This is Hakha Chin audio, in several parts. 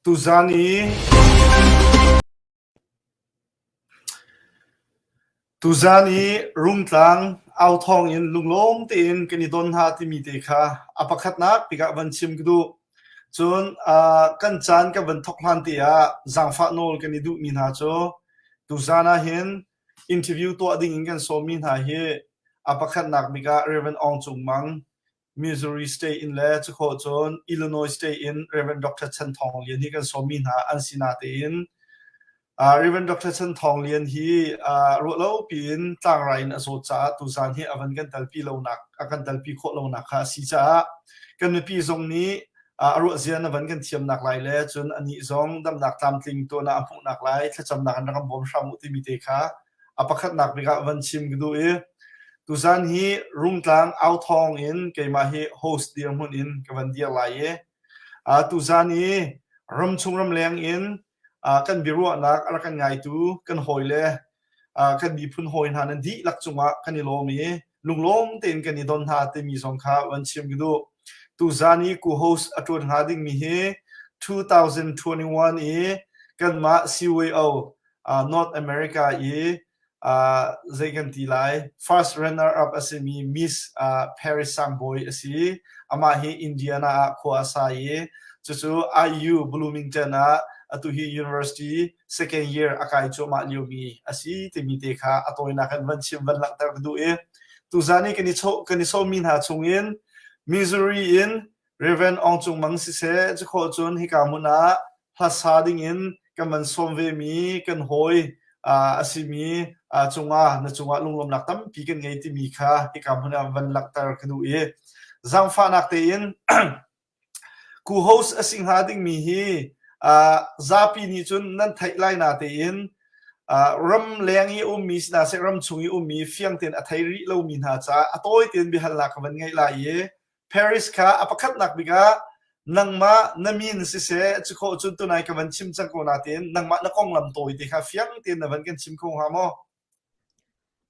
Tuzaan i Tuzaan i Rungtlang authawng in lunglawm tein kan i don hna timi te kha a pakhatnak bik ah van chim ka duh. Cun kan caan kan van thawk hlan te ah zaangfah nawl kan i duhmi hna cu tuzaan ah hin interview tuah ding in kan sawmmi hna hi a pakhatnak bik ah Rev. Aung Cung Mang Missouri State in le cukhawh cun Illinois State in Rev. Dr. Chan Thawng Lian hi kan sawmmi hna an si natein uh, Rev. Dr. Chan Thawng Lian hi uh, ruahlo piin tlangrai in a zawt caah tuzaan hi a van kan telpi lonak a kan telpi khawh lonak kha a si caah kan mipi zong nih uh, a ruahzia na van kan thiamnak lai le cun anih zong damnak tlamtling tuahnak a hmuhnak lai thlacamnak in rak kan bawm hram u timi te kha A pakhatnak bik ah van chim ka duh i tuzan hi Rungtlang authawng in keimah hi host dirhmun in ka van dir lai i uh, tuzan i ramchung ramleng in uh, kan biaruahnak a rak kan ngaitu kan hawile uh, kan miphun hawi hna nan dihlak cungah kan i lawm i lunglawm tein kan i don hna timi zong kha van chim ka duh. Tuzan i ku host a ṭuan hnga dingmi hi 2021 i kanmah CYO North America i zei kan ti lai first runner up a simi Miss Paris Sangbawi a si. Amah hi Indiana ah khua a sa i cucu IU Bloomington ah atu hi university second year a kai cuahmah liomi a si timi te kha a tawinak in van chim van langhter ka duh i tuzan i kan i kan i sawmmi hna chungin Missouri in Reverend Aung Cung Mang siseh cukhawh cun hika hmun ah hlasa dingin kan van sawm vemi kan hawi a simi cungah na cungah lunglawmnak tampi kan ngei timi kha hika hmun ah van langhter ka duh i zaangfahnak tein ku host a si hnga dingmi hi zapi nih cun nan theih lai na tein ram leng i ummi si hna seh ram chung i ummi fiang tein a thei rih lomi hna caah a tawi tein biahalnak ka van ngeih lai i Paris kha a pakhatnak bik ah nangmah na min siseh cukhawh cun tunai ka van chim cang ko nain nangmah na konglam tawi te kha fiang tein na van kan chim kho hnga maw?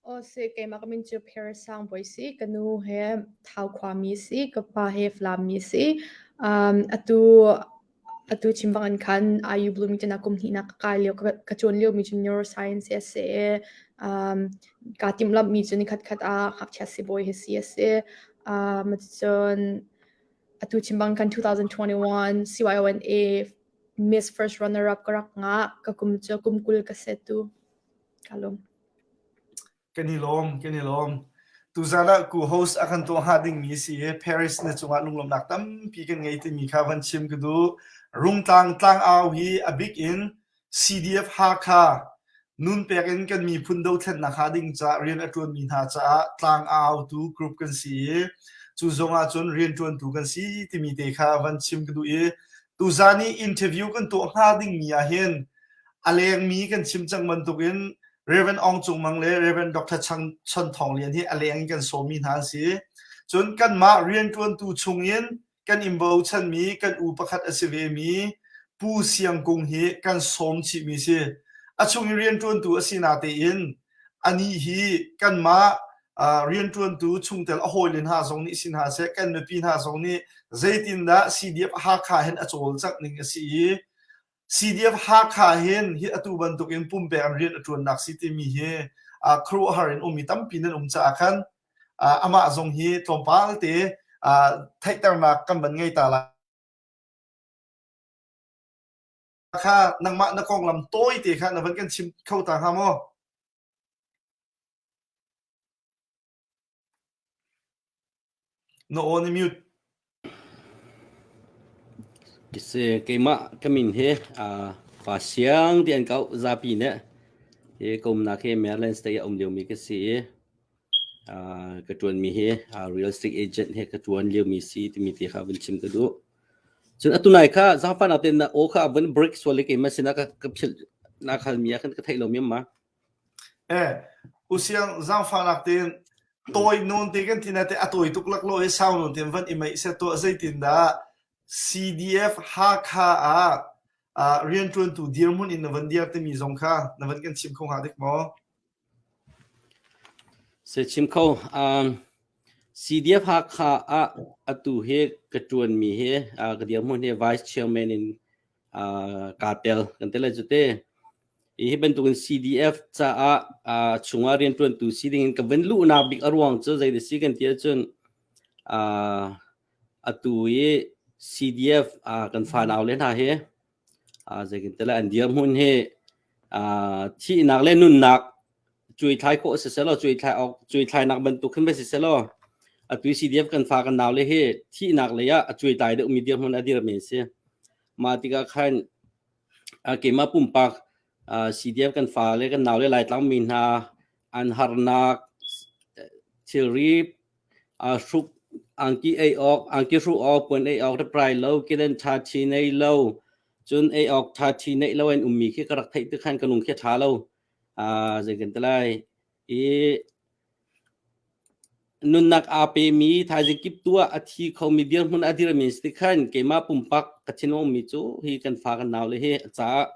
Aw si, keimah ka min cu Paris Sangbawi si. Ka nu he Thau khuami si, ka pa he Falam mi si. Um, atu atu chim bang in khan IU Bloomington ah kum hnihnak ka kai lio ka, ka cawn lio mi cu neuroscience a si. Um, kaa timhlamh mi cu nikhat khat ah ngakchia sibawi hi si a si. Um, cun atu chim bang khan 2021 CYONA Miss First Runner Up ka rak ngah. Ka kum cu kum 20 ka si tu. Ka lawm. Kan i lawm, kan i lawm. Tuzaan ah ku host a kan tuah hnga dingmi si i Paris na cungah lunglawmhnak tampi kan ngei timi kha van chim ka duh. Rungtlang tlangau hi a bik in CDF Hakha nunpek in kan miphun dothlennak hnga ding caah rian a ṭuanmi hna caah tlangautu group kan si i cu zong ahcun rianṭuantu kan si timi te kha van chim ka duh i tuzaan i interview kan tuah hnga dingmi ahhin a lengmi kan chim cang bantukin Reverend Aung Cung Mang le Reverend Dr. Chang Chon Thawng Lian hi a leng in kan sawmmi hna an si. Cun kanmah rianṭuantu chungin kan in bochanmi kan u pakhat a si vemi Pu Siang Kung hi kan sawm chihmi si. A chung i rianṭuantu a si natein anih hi kanmah uh, rianṭuantu chungtel a hawile hna zong nih si hna seh, kan mipi hna zong nih zeitindah CDF Hakha hin a cawlcangh ning a si i CDF Hakha hin hi atu bantuk in pumpek in rian a ṭuannak si timi hi uh, khuaruahhar in ummi tampi nan um caah khan uh, amah zong hi tlawmpal te uh, theihternak kan van ngei ta lai. Kha nangmah na konglam tawi te kha na van kan chim kho ta hnga maw? Na aw na mute. Keimah ka min hi Pa Siang ti an kau zapi nih hi ka umnak hi Maryland State ah um liomi ka si i ka ṭuanmi hi real estate agent he ka ṭuan liomi si timi te kha vun chim ka duh. Cun atu nai kha zaangfahnak tein na aw kha vun break sual i keimah sinah ka ka philh na khalmi ah khan ka theih lomi ma. Eh, usiang zaangfahnak tein tawi nawn te kan ti na te a tawi tuk laklawh i sau nawn tein van i meih seh tuah zeitindah CDF Hakha ah uh, rianṭuantu dirhmun in na van dir timi zong kha na van kan chim kho hnga dik maw? Se chim kho. Um, CDF Hakha ah atu hi ka ṭuanmi hi ka dirhmun hi Vice Chairman in kaa tel kan ti lai cu te. Hi bantukin CDF caah chungah rianṭuantu si dingin ka van luhnak bik a ruang cu zei si kan ti ahcun atu i CDF kan fanau le hna hi zeitintiah an dirhmun hi thihnak le nunnak cuaithlai khawh si selaw cuaithlai awk cuaithlainak bantuk khin va si selaw atu CDF kan fa kan nau le hi thihnak lei ah a cuaitlai deuhmi dirhmun a dirmi an si. Mah tikah khan keimah pumpak CDF kan fa le kan nau le Laitlang mi hna an harnak thilri hruk angki ei awk angki hruh awk puan ei awk prai lo kedan ṭha ṭhi nei lo cun ei awk ṭha ṭhi neih lo an ummi khi ka rak theih tik khan ka lung khi a ṭha lo zei kan ti lai i nunnak aa pemi thaizing kip tu ah a thi khomi dirhmun a dirmi si ti khan keimah pumpak ka thinlung ummi cu hi kan fa kan nau le hi a caah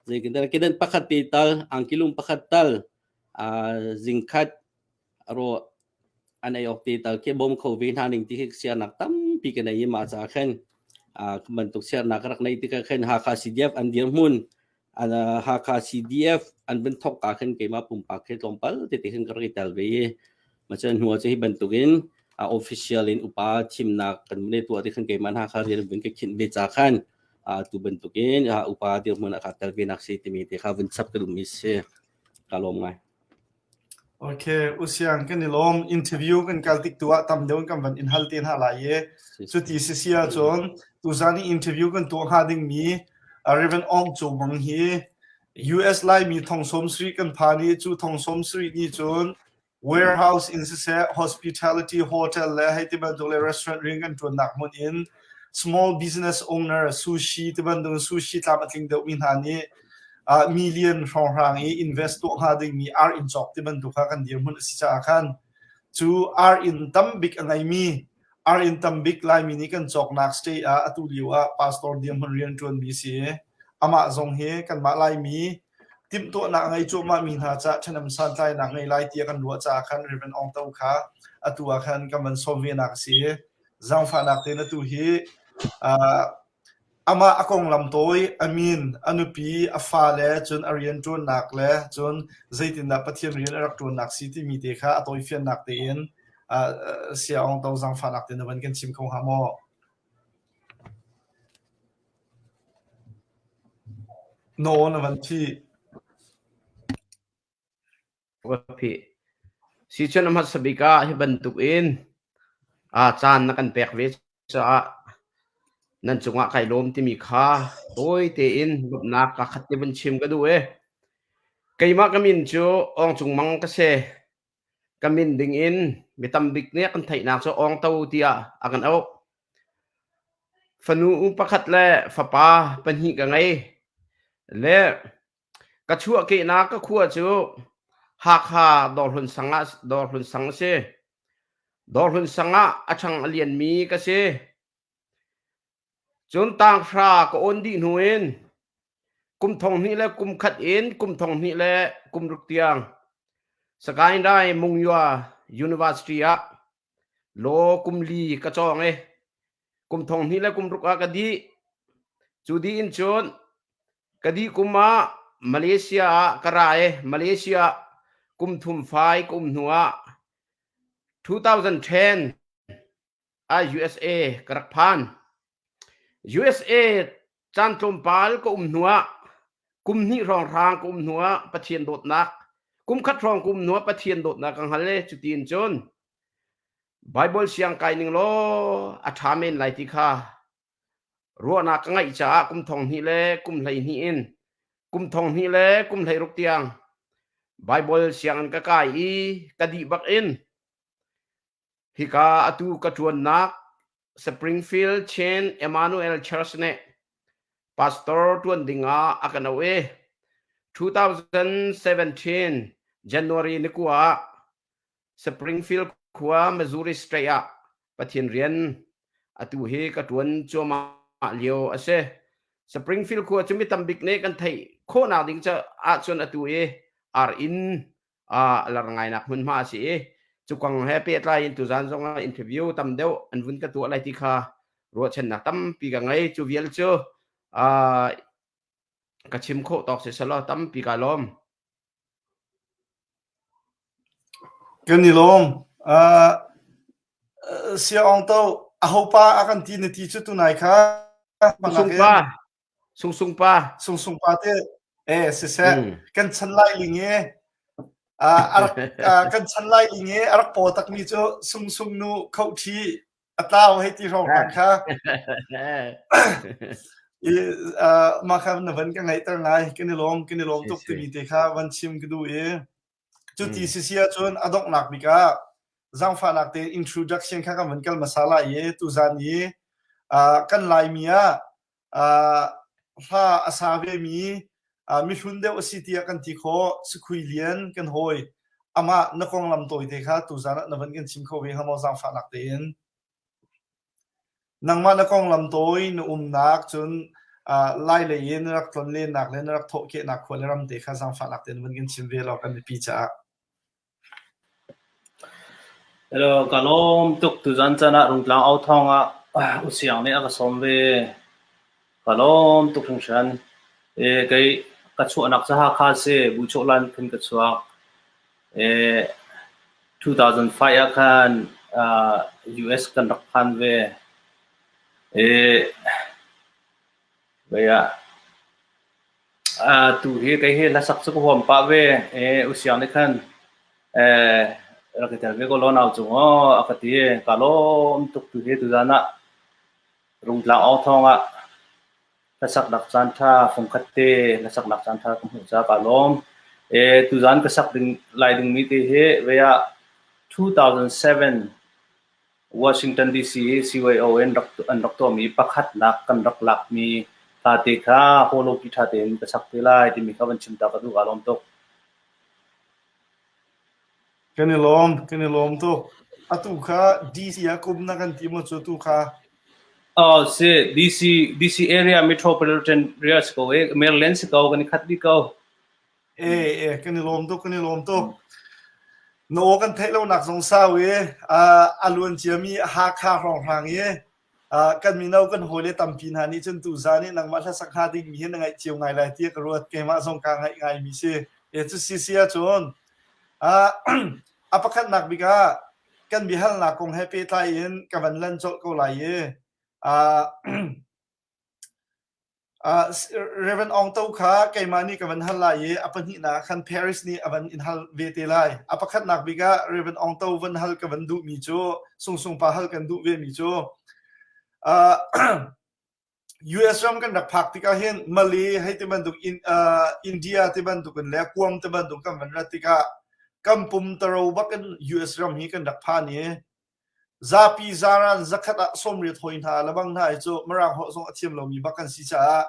zei kan ti lai kedan pakhat te tal angki lum pakhat tal zingkhat ro an ei awk te tal khi bawm kho ve hna ning ti khi siarnak tampi ka nei i mah caah khan bantuk siarnak ka rak neih tikah khan Hakha CDF an dirhmun Hakha CDF an van thawk ka khan keimah pumpak khi tlawmpal tete khan ka rak i tel ve i macun hnu ah cu hi bantukin official in upa thimnak kan vun i tuah ti khan keimah Hakha rian vun ka khinh ve ca khan tu bantukin upa dirhmun ah kaa tel ve nak si timi te kha vun chap ka duhmi si ka lawm ngai. Okay, usiang kan i lawm. Interview kan kal tik tu ah tam deuh in kan van in hal te hna lai i cuti si si ahcun tuzan i interview kan tuah hnga dingmi Reverend Aung Cung Mang hi US Laimi thong sawm sarih kan phan i cu thong sawm sarih nih cun warehouse in siseh hospitality hotel le hei ti bantuk le restaurant rian kan ṭuannak hmun in small business owner sushi ti bantuk sushi tlam a tling deuhmi hna nih million hrawnghrang i invest tuah hnga dingmi ar inn cawk ti bantuk kha kan dirhmun a si caah khan cu ar inn tambik a ngeimi ar inn tambik Laimi nih kan cawknak state ah atu lio ah pastor dirhmun rian ṭuanmi si amah zong hi kanmah Laimi timhtuahnak a ngei cuahmah mi hna caah ṭhahnem santlainak ngei lai tiah kan ruah caah khan Reverend Aung To kha atu ah khan kan van sawm ve nak a si. Zaangfahnak tein atu hi Amah a konglam tawi, a min, a nupi, a fale, cun a rianṭuannak le cun zeitindah Pathian rian a rak ṭuannak si timi te kha a tawifiannak tein Saya Aung To zaangfahnak tein na van kan chim kho hnga maw? Na aw na van phih. Ka phih. Sicun a hmasa bik ah hi bantuk in caan na kan pek ve caah nan cungah kai lawm timi kha tawi tein lawmhnak ka khat te vun chim ka duh i keimah ka min cu Awng Cung Mang ka si. Ka min ding in mi tam bik nih kan theihnak cu Awng To tiah a kan auh. Fanu pakhat le fapa pahnih ka ngei. Le Ka chuahkehnak ka khua cu Hakha Dawrhlun sang ah Dawrhlun sang a si. Dawrhlun sang ah a ṭhang a lianmi ka si. Cun tanghra ka awn dih hnu in kum thong hnih le kum khat in kum thong hnih le kum ruk tiang Sagaing Rai Mungyua University ah law kum li ka cawng i kum thong hnih le kum ruk ah ka dih. Cu dih in cun Ka dih kum ah Malaysia ah ka ra i Malaysia kum thum fai ka um hnu ah 2010 ah USA ka rak phan. USA caan tlawmpal ka um hnu ah kum hnih hrawnghrang ka um hnu ah Pathian dawtnak kum khat hrawng ka um hnu ah Pathian dawtnak ka hngal i cutin cun Bible siang kai ning law a ṭha men lai ti kha Ruahnak ka ngeih caah kum thong hnih le kum 12 in kum thong hnih le kum 16 tiang Baibal sianginn ka kai i ka dih bak in hika atu ka ṭuannak Springfield Chin Emmanuel Church nih pastor ṭuan dingah a kan auh i 2017 January ni kua ah Springfield khua Missouri State ah Pathian rian atu hi ka ṭuan cuahmah lio a si. Springfield khua cu mi tambik nih kan theih khawhnak ding ahcun atu i ar inn a lar ngainak hmunhma a si i. Cu kong he pehtlai in tuzan zong ah interview tam deuh an vun ka tuah lai ti kha ruahchannak tampi ka ngei. Cu vial cu uh, ka chim khawh tawk si selaw tampi ka lawm. Kan i lawm. Uh, Sia Aung To, ahopa a kan ti na ti cu tunai kha Sung pa. Sung Sung pa. Sung Sung pa te eh siseh mm. kan chan lai ling e uh, kan chan lai ling e a rak paw takmi cu Sung Sung nu kho thi a tlau hei ti hrawng hrang kha i mah kha na van ka ngaihter ngai kan i lawm kan i lawm tuk timi te kha van chim ka duh i cu ti si si ahcun a donghnak bik ah zaangfahnak te introduction kha kan van kal hmasa lai i tuzan i kan laimi ah hla a sa vemi mihlun deuh a si tiah kan ti khawh Sukhui Lian kan hawi amah na konglam tawite kha tuzan ah na van kan chim kho ve hnga maw zaangfahnak tein nangmah na konglam tawi na umnak cun lai lei in na rak tlonlennak le na rak thawhkehnak khua le ram te kha zaangfahnak tein van kan chim ve law kan mipi caah Hello, ka lawm tuk tuzan caan ah Rungtlang authawng ah Usiang nih a ka sawm ve. Ka lawm tuk hringhran. E, kei ka chuahnak cu Hakha si, Buchawhlan khin ka chuak. E, 2005 ah khan uh, US kan rak phan ve. E, vei ah Tu hi kei hi hlasak cu ka huam pah ve. Usiang nih khan rak i tel ve ko law nau cung aw a ka ti. Kaa lawm tuk tu hi tuzaan ah Rungtlang awthawng ah hlasaknak caanṭha fungkhat te hlasaknak caanṭha ka hmuh caah kaa lawm. Tuzaan ka sak ding lai dingmi te hi vei ah 2007 Washington DC i CYO in an rak tuahmi pakhatnak kan rak lakmi hla te kha hawlawki ṭha tein ka sak te lai timi kha van chim ta ka duh. Kaa lawm tuk. Kan i lawm, kan i lawm tuk. Atu kha DC ah kum na kan ti maw cu tu kha? Oh, si DC DC area metropolitan area si ko e Maryland si ko kan i khat dih ko. E e kan i lawm tuk kan i lawm tuk. Na aw kan theih lonak zong sau i a luan ciami Hakha hrawnghrang i kan mino kan hawile tampi hna nih cun tuzaan i nangmah hlasak hnga dingmi hi na ngaih cio ngai lai tiah ka ruat. Keimah zong kaa ngaih ngaimi si. E cu si si ahcun a pakhatnak bik ah kan biahalnak kong he pehtlai in ka van lan colh ko lai i Uh, Reverend Aung To kha keimah nih ka van hal lai i a pahnihnak ah khan Paris nih a van in hal ve te lai. A pakhatnak bik ah Reverend Aung To van hal ka van duhmi cu Sungsung pa hal kan duh vemi cu uh, US ram kan rak phak tikah hin Malay hei ti bantuk in, uh, India ti bantuk in le Guam ti bantuk kan van rat tikah kan pum taro bak in US ram hi kan rak phan i Zapi zaran zakhat ah 80 hoi hna lebang hna hi cu Mirang holh zong a thiam lomi bak kan si caah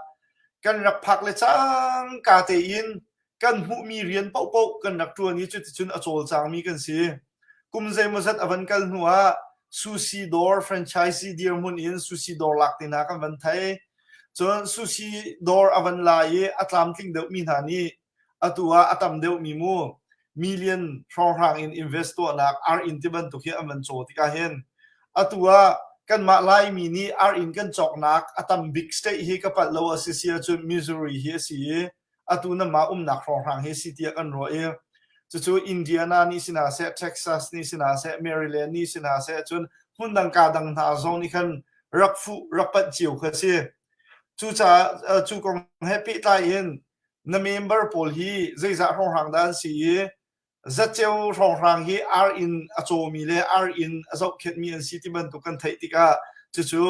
kan rak phak le cangka tein kan hmuhmi rian paohpaoh kan rak ṭuan i cuticun a cawlcangmi kan si. Kum zeimawzat a van kal hnu ah sushi dawr franchisee dirhmun in sushi dawr lak te hna kan van thei. Cun sushi dawr a van la i a tlamtling deuhmi hna nih Atu ah a tam deuhmi mu million hrawnghrang in invest tuahnak ar-inn ti bantuk hi an van caw tikah hin atu ah kanmah Laimi nih ar-inn kan cawknak a tam bik state hi ka palh lo a si si ahcun Missouri hi a si i atu nanmah umnak hrawnghrang hi si tiah kan ruah i cucu Indiana nih si hna seh, Texas nih si hna seh, Maryland nih si hna seh cun hmundang kaa dang hna zong nih khan rak fuh rak panh cio kha si. Cucaah cu kong he pehtlai in Na member pawl hi zeizah hrawnghrang dah an si i zatceo hrawnghrang hi ar inn a cawmi le ar inn a zohkhenhmi an si ti bantuk kan theih tikah cucu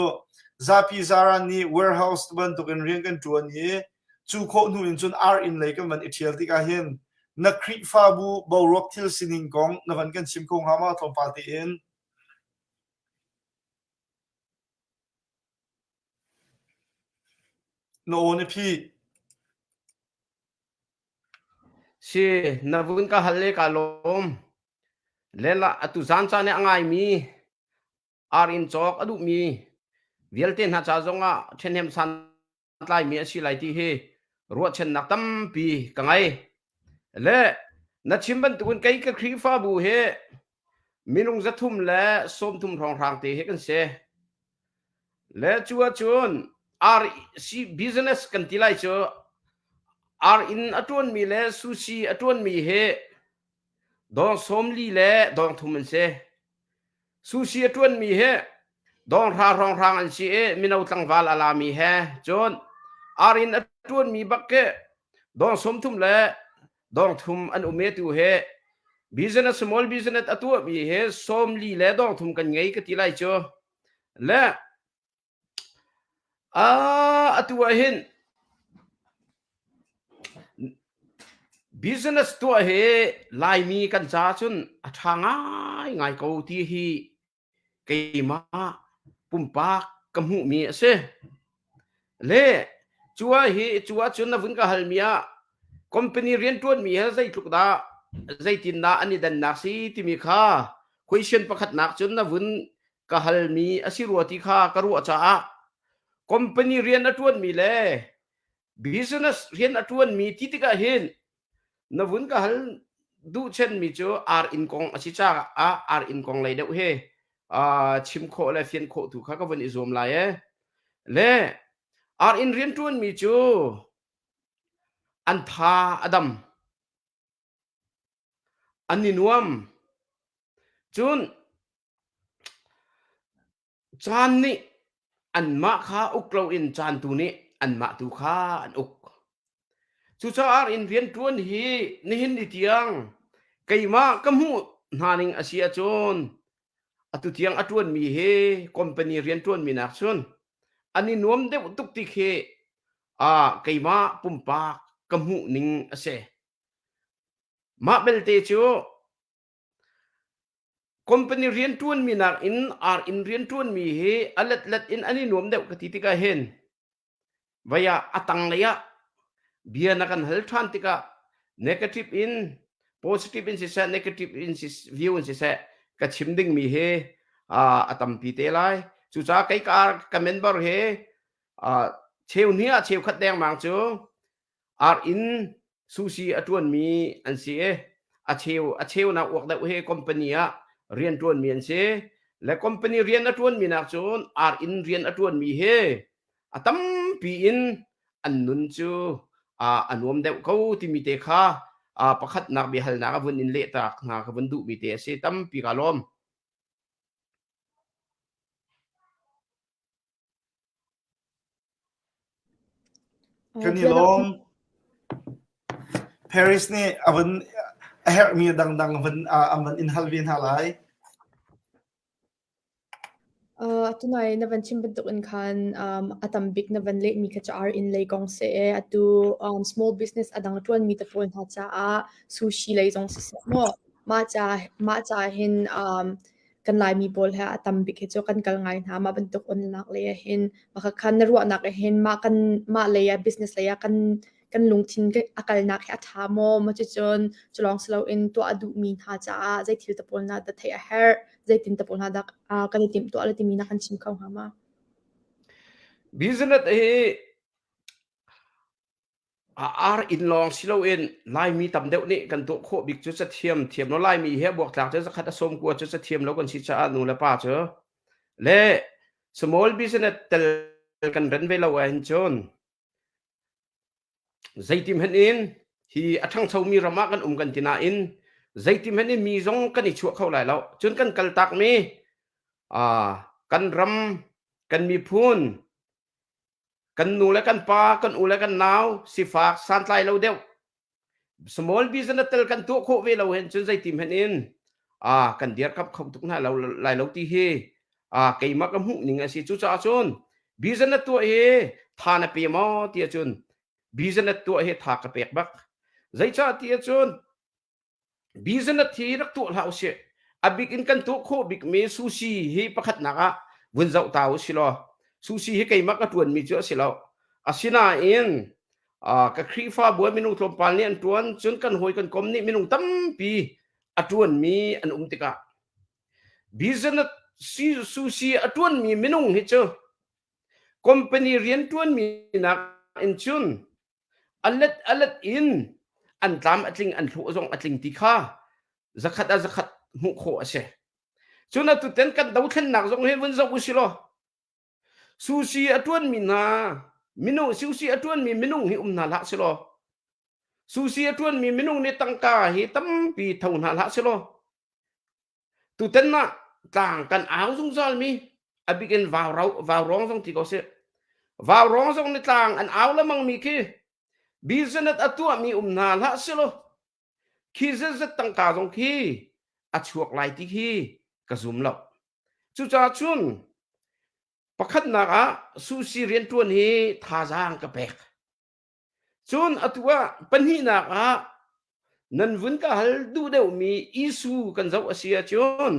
zapi zaran nih warehouse bantuk in rian kan ṭuan i cu khawh hnu in cun ar inn lei kan van i ṭhial tikah hin na Khrihfabu boruak thil sining kong na van kan chim kho hnga maw tlawmpal tein? Na aw na phih. Si, na vun ka hal le ka lawm. Lela atu zan caan i a ngaimi ar in cawk a duhmi vialte hna ca zongah ṭhenhem santlaimi a si lai ti hi ruahchannak tampi ka ngei. Le na chim bantukin kei ka Khrihfabu hi. Minung 330 hrawnghrang te hi kan si. Le cu ahcun RC business kan ti lai cu ar inn a ṭuanmi le sushi a ṭuanmi hi dawng 40 le dawng thum an si. Sushi a ṭuanmi hi dawnghra hrawnghrang an si i mino tlangval a lami he cun ar inn a ṭuanmi bak khi dawng 30 le dawng thum an um i tu hi business small business a tuahmi hi 40 le dawng thum kan ngei ka ti lai cu. Le atu ah hin business tuah hi Laimi kan ca cun a ṭha ngaingai ko ti hi keimah pumpak ka hmuhmi a si. Le cu ah hi cu ahcun na vun ka halmi ah company rianṭuanmi he zeitluk dah zeitindah an i dannak si timi kha question pakhatnak cun na vun ka halmi a si rua ti kha ka ruah caah company rian a ṭuanmi le business rian a ṭuanmi ti tikah hin na vun ka hal duh chenmi cu ar inn kong a si caah ar inn kong lei deuh hi chim khawh le fian khawh tu kha ka vun i zuam lai e le ar inn rian ṭuanmi cu an tha a dam an i nuam cun Caan nih anmah kha uk loin caan tu nih anmah tu kha an uk. Cucaah inn rianṭuan hi nihin ni tiang keimah ka hmuh hna ning a si ahcun atu tiang a ṭuanmi hi company rianṭuanmi nak cun an i nuam deuh tuk ti khi ah keimah pumpak ka hmuh ning a si. Mah belte cu Company rianṭuanmi nakin ar inn rianṭuanmi hi a letlet in an i nuam deuh ka ti tikah hin vei ah a tanglei ah bia na kan hal ṭhan tikah negative in positive in siseh negative in view in siseh ka chim dingmi hi a tampi te lai. Cucaah kei ka ka member hi cheu hnih ah cheukhat dengmang cu ar inn sushi a ṭuanmi an si i a cheu a cheunak uak deuh hi company ah rian ṭuanmi an si le company rian a ṭuanmi nak cun ar inn rian a ṭuanmi hi a tampi in an nun cu a nuam deuh ko timi te kha pakhatnak biahalnak a vun in lehtak hna ka vun duhmi te a si tampi ka lawm. Kan i lawm. Paris nih a vun a herhmi dangdang vun an van in hal ve hna lai. Uh, tunai na van chim bantuk in khan um, a tam bik na van lehmi kha cu ar in lei kong si e atu um, small business a dang ṭuanmi te pawl hna caah sushi lei zong siseh maw mah ca mah ca hin um, kan Laimi pawl he a tam bik hi cu kan kal ngai hna. Mah bantuk onnak lei ah hin mah kha na ruahnak ah hin mah kan mah lei ah business lei ah kan kan lungthin a kalnak hi a ṭha maw? Maw cucun culawng si loin tuah a duhmi hna caah zei thil te pawl na dah theih a herh? Zeitin te pawl hna dah kan i timhtuah le timi na kan chim kho hnga ma? Business hi A ar inn lawng si loin Laimi tam deuh nih kan tuah khawh bik cu cathiam thiam lo Laimi he buaktlak cu zakhat a sawm kua cu cathiam lo kan si caah nu le pa cu le small business tel kan ren ve lo ahhin cun zeitim hen in hi a ṭhangchomi ram ah kan um kan ti nain zeitim hen in mi zong kan i chuah kho lai lo cun kan kaltakmi kan ram kan miphun Kan nu le kan pa, kan u le kan nau sifak santlai lo deuh. Small business tel kan tuah khawh ve lo hen cun zeiti hmanh in ah kan dirkamh kho tuk hna lo lai lo ti hi ah keimah ka hmuh ning a si. Cucaah cun business tuah hi tha na pe maw ti ahcun business tuah hi tha ka pek bak. Zeicah ti ahcun Business hi rak tuah hlah usih. A bik in kan tuah khawh bikmi sushi hi pakhatnak ah vun zoh ta usih law sushi hi keimah ka ṭuanmi cu a si lo. Asinain uh, ka Khrihfabu ah minung tlawmpal nih an ṭuan, cun kan hawi kan kom nih minung tampi a ṭuanmi an um tikah business sushi a ṭuanmi minung hi cu company rian ṭuanmi nak in cun a let a let in an tlam a tling an hlawh zong a tling ti kha zakhat ah zakhat hmuh khawh a si. Cun atu ten kan dothlennak zong hi vun zoh usih law sushi a ṭuanmi hna minung sushi a ṭuanmi minung hi um hna hlah selaw sushi a ṭuanmi minung nih tangka hi tampi tho hna hlah selaw tutan ah tlang kan au zungzal mi a bik in vaurawng zong ti ko sih vaurawng zong nih tlang an au lengmang mi khi business a tuahmi um hna hlah selaw khi zetzet tangka zong khi a chuak lai ti khi ka zum lo. Cucaah cun pakhatnak ah sushi rianṭuan hi thazaang ka pek. Cun atu ah pahnihnak ah nan vun ka hal duh deuhmi issue kan zoh a si ahcun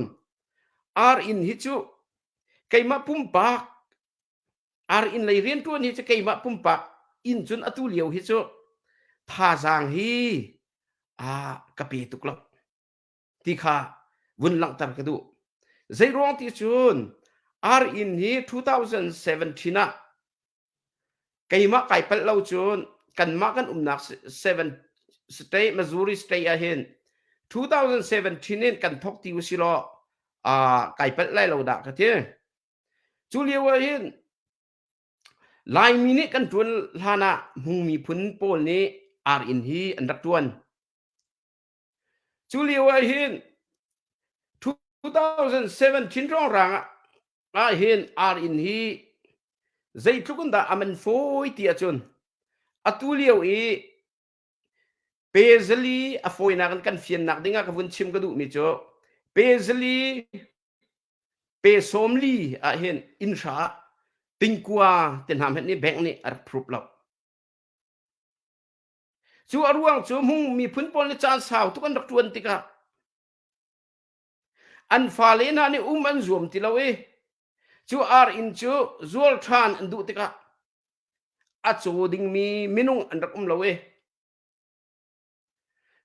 ar inn hi cu keimah pumpak ar inn lei rianṭuan hi cu keimah pumpak inn cun atu lio hi cu thazaang hi a ka pe tuk lo ti kha vun langhter ka duh. Zeiruang ti cun ar inn hi 2017 ah keimah kai palh lo cun kanmah kan umnak seven state Missouri state ah hin 2017 in kan thok ti usilaw kai palh lai lo dah ka ti. Cu lio ah hin Laimi nih kan ṭuan hlan ah Hmung miphun pawl nih ar inn hi an rak ṭuan. Cu lio ah hin 2017 hrawnghrang ah hin ar inn hi zeitluk in dah a man fawi ti ahcun atu lio i pezali a fawinak in kan fiannak ding ah ka vun chim ka duhmi cu pezali Pe 40 ah hin inn hra ah tingkua te hna hmanh nih bank nih a rak phruk lo. Cu a ruang cu Hmung miphun pawl nih caan sau tuk an rak ṭuan tikah an fale hna nih um an zuam ti lo i cu ar inn cu zual ṭhan an duh tikah a caw dingmi minung an rak um lo i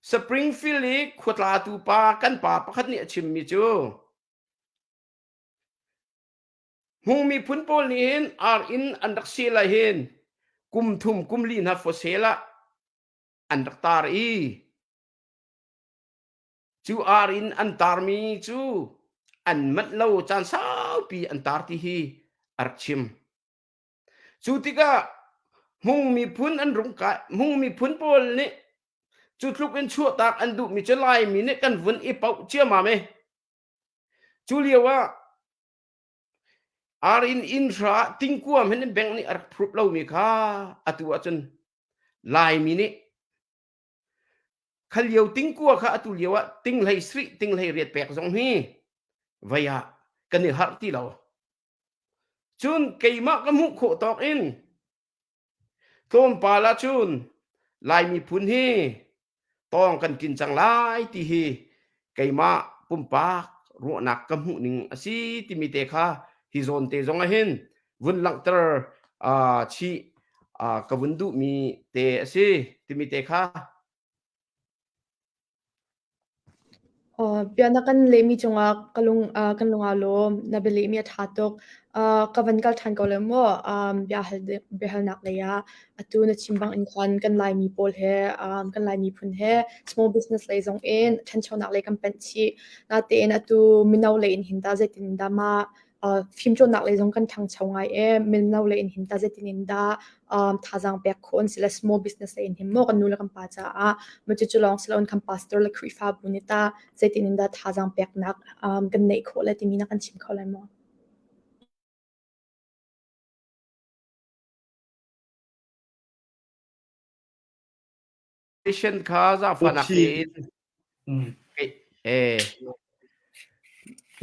Springfield i khuatlatu pa kan pa pakhat nih a chimmi cu Hmung miphun pawl nih hin ar inn an rak sel ah hin kum thum kum li hna for sale ah an rak tar i cu ar inn an tarmi cu an manh lo caan saupi an tar ti hi a rak chim. Cu tikah Hmung miphun an rung kai. Hmung miphun pawl nih cu tluk in chuahtak an duhmi cu Laimi nih kan vun i poh ciammam i cu lio ah ar in inn hra tingkuam hin bank nih a rak phruk lomi kha atu ahcun Laimi nih kha lio tingkua kha atu lio ah ting hlei sarih ting hlei riat pek zong hi vei ah kan i harh ti lo. Cun keimah ka hmuh khawh tawk in tlawmpal ahcun Lai miphun hi tawng kan kin cang lai ti hi keimah pumpak ruahnak ka hmuh ning a si timi te kha hi zawn te zong ah hin vun langhter uh, chih uh, ka vun duhmi te a si timi te kha Aw, bia na kan lehmi cungah ka lung uh, kan lung aa lawm. Na bialehmi a ṭha tuk. Uh, ka van kal ṭhan ko lai maw? Um, bia hal biahalnak lei ah atu na chim bang in khan kan Laimi pawl he um, kan Lai miphun he small business lei zong in ṭhanchonak lei kan panh chih. Natein atu mino lei in hin tah zeitin dah mah uh, fimcawnnak lei zong kan ṭhangcho ngai e mino lei in hin ta zeitin in dah um, thazaang pek khawh an si le small business lei in hin maw kan nu le kan pa caah ma cu cu lawng siloin kan pastor le Khrihfabu nih ta zeitin in dah thazaang peknak um, kan neih khawh le timi na kan chim kho lai maw? Patient kha zaangfahnak tein eh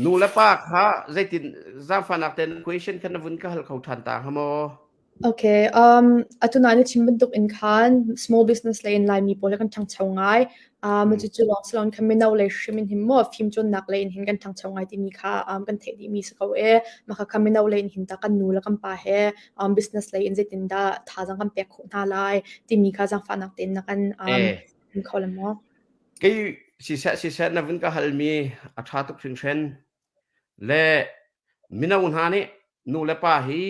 nu le pa kha zeitin zaangfahnak tein question kha na vun ka hal kho ṭhan ta hnga maw? Okay, um, atu na na chim bantuk in khan small business lei in Laimi pawl hi kan ṭhangcho ngai. Um, mm. Cucu lawng si loin khan mino lei hrim in hin maw fimcawnnak lei in hin kan ṭhangcho ngai timi kha um, kan theih dihmi si ko e. Mah kha mino lei in hin ta kan nu le kan pa he um, business lei in zeitin dah thazaang kan pek khawh hna lai timi kha zaangfahnak tein na kan um, eh. kho le maw? Kei siseh siseh na vun ka halmi a ṭha tuk hringhren le mino hna nih nu le pa hi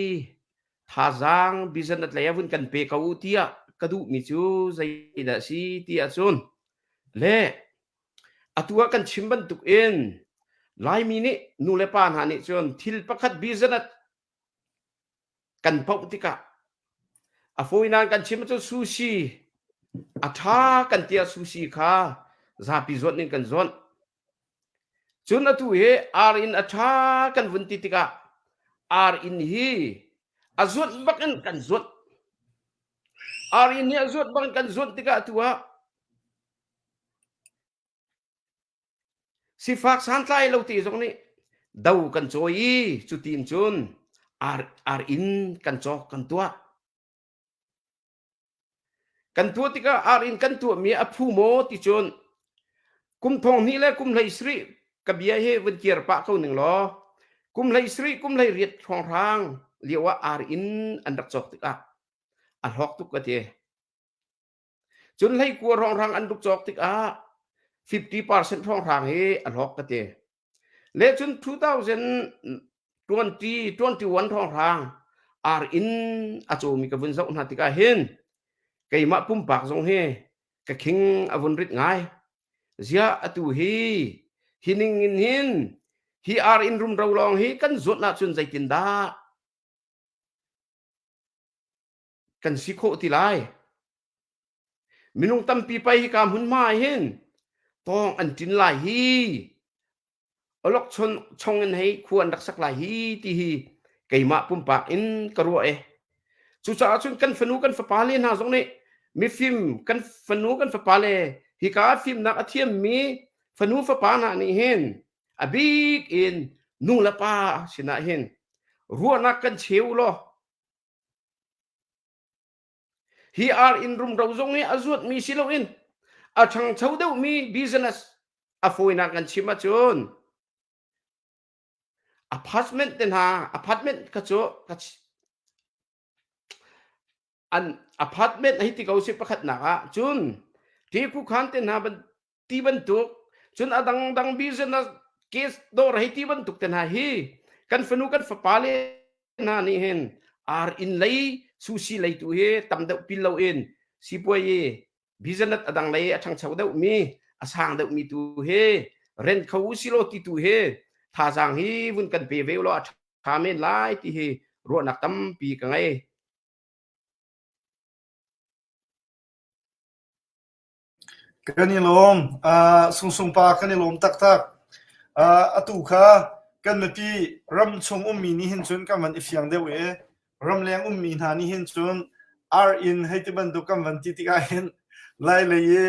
thazaang business lei ah vun kan pe ko u tiah ka duhmi cu zeidah si ti ahcun le atu ah kan chim bantuk in. Laimi nih nu le pa hna nih cun thil pakhat business kan poh tikah a fawinan kan chim cu sushi a ṭha kan tiah sushi kha zapi zuanh in kan zuanh. Cun atu hi ar inn a ṭha kan vun ti tikah ar inn hi a zuanh bak in kan zuanh. Ar inn hi a zuanh bak in kan zuanh tikah atu ah Sifak santlai lo ti zong nih do kan cawi i cutin cun ar, ar inn kan cawk kan tuah. Kan tuah tikah ar inn kan tuahmi a phu maw ti cun kum thong hnih le kum hlei sarih ka bia hi vun kir pah ko ning law kum hlei sarih kum hlei riat hrawnghrang lio ah ar inn an rak cawk tikah a hlawk tuk ka ti. Cun hleikua hrawnghrang an ruk cawk tikah 50% hrawnghrang hi a hlawk ka ti. Le cun 2020 21 hrawnghrang ar in a cawmi ka vun zoh hna tikah hin keimah pumpak zong hi ka khing a vun rit ngai. Ziah atu hi hi ning in hin hi ar in rumro lawng hi kan zuat ahcun zeitindah kan si khawh ti lai. Minung tampi pai hika hmunhma ah hin tawng an ṭin lai hi awlok chong in hei khua an rak sak lai hi ti hi keimah pumpak in ka ruah e. Cucaah cun kan fanu kan fapa le hna zong nih mifim kan fanu kan fapa le hika ah fimnak a thiammi fanu fapa hna nih hin a bik in nu le pa sinah hin ruahnak kan cheu law Hi ar inn rumro zong hi a zuatmi si loin a ṭhangcho deuhmi business a fawinak kan chim ahcun apartment te hna apartment kha cu an apartment hei ti ko si pakhatnak ah cun ṭikhu-khan te hna ti bantuk cun a dangdang business case dawr hei ti bantuk te hna hi kan fanu kan fapa le hna nih hin ar inn lei sushi lei tu hi tam deuh pil loin sipuai i business a dang lei a ṭhangcho deuh mi a sang deuh mi tu hi rent kho u si law ti tu hi thazaang hi vun kan pe ve law a ṭha men lai ti hi ruahnak tampi ka ngei. Kan i lawm. Uh, Sungsung pa kan i lawm taktak. Uh, atu kha kan mipi ram chung ummi nih hin cun kan van i fiang deuh i ramleng ummi hna nih hin cun ar inn hei ti bantuk kan van ti tikah hin lai lei i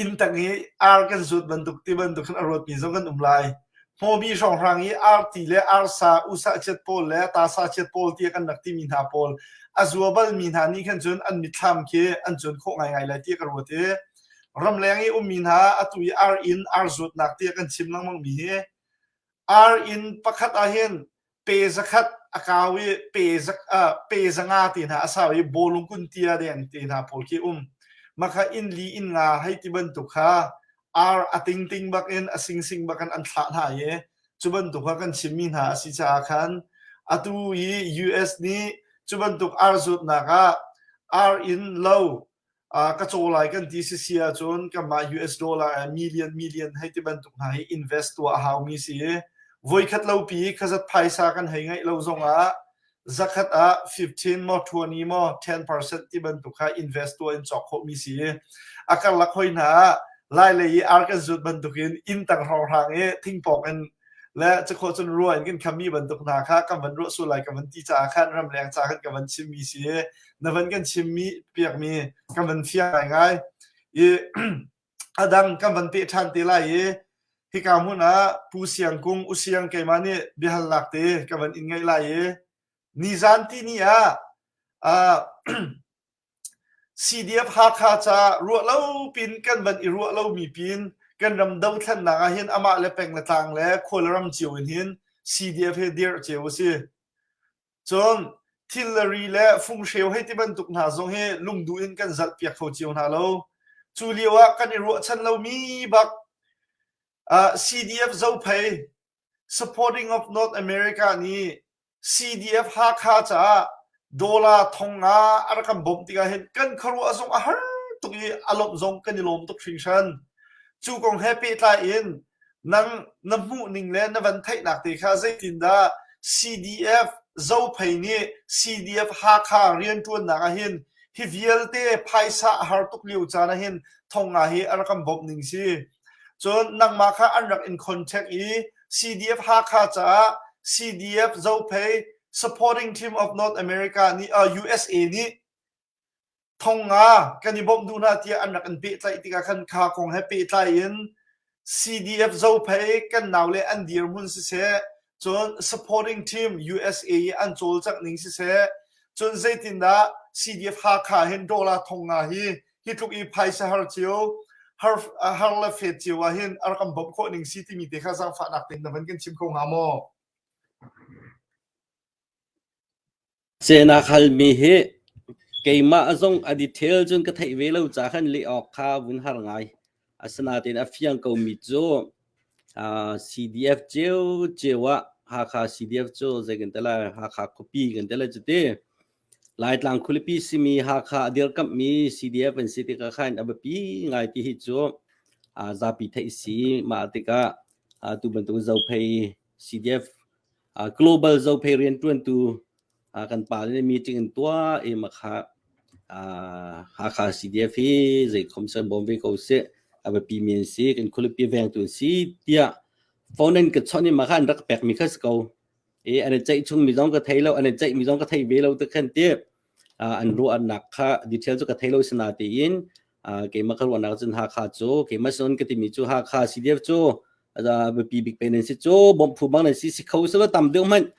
inn tang i ar kan zuat bantuk ti bantuk khan a ruatmi zong kan um lai. Hmawbi hrawnghrang i arti le arsa usa chiat pawl le tasa chiat pawl tiah kan rak timi hna pawl a zua balmi hna nih khan cun an mitthlam khi an cuan khawh ngaingai lai tiah ka ruat i ramleng i ummi hna atu i ar inn ar zuatnak tiah kan chim lengmang mi hi ar inn pakhat ah hin pe zakhat a kau i pe zak uh, pe zanga te hna a sau i bawlung kun tia deng te hna pawl khi um makha inn li inn nga hei ti bantuk kha ar a tingting bak in a singsing bak in an thlah hna i cu bantuk kha kan chimmi hna a si caah khan atu i US nih cu bantuk ar zuatnak ah ar in lo ka caw lai kan ti sisi ahcun kanmah US dollar million million hei ti bantuk hna hi invest tuah a haumi si i voikhat lo pi khazat phaisa kan hei ngeih lo zongah zakhat ah 15 maw 20 maw 10% ti bantuk kha invest tuah in cawk khawhmi si i a karlak hoi hna ah lai lei i ar kan zuat bantukin inn tang hrawnghrang i thingpawk in le cakhawh cun rua in kan khammi bantuk hna kha kan van ruah sual lai kan van ti caah khan ramleng ca khan kan van chimmi si i na van kan chimmi piakmi kan van fiang ngaingai i a dang kan van peh ṭhan te lai i hika hmun ah Pu Siang Kung U Siang keimah nih biahalnak te ka van in ngaih lai i nizan ti ni ah uh, CDF Hakha ca ruah lo pin kan van i ruah lomi pin kan ram dothlennak ah hin amah le peng le tlang le khua le ram cio in hin CDF he dirh cio a si. Cun thil le ri le funghreu hei ti bantuk hna zong hi lungduh in kan zalh piak kho cio hna lo. Cu lio ah kan i ruahchan lomi bak uh, CDF Zophei Supporting of North America nih CDF Hakha caah dollar thong nga a rak kan bawmh tikah hin kan khuaruah zong a har tuk i a lawmh zong kan i lawm tuk hringhran. Cu kong he pehtlai in. Nang na hmuhning le na van theihnak te kha zeitindah CDF Zophei nih CDF Hakha rianṭuannak ahhin hi vialte phaisa a har tuk lio caan ahhin thonga hi a rak kan bawmh ning si. Cun nangmah kha an rak in contact i CDF Hakha caah CDF Zophei Supporting Team of North America nih uh, USA nih 5000 kan i bawmh duh hna tiah an rak in pehtlaih tikah khan kha kong he pehtlai in CDF Zophei kan naule an dirhmun siseh, cun supporting team USA i an cawlcangh ning siseh, cun zeitindah CDF Hakha hin dollar 5000 hi hi tluk i phaisa har cio har, har le fet cio ah hin a rak kan bawmh khawh ning si timi te kha zaangfahnak tein na van kan chim kho hnga maw? Cenak halmi hi keimah zong a detail cun ka theih ve lo ca khan leh awk kha vun har ngai. Asinain a fiang komi cu CDF ciocio ah Hakha CDF cu zei kan ti lai Hakha khuapi kan ti lai cuti. Laitlang khualipi simi Hakha a dirkamhmi CDF an si tikah khan a biapi ngai ti hi cu zapi theih si. Mah tikah tu bantuk Zophei CDF Global Zophei rianṭuantu kan pa nih meeting in tuah i makha Hakha CDF hi zeikhom ser bawm ve ko seh a biapi mi an si kan khualipi vengtu an si tiah phone in ka chawnh i makha an rak pekmi kha si ko. I an i ceih chungmi zong ka thei lo an i ceihmi zong ka thei ve lo te khan ti an ruahnak kha detail cu ka thei lo sinatein keimah ka ruahnak cun Hakha cu keimah son ka timi cu Hakha CDF cu biapi bik pe nan si cu bawmh phu bang nan si si kho selo tam deuh hmanh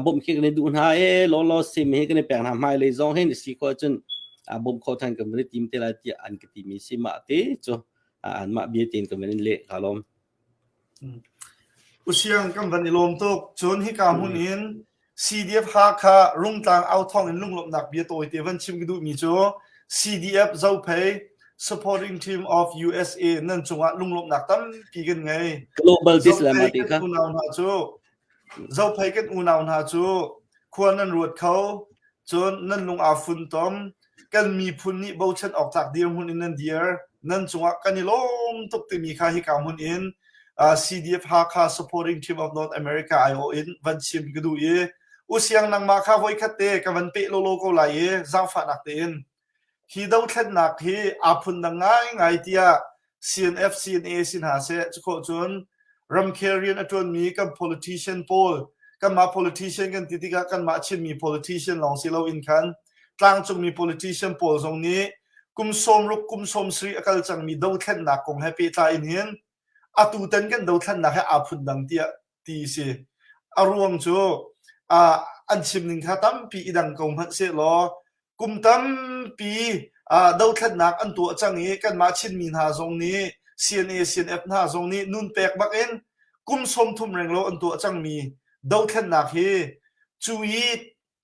bawmh khi kan i duh hna e law law sim hi kan i pek hna hmai lei zong hin si kho cun bawmh kho than kan van i tim te lai tiah an ka timi si mah te cu anmah bia tein kan van in leh ka lawm. Usiang kan van i lawm tuk. Cun hika hmun in CDF Hakha Rungtlang authawng in lunglawmhnak bia tawite van chim ka duhmi cu CDF Zophei Supporting Team of USA nan cungah lunglawmhnak tampi kan ngei. Global Islam ti kha. Unau hna cu Zophei kan unau hna cu khua nan ruat kho cun nan lung aa funtom kan miphun nih bochan awk tlak dirhmun in nan dir nan cungah kan i lawm tuk timi kha hika hmun in CDF Hakha Supporting Team of North America aiawh in van chim ka duh i usiang nangmah kha voikhat te ka van peh lawlaw ko lai i zaangfahnak tein hi dothlennak hi aa phundang ngaingai tiah CNF CNA si hna seh cukhawh cun ramkhel rian a ṭuanmi kan politician pawl kanmah politician kan ti tikah kanmah Chinmi politician lawng si loin khan tlangcungmi politician pawl zong nih kum 60 kum 70 a kal cangmi dothlennak kong he pehtlai in hin atutan kan dothlennak he aa phundang tiah ti si. A ruang cu uh, an chim ning kha tampi i dang ko hmanh sehlaw kum tampi uh, dothlennak an tuah cang i kanmah Chinmi hna zong nih CNA CNF hna zong nih nun pek bak in kum 30 renglo an tuah cangmi dothlennak hi cu i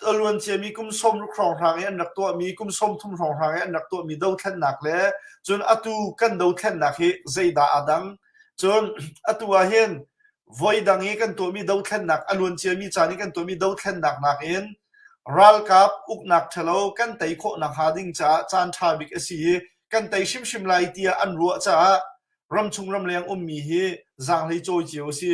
a luan ciami kum 60 hrawnghrang i an rak tuahmi kum 30 hrawnghrang i an rak tuahmi dothlennak le cun atu kan dothlennak hi zeidah a dang cun atu ah hin voi dang i kan tuahmi dothlennak a luan ciami caan i kan tuahmi dothlennak nakin ralkap uknak ṭhalo kan tei khawh nakhnga ding caah caan ṭha bik a si i kan tei hrimhrim lai tiah an ruah caah ramchung ramleng ummi hi zaanghlei cawi cio a si.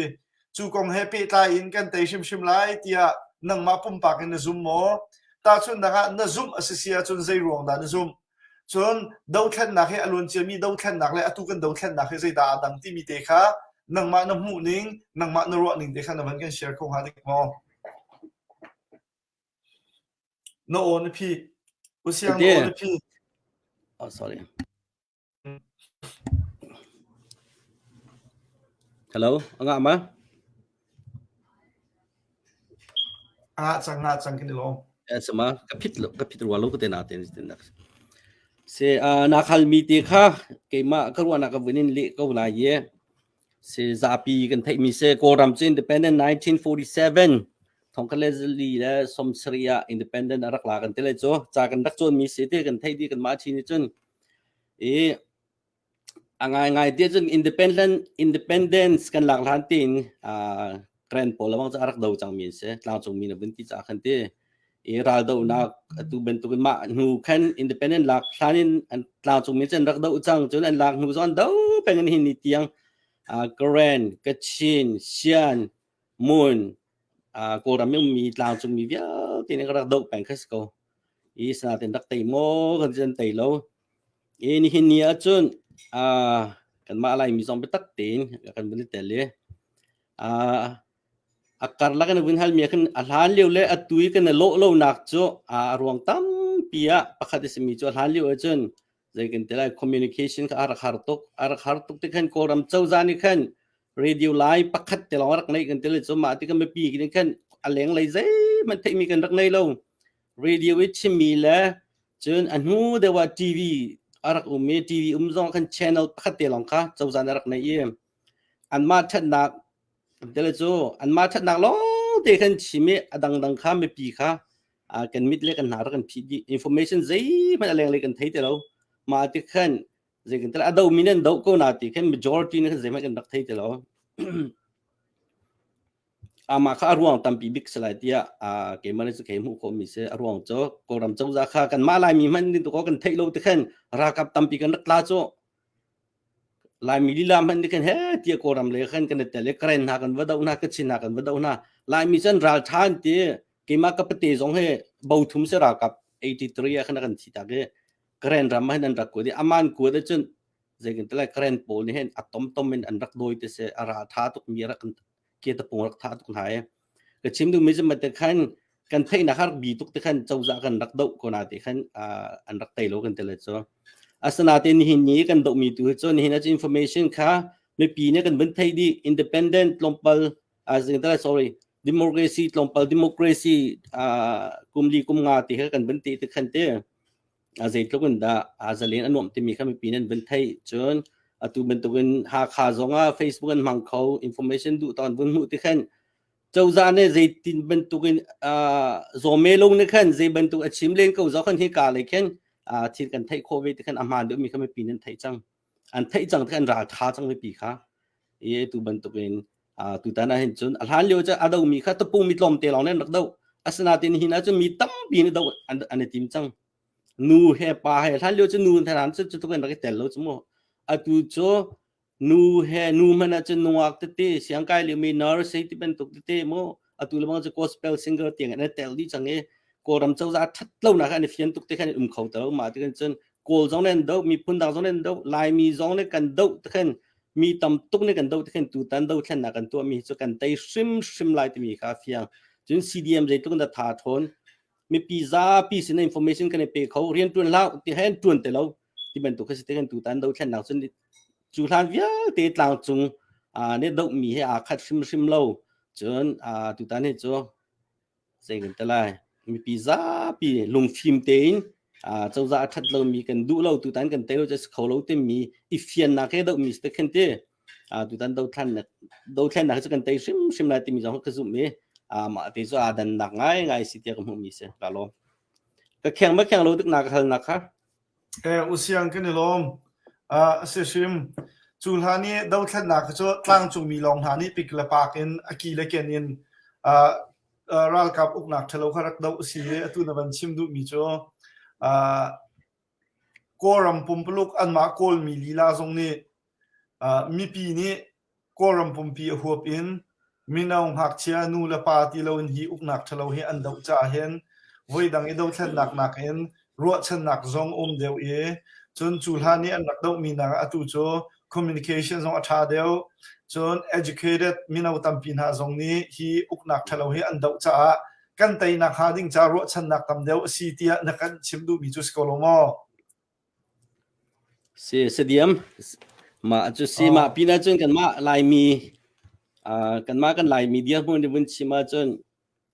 Cu kong he pehtlai in kan tei hrimhrim lai tiah nangmah pumpak in na zum maw? Tahchunhnak ah na zumh a si si ahcun zei ruang dah na zumh? Cun dothlennak hi a luan ciami dothlennak le atu kan dothlennak hi zeidah aa dang timi te kha nangmah na hmuh ning, nangmah na ruah ning te kha na van kan share kho hnga dik maw? Na aw na phih. Usiang na aw na phih. Oh, sorry. Hello, a ngah ma? A cang nga cang kan i lawm. Eh sama ka phit lo ka phit rua lo ka te na te tin nak. Se na khal mi te kha keimah ka ruahnak ka vun in leh ko lai ye. Se zapi kan theih mi se Kawlram cu independent 1947 thongkhat le zali le 70 ah independent a rak la kan te le cu ca kan rak cawn mi se te kan theih di kan mah chin ni cun I a ngaingai ti ahcun independent independence kan lak hlan tiin uh, Karen pawl lawng cu a rak do cangmi an si. Tlangcungmi na vun ti caah khan ti. I raldohnak atu bantukin mah hnu khan independent lak hlan in an tlangcungmi cu an rak do cang. Cun an lak hnu zong an do peng in hin ni tiang. Karen, Kachin, Shan, Mon, Kawlram i ummi tlangcungmi vialte nih kan rak doh peng kha si ko. I sinain rak tei maw kan ti tei lo. I nihin ni ahcun kanmah Laimi zong biatak tein kan vun i tel i a karlak in vun halmi ah khin a hlan lio le atu i kan i lawh lonak cu a ruang tampi ah pakhat a simi cu a hlan lio ahcun zei kan ti lai communication kha a rak har tuk. A rak har tuk tik khan Kawlram cozah nih khan radio lai pakhat te lawng a rak neih kan ti lai cu mah tikah mipi nih khan a lenglei zeihmanh theihmi kan rak nei lo. Radio i chimmi le cun a hnu deuh ah TV a rak um i TV um zong khan channel pakhat te lawng kha cozah nih a rak neih i anmah ṭhatnak tele cu anmah ṭhatnak lawng te khan chim i a dangdang kha mipi kha kan mit le kan hna rak kan phih dih information zeihmanh a lenglei kan thei ti lo mah ti khan zei kan tel a do mi nan do ko na ti khan majority ne khan zeihmanh kan rak thei ti lo amah kha a ruang tampi bik si lai tiah keimah nih cu kei hmuh khawhmi si a ruang cu Kawlram cozah kha kanmah Laimi hmanh nih ko kan theih lo ti khan ralkap tampi kan rak tla cu Laimi lila hmanh nih khan he tiah Kawlram le khan kan i tel i Karen hna kan va doh hna Kachin hna kan va doh hna Laimi cu an ral ṭha an ti keimah ka pate zong hi bo thum si ralkap 83 ah khan a kan thi tak i Karen ram ah hin an rak kuat i aman kuat ahcun zei kan ti lai Karen pawl nih hin a tomtom in an rak dawi ti si a ral ṭha tuk mi rak ke tapung rak tha tuk hna i ka chim duhmi cu mate khan kan theihnak har bi tuk te khan cozah kan rak doh ko na te khan an rak tei lo kan ti le cu asana te nihin ni kan doh mi tu cu nihin ah information kha mipi nih kan vun thei dih independent tlawmpal sorry democracy tlawmpal democracy kum li kum nga ti kha kan vun ti te khan te a zeitluk in dah aa zalen a nuamh timi kha mipi nan vun theih cun atu bantukin Hakha zong ah Facebook an hmang kho information duh tawn vun hmuh ti khan cozah nih zeitin bantukin zawme lung nih khan zei bantuk a chim len ko zo khan hi ka lei khin thil kan theih khawh ve ti khan a hmaan deuhmi kha mipi nan theih cang an theih cang ti an ral tha cang mipi kha i tu bantukin tutan ah hin cun a hlan lio cu a domi kha tapung mi tlawmte lawng nih an rak doh asinain hin ahcun mi tampi nih doh an i tim cang nu he pa he hlan lio cu nu hna cu cu tuk in rak i tel lo cu mu atu cu nu he nu hmanh ahcun nungak tete siangkai lio mi nurse ti bantuk tete mu atu le bang cu gospel singer tiang an i tel dih cang i kawlram cozah that lo nak an i fian tuk te khan um kho te lo mah ti kan cun kawl zong nih an doh miphun dang zong nih an doh laimi zong nih kan doh te khan mi tam tuk nih kan doh te khan tutan dothlennak kan tuahmi cu kan tei hrimhrim lai timi kha a fiang cun CDM zeitluk in dah tha ṭhawn mipi zapi sin information kan i pe kho rian ṭuan hlah ti he an ṭuan te lo ti bantuk kha si te kan tutan dothlennak cun cu hlan vialte tlangcung ne dohmi he aa khat hrimhrim lo cun tutan hi cu zei kan ti lai mipi zapi lungfim tein cozah a ṭhat lomi kan duh lo tutan kan tei lo cu a si kho lo timi i fiannak he dohmi si te khin ti tutan dothlennak dothlennak cu kan tei hrimhrim lai timi zong ka zumh i mah te cu aa dannak ngaingai si tiah ka hmuhmi si ka lawm ka kheng ma kheng lo tuk na ka halnak kha Eh, usiang kan i lawm. A si hrim. Cu hlan i dothlennak cu tlangcungmi lawng hna nih pik le pak in a ki le ken in uh, ralkap uknak ṭhalo kha rak doh a si i atu na van chim duhmi cu uh, Kawlram pumpuluk anmah Kawlmi lila zong nih uh, mipi nih Kawlram pumpi a huap in mino ngakchia nu le pa ti loin hi uknak ṭhalo hi an doh caah hin voidang i dothlennak nakin ruahchannak zong um deuh i cun cu hlan i an rak dohmi nak atu cu communication zong a ṭha deuh cun educated mino tampi hna zong nih hi uknak ṭhalo hi an doh caah kan teinak hnga ding ca ruahchannak tam deuh a si tiah na kan chim duhmi cu si ko lo maw? Si sadiam mah cu si mah pin ahcun kanmah Laimi uh, kanmah kan Laimi dirhmun in vun chim ahcun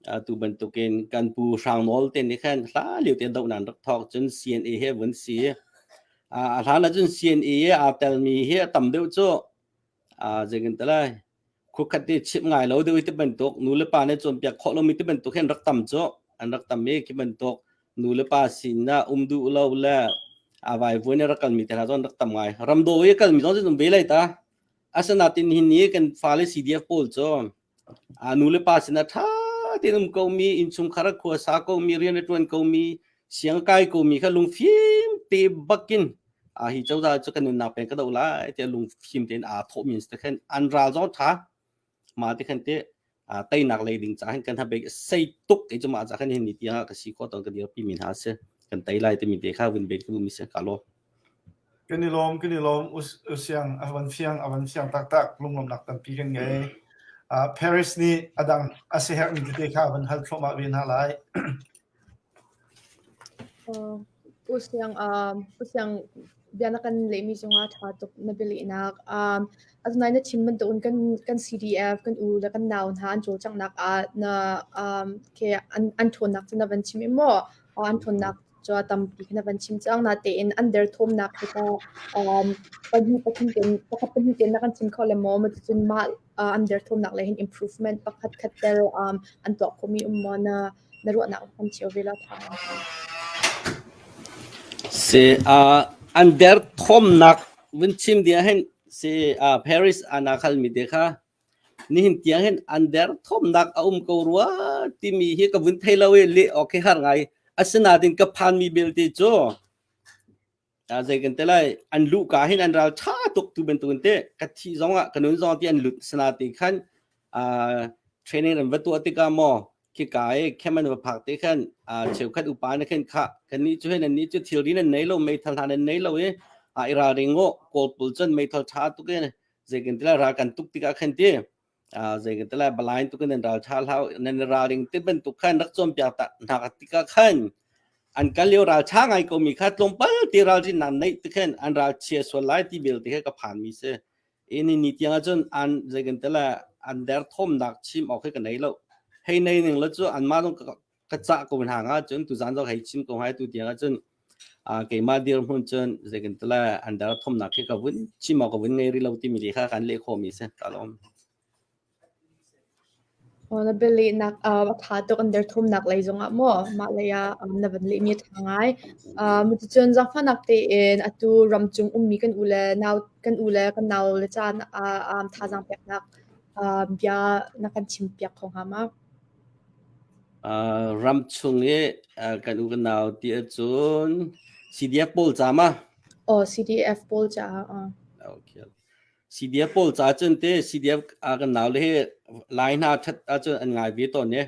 atu bantukin kan pu Hrang Nawl te nih khan hla lio te doh nan rak thawk cun CNA he vun si. Uh, a hlan ahcun CNA he aa telmi hi a tam deuh cu uh, zei kan ti lai Khuakhat i chimh ngai lo deuh i ti bantuk nu le pa nih cawnpiak khawh lomi ti bantuk hi an rak tam cu an rak tam i khi bantuk nu le pa sin ah um duh lo le a vaivuan i rak kalmi te hna zong an rak tam ngai. Ramdaw i a kalmi zong cu um ve lai ta. Asinain nihin ni kan fale CDF pawl cu a nu le pa sinah ṭha tein um komi, innchungkhar ah khua sa komi, rian a ṭuan komi, siang a kai komi kha lungfim te bakin. Hi cozah cu kan nunnak peng ka doh lai tiah lungfim tein aa thawhmi an si te khan an ral zong ṭha. Mah ti khan teh teinak lei ding caah hin kan habei sei tuk kei cu mah ca khan hin ni tiang ah ka si khawh tawn ka dirpi mi hna a si. Kan tei lai timi te kha vun bet ka duhmi si ka lawm. Kan i lawm, kan i lawm. Usiang a van fiang, a van fiang taktak. Lunglawmhnak tampi kan ngei. Paris nih a dang a siaherhmi tete kha a van hal thluahmah ve hna lai. Pu Siang, Pu Siang bia na kan lehmi cungah ṭha tuk na bialehnak. Asinain na chim bantukin kan kan CDF, kan u le kan nau hna an cawlcanghnak ah na khi an an ṭhawnnak cu na van chim i maw an ṭhawnnak cu a tampi kha na van chim cang. Natein an derthawmnak hi tah pahnih pathum tein pakhat pahnih tein na kan chim kho le maw? Cuticun mah an derthawmnak lei hin improvement pakhat khat tel an tuah khawhmi um maw na na ruahnak kan cheu ve la tha. Si uh, an derthawmnak vun chim ding hin si uh, Paris ana khal mi te kha nihin tiang hin an derthawmnak a um ko rua timi hi ka vun thei lo i le okay har ngai asinain ka phan mi belte cu Zei kan te lai an luhka hin an ral ṭha tuk tu bantukin te ka thih zongah ka nun zong ti an lut sana ti khan training an va tuah tikah maw khika i khem an va phak te khan cheukhat upa na khan kha kannih cu hin annih cu thilri nan nei lo meithal hna nan nei lo i i ralring u kawl pawl cun meithal ṭha tuk in zei kan ti lai ral kan tuk tikah khan ti zei kan ti lai balain tukin nan ral ṭha hlah nan ralring ti bantuk khan rak cawnpiak ta hna tikah khan an kal lio ral ṭha ngai ko mi kha tlawmpal ti ralrin nan neih ti khan an ral chia sual lai ti bel ti kha ka phan mi si ini ni tiang ahcun an zei kan ti lai an der thomnak chim awk hi ka nei lo hei nei ning la cu an mah zong ka cah ko hna nga cun tu zan zong hei chim ko hai tu tiang ahcun keimah dirhmun cun zei kan ti lai an der thomnak khi ka vun chim awk ka vun ngei rih lo timi li kha kan leh khawhmi si ka lawm. Na bialehnak a ṭha tuk an derthawmnak lei zongah maw mah lei ah na van lehmi a ṭha ngai. Cuticun zaangfahnak tein atu ramchung ummi kan u le nau kan u le kan nau le caan ah thazaang peknak bia na kan chimpiak kho hnga ma? Ramchung i kan u kan nau ti ahcun CDF pawl ca ma? Aw CDF pawl caah. Okay. CDF pawl ca cun te CDF kan nau le hi Lai hna ṭhat ahcun an ngai ve tawn i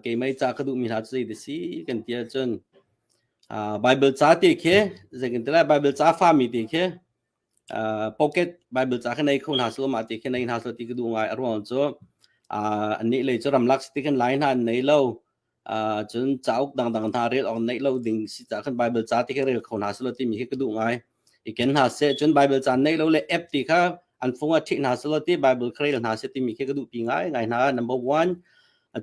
keimah ca ka duhmi hna cu zei ti si kan ti ahcun Bible ca te khi zei kan ti lai Bible ca fami te khi pocket Bible ca kha nei kho hna selaw mah te khi nei hna selaw ti ka duh ngai a ruang cu annih lei cu ramlak si ti khan Lai hna an nei lo cun cauk dangdang hna rel awk neih lo ding si caah khan Bible ca ti khi rel kho hna selaw timi khi ka duh ngai. I ken hna seh cun Bible ca neih lo le app ti kha an phung ah ṭhih hna selaw ti Bible kha rel hna seh timi khi ka duh pi ngai ngai hna. Number one.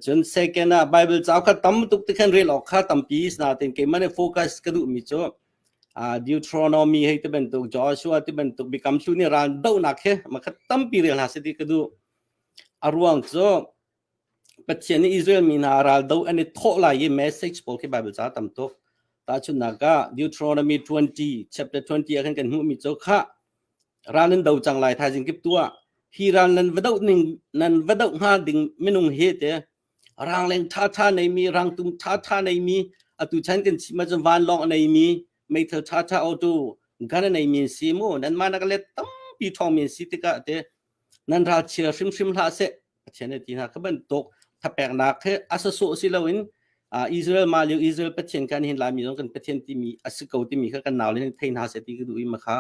Cun second ah Bible ca kha tam tuk ti khan rel awk kha tampi natin keimah nih focus ka duhmi cu Deuteronomy hei ti bantuk Joshua ti bantuk biakam hlun i ral dohnak khi mah kha tampi rel hna seh ti ka duh. A ruang cu Pathian nih Israel mi hna ral do an i thawh lai i message pawl khi Bible ca tam tuk. Tahchunhnak ah Deuteronomy 20 chapter 20 ah khan kan hmuhmi cu khah ral nan do cang lai thaizing kip tu ah hi ral nan va doh ning nan va doh hnga ding minung hi te rangleng ṭhaṭha neimi rangtum ṭhaṭha neimi atu chan kan chim ahcun vanlawng a neimi meithal ṭhaṭha auto gun a neimi an si mu nanmah nak let tampi ṭhawngmi an si tikah te nan ral chia hrimhrim hlah seh Pathian nih ti hna kha bantuk thapeknak he a sawsawh si loin Israel mah lio Israel Pathian kan hin Laimi zong kan Pathian timi a si ko timi kha kan nau le thei hna seh ti ka duh i makha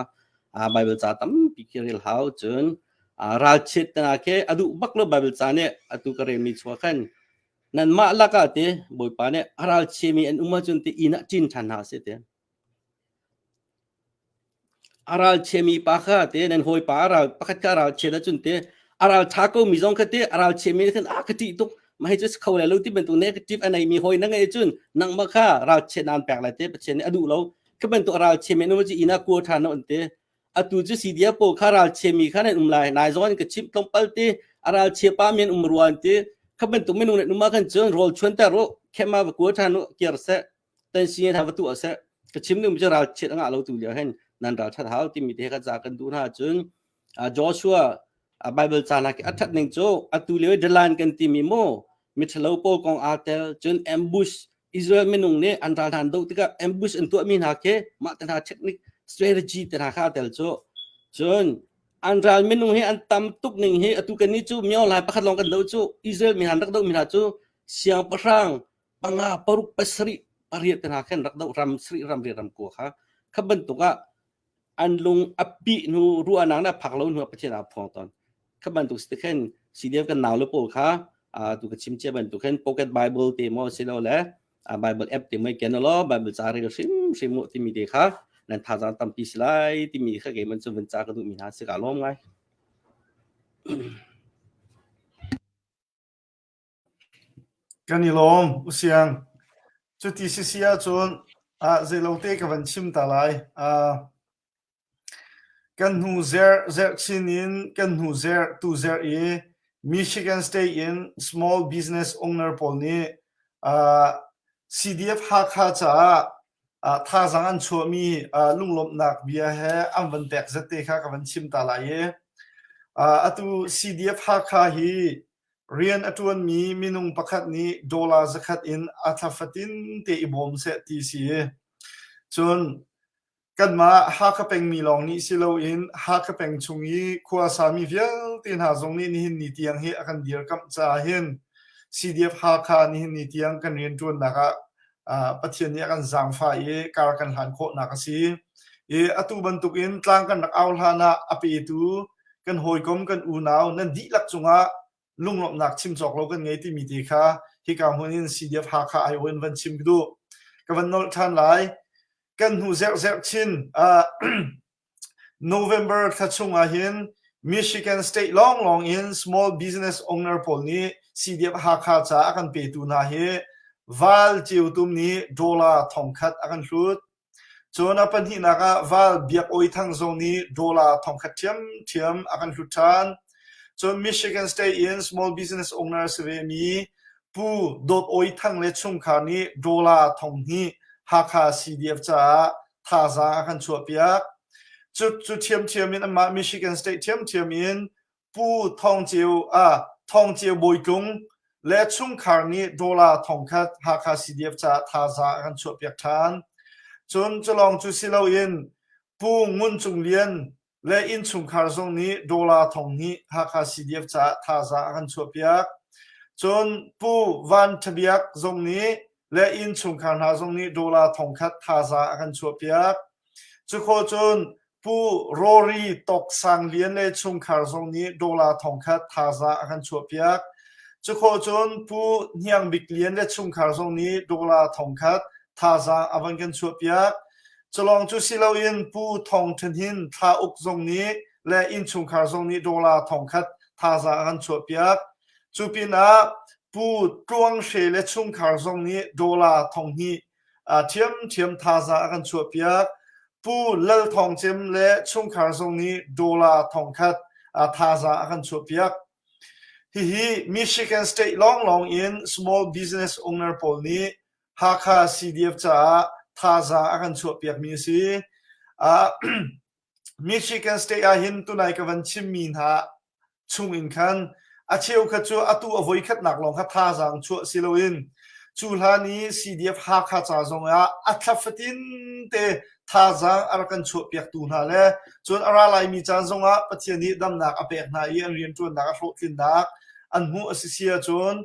Bible ca tampi khi rel hau cun ralchiat tana khi a duh bak lo Bible ca nih atu ka relmi chuah khan nanmah lakah te Bawipa nih a ralchiami an um ahcun te inn ah ṭin ṭhan hna seh te A ralchiami pa kha te nan hawipa a ral pakhat kha a ralchiat ahcun te a ralṭha komi zong kha te a ralchiami nih khan a ka ṭih tuk mah hi cu si kho lai lo ti bantuk negative a neimi hawi na ngeih ahcun nangmah kha ralchiat naan pek lai te Pathian nih a duh lo. Khi bantuk a ralchiami an um ahcun inn ah kua ṭhan an ti. Atu cu CDF pawl kha ralchiami kha nan um lai. Nai zong an ka chimh tlawmpal ti a ralchia pa mi an um rua an ti. Kha bantuk minung nan um ah khan cun rawl chuanter u, khem ah va kua ṭhan u, kir seh. Tansi hna va tuah seh ka chim ding cu ral chiat a ngah lo tu lio hin nan ral that hau timi te kha ca kan duh hna cun Joshua Bible ca hna khi a that ning cu atu lio dalan kan timi mu mithalo pawl kong aa tel cun ambush Israel minung nih an ral hna an doh tikah ambush an tuahmi hna khi mah te hna technique Strategy te hna kha tel cu. Cun an ral minung hi an tam tuk ning hi atu kan nih cu myo lai pakhat lawng kan do cu Israel mi hna rak do mi hna cu siangpahrang panga paruk pasarih pariat te hna khan rak do ram sri ram ri ram kua kha kha bantuk ah an lung a pih hnu ruahnak na phak lo hnu Pathian aa phuang tawn. Kha bantuk si khin CDF kan nau le pawl kha tu ka chim cia bantuk khin pocket bible te maw silo le bible app te mai ken lo bible ca rel hrim hrim mu timi te kha nan thazaang tampi si lai timi kha kei man cu van ca ka duh mi hna si ka lawm ngai. Kan i lawm, Usiang. Cuti sisi ahcun ah zeilote ka van chim ta lai. Ah, kan hnu zerh zerh chin in kan hnu zerh tu zerh i Michigan State in small business owner pawl nih ah CDF Hakha caah ah thazaang an chuahmi ah lunglawmhnak bia he an van pek zat te kha ka van chim ta lai i ah atu CDF Hakha hi Rian a ṭuanmi minung pakhat nih dollar zakhat in a thla fatin te i bawm seh ti si. Cun kanmah Hakha pengmi lawng nih si loin Hakha peng chung i khua sami vialte hna zong nih nihin ni tiang hi a kan dirkamh caah hin CDF Hakha nihin ni tiang kan rianṭuannak ah Pathian nih a kan zaangfah i kar kan hlan khawhnak a si. I atu bantukin tlang kan rak au hlan ah a petu kan hawikom kan unau nan dihlak cungah lunglawmhnak chim cawk lo kan ngei timi te kha hika hmun in CDF Hakha aiawh in van chim ka duh. Ka van nolh ṭhan lai. Kan hnu zerh chin uh, November thla chung ah hin Michigan State lawnglawng in small business owner pawl nih CDF Hakha ca a kan petu hna hi Val Ceu Tum nih dollar thongkhat a kan hlut. Cun a pahnihnak ah Val Biak Awi Thang zong nih dollar thongkhat ṭhiamṭhiam a kan hlut ṭhan. Cun Michigan State in small business owner a si vemi Pu Dawt Awi Thang le chungkhar nih dollar 2000 Hakha CDF caah thazaang a kan chuahpiak. Cu, cu ṭhiamṭhiam in anmah Michigan State ṭhiamṭhiam in Pu Thawng Ceu ah Thawng Ceu Bawi Tlung le chungkhar nih dollar 1000 Hakha CDF caah thazaang a kan chuahpiak ṭhan. Cun culawng cu si loin Pu Ngun Cung Lian le innchungkhar zong nih dollar 2000 Hakha CDF caah thazaang a kan chuahpiak. Cun Pu Van Ṭha Biak zong nih le innchungkhar hna zong nih dollar 1000 thazaang a kan chuahpiak. Cukhawh cun Pu Rory Tawk Sang Lian le chungkhar zong nih dollar 1000 thazaang a kan chuahpiak. Cukhawh cun Pu Hniang Bik Lian le chungkhar zong nih dollar 1000 thazaang a van kan chuahpiak. Culawng cu si loin Pu Thawng Ṭhan Hin Thla Uk zong nih le innchungkhar zong nih dollar 1000 thazaang a kan chuahpiak. Cu pinah Pu Tluang Hre le chungkhar zong nih dollar 2000 ṭhiamṭhiam thazaang a kan chuahpiak. Pu Lal Thawng Cem le chungkhar zong nih dollar 1000 thazaang a kan chuahpiak. Hihi Michigan State lawnglawng in small business owner pawl nih Hakha CDF caah thazaang a kan chuahpiakmi a si. Michigan State ah hin tunai ka van chimmi hna chung in khan a cheukhat cu atu a voikhatnak lawng kha thazaang chuah si loin cu hlan i CDF Hakha ca zong ah a thla fatin te thazaang a rak kan chuahpiaktu hna le cun a ra laimi caan zong ah Pathian nih damnak a pek hna i an rianṭuannak a hlawhtlinnak an hmuh a si si ahcun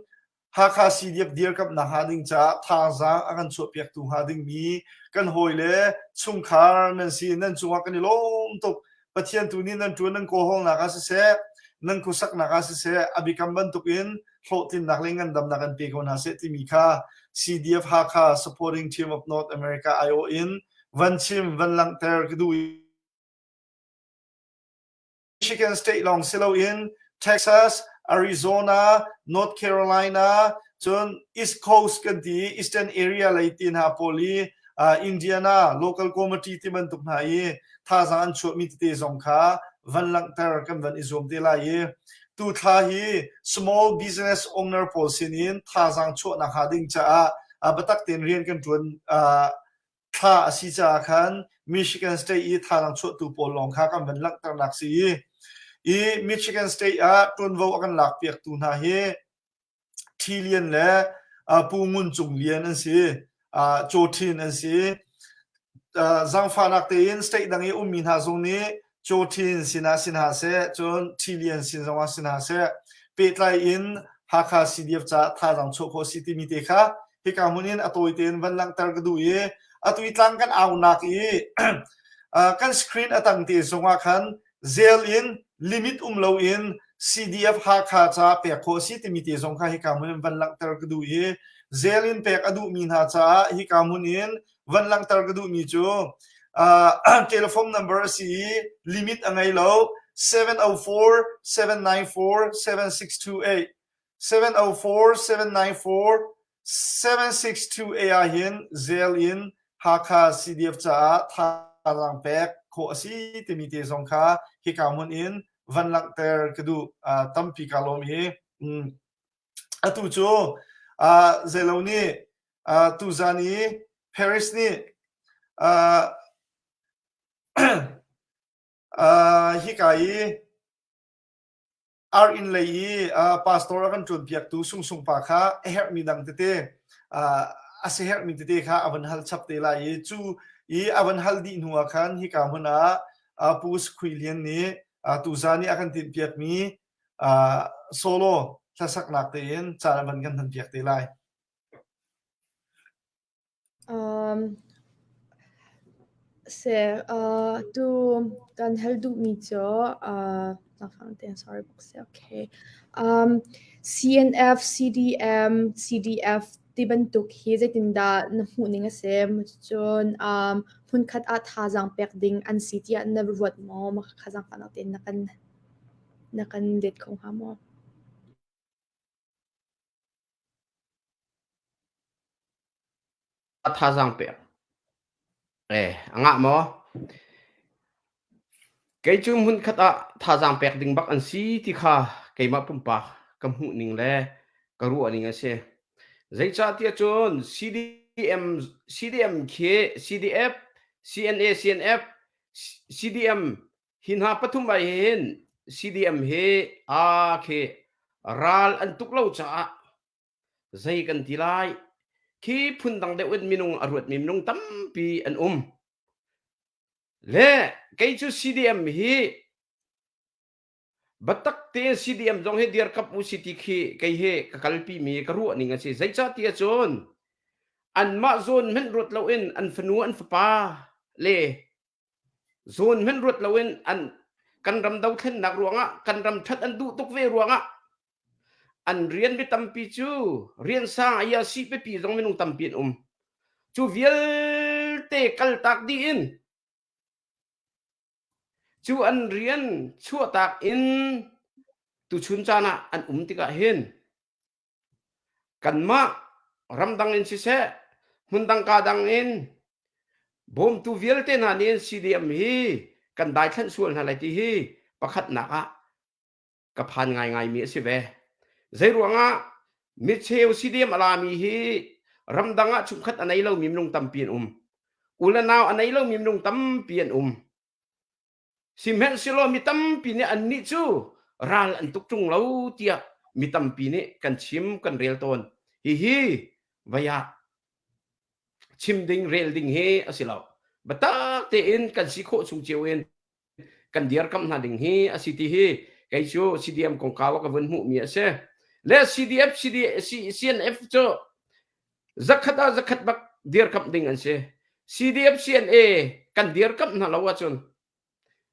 Hakha CDF dirkamhnak hnga ding caah thazaang a kan chuahpiaktu hnga dingmi kan hawile chungkhar nan si nan cungah kan i lawm tuk. Pathian tu nih nan ṭuan nan kawlhawlnak ah siseh, nan khuasaknak ah siseh, a biakam bantukin hlawhtlinnak le ngandamnak an pe ko hna seh timi kha CDF Hakha Supporting Team of North America aiawh in van chim van langhter ka duh. Michigan State lawng si loin Texas, Arizona, North Carolina, cun East Coast kan ti i Eastern area lei ti hna pawl i uh, Indiana local committee ti bantuk hna i thazaang an chuahmi tete zong kha van langhter kan van i zuam te lai i tu thla hi small business owner pawl sinin thazaang chuahnak hnga ding caah uh, biatak tein rian kan ṭuan uh, thla a si caah khan Michigan State i thazaang chuahtu pawl lawng kha kan van langhternak si i i Michigan State ah ṭuanvo a kan lakpiaktu hna hi Ṭhi Lian le Pu Ngun Cung Lian an si, Caw Ṭhin an si. Zaangfahnak tein state dang i ummi hna zong nih Cawṭhin sinah si hna seh, cun Ṭhilian sin zongah si hna seh, pehtlai in Hakha CDF caah thazaang chuah khawh a si timi te kha hika hmun in a tawi tein van langhter ka duh i atu i tlang kan aunak i kan screen a tang te zongah khan zel in limit um loin CDF Hakha caah pek khawh a si timi te zong kha hika hmun in van langhter ka duh i zel in pek a duhmi hna caah hika hmun in van langhter ka duhmi cu telephone number a si i limit a ngei lo 704 794 7628 704 794 7628 ah hin zel in Hakha CDF caah thazaang pek khawh a si timi te zong kha hika hmun in van langhter ka duh tampi ka lawm i atu cu zeilo nih tuzan i Paris nih hika i ar inn lei i pastor a kan ṭuanpiaktu Sungsung pa kha a herhmi dang tete a si herhmi tete kha a van hal chap te lai i cu i a van hal dih hnu ah khan hika hmun ah Pu Sakhui Lian nih tuzan i a kan tinhpiakmi solo hlasaknak tein caan a van kan hmanpiak te lai. Um, se, uh, tu kan hal duhmi cu, uh, sorry, okay. Um, CNF, CDM, CDF ti bantuk hi zeitindah na hmuh ning a si? Cun um, hmunkhat ah thazaang pek ding an si tiah na ruat maw? Mah kha zaangfahnak tein na kan na kan let kho hnga maw? Thazaang pek. Eh, a ngah maw? Kei cu hmunkhat ah thazaang pek ding bak an si ti kha keimah pumpak ka hmuh ning le ka ruah ning a si. Zeicahtiah cun CDM, CDM khi CDF, CNA, CNF, CDM Hi hna pathum ah hin CDM hi aa khi ral an tuk lo caah zei kan ti lai khi phundang deuh in minung a ruatmi minung tampi an um. Le kei cu CDM hi biatak tein CDM zong hi dirkamh u si ti khi kei hi ka kalpi mi ka ruah ning a si. Zeicahtiah cun anmah zawn hmanh ruat loin an fanu an fapa le Zawn hmanh ruat loin an kan ram dothlennak ruangah kan ram ṭhat an duh tuk ve ruangah an rian mi tampi cu rian sang a si pipi zong minung tampi an um. Cu vialte kaltak dih in cu an rian chuahtak in tuchun caan ah an um tikah hin Kanmah ramdang in siseh, hmundang kadang in bawmtu vialte hna nih CDM hi kan daithlanh sual hna lai ti hi pakhatnak ah ka phan ngaingaimi a si ve. Zeiruangah micheu CDM a lami hi ramdang ah chungkhat a nei lomi minung tampi an um. U le nau a nei lomi minung tampi an um. Sihmanhsehlaw mi tampi nih annih cu ral an tuk ṭung lo tiah mi tampi nih kan chim kan rel tawn. Hihi vai ah chim ding rel ding hi a si lo. Biatak tein kan si khawh chung cio in kan dirkamh hna ding hi a si ti hi kei cu CDM kongkau ah ka vun hmuhmi a si. Le CDF, CD, CNF cu zakhat ah zakhat bak dirkamh ding an si. CDF CNA kan dirkamh hna lo ahcun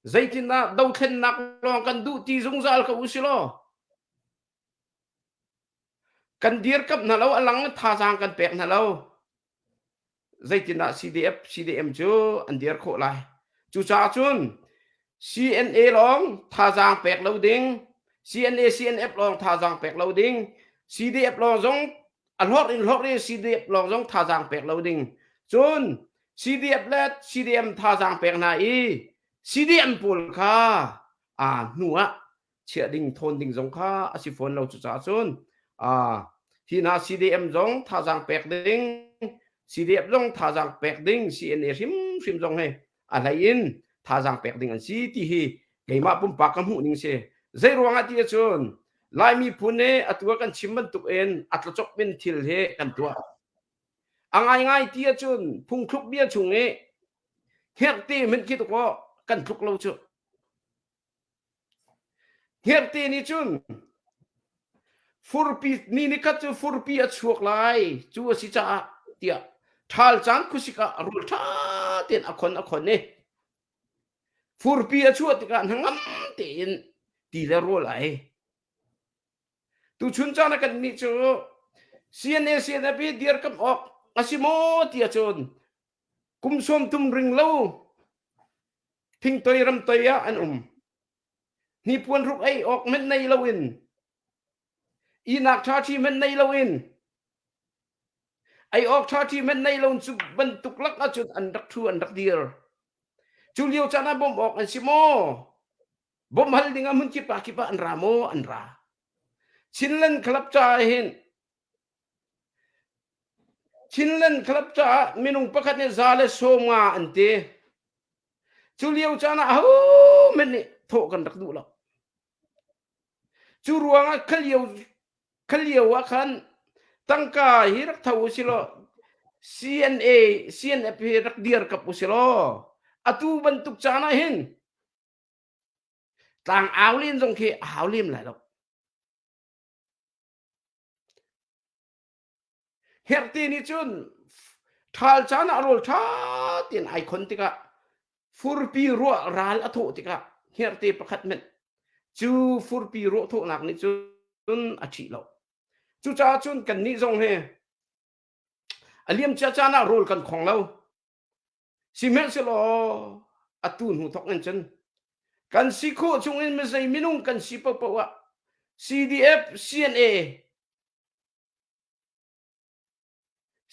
zeitindah dothlennak lawng kan duh ti zungzal ko u law kan dirkamh hna lo a lang thazaang kan pek hna lo zeitindah CDF CDM cu an dir khawh lai cucaah cun CNA lawng thazaang pek lo ding CNA CNF lawng thazaang pek lo ding CDF lawng zong a hlorh in hlorh in CDF lawng zong thazaang pek lo ding cun CDF le CDM thazaang pek hna i CDM pawl kha a hnu ah chiah ding thawn ding zong kha a si fawn lo cucaah cun a hi hna CDM zong thazaang pek ding CDF zong thazaang pek ding CNA hrimhrim zong he a hlei in thazaang pek ding an si ti hi keimah pumpak ka hmuh ning si zei ruangah ti ahcun Lai miphun hi atu ah kan chim bantuk in a tlacop in thil hi kan tuah. A ngaingai ti ahcun phungthluk bia chung i. Hngerhte hmanh khi tukaw kan tluk lo cu. Hngerhte nih cun furpi ni nikhat cu furpi a chuak lai cu a si caah tiah ṭhal caan khuasik ah rawl ṭha tein a khon a khon i furpi a chuah tikah hnangam tein ti le rawl a ei. Tuchun caan ah kannih cu CNA CNF hi dirkamh awk a si maw ti ahcun kum 30 ring lo thingtoi ramtoi ah an um. Hnipuan hruk ei awk hmanh nei loin ihnak ṭhaṭhi hmanh nei loin ei awk ṭhaṭhi hmanh nei lo cu bantuk lak ahcun an rak ṭhu an rak dir. Cu lio caan ah bawmh awk an si maw? Bawmh hal ding ah hmun kip ah kip ah an ra maw? An ra. Chinland Club caah hin Chinland Club caah minung pakhat nih 150 an ti. Cu lio caan ah ahohmanh nih thawh kan rak duh lo. Cu ruangah kha lio kha lio ah khan tangka hi rak tho u silaw CNA CNF hi rak dirkap u silaw atu bantuk caan ah hin tlang au len zong khi a hau lem lai lo. Herhte nih cun ṭhal caan ah rawl ṭha tein ai khon tikah furpi ruah ral a thawh tikah hngerhte pakhat hmanh cu furpi ruah thawhnak nih cun a ṭhih lo. Cucaah cun kannih zong hi a liamcia caan ah rawl kan khong lo. Sihmanhsehlaw atu hnu thawk in cun kan si khawh chung in mizei minung kan si paohpaoh ah CDF, CNA,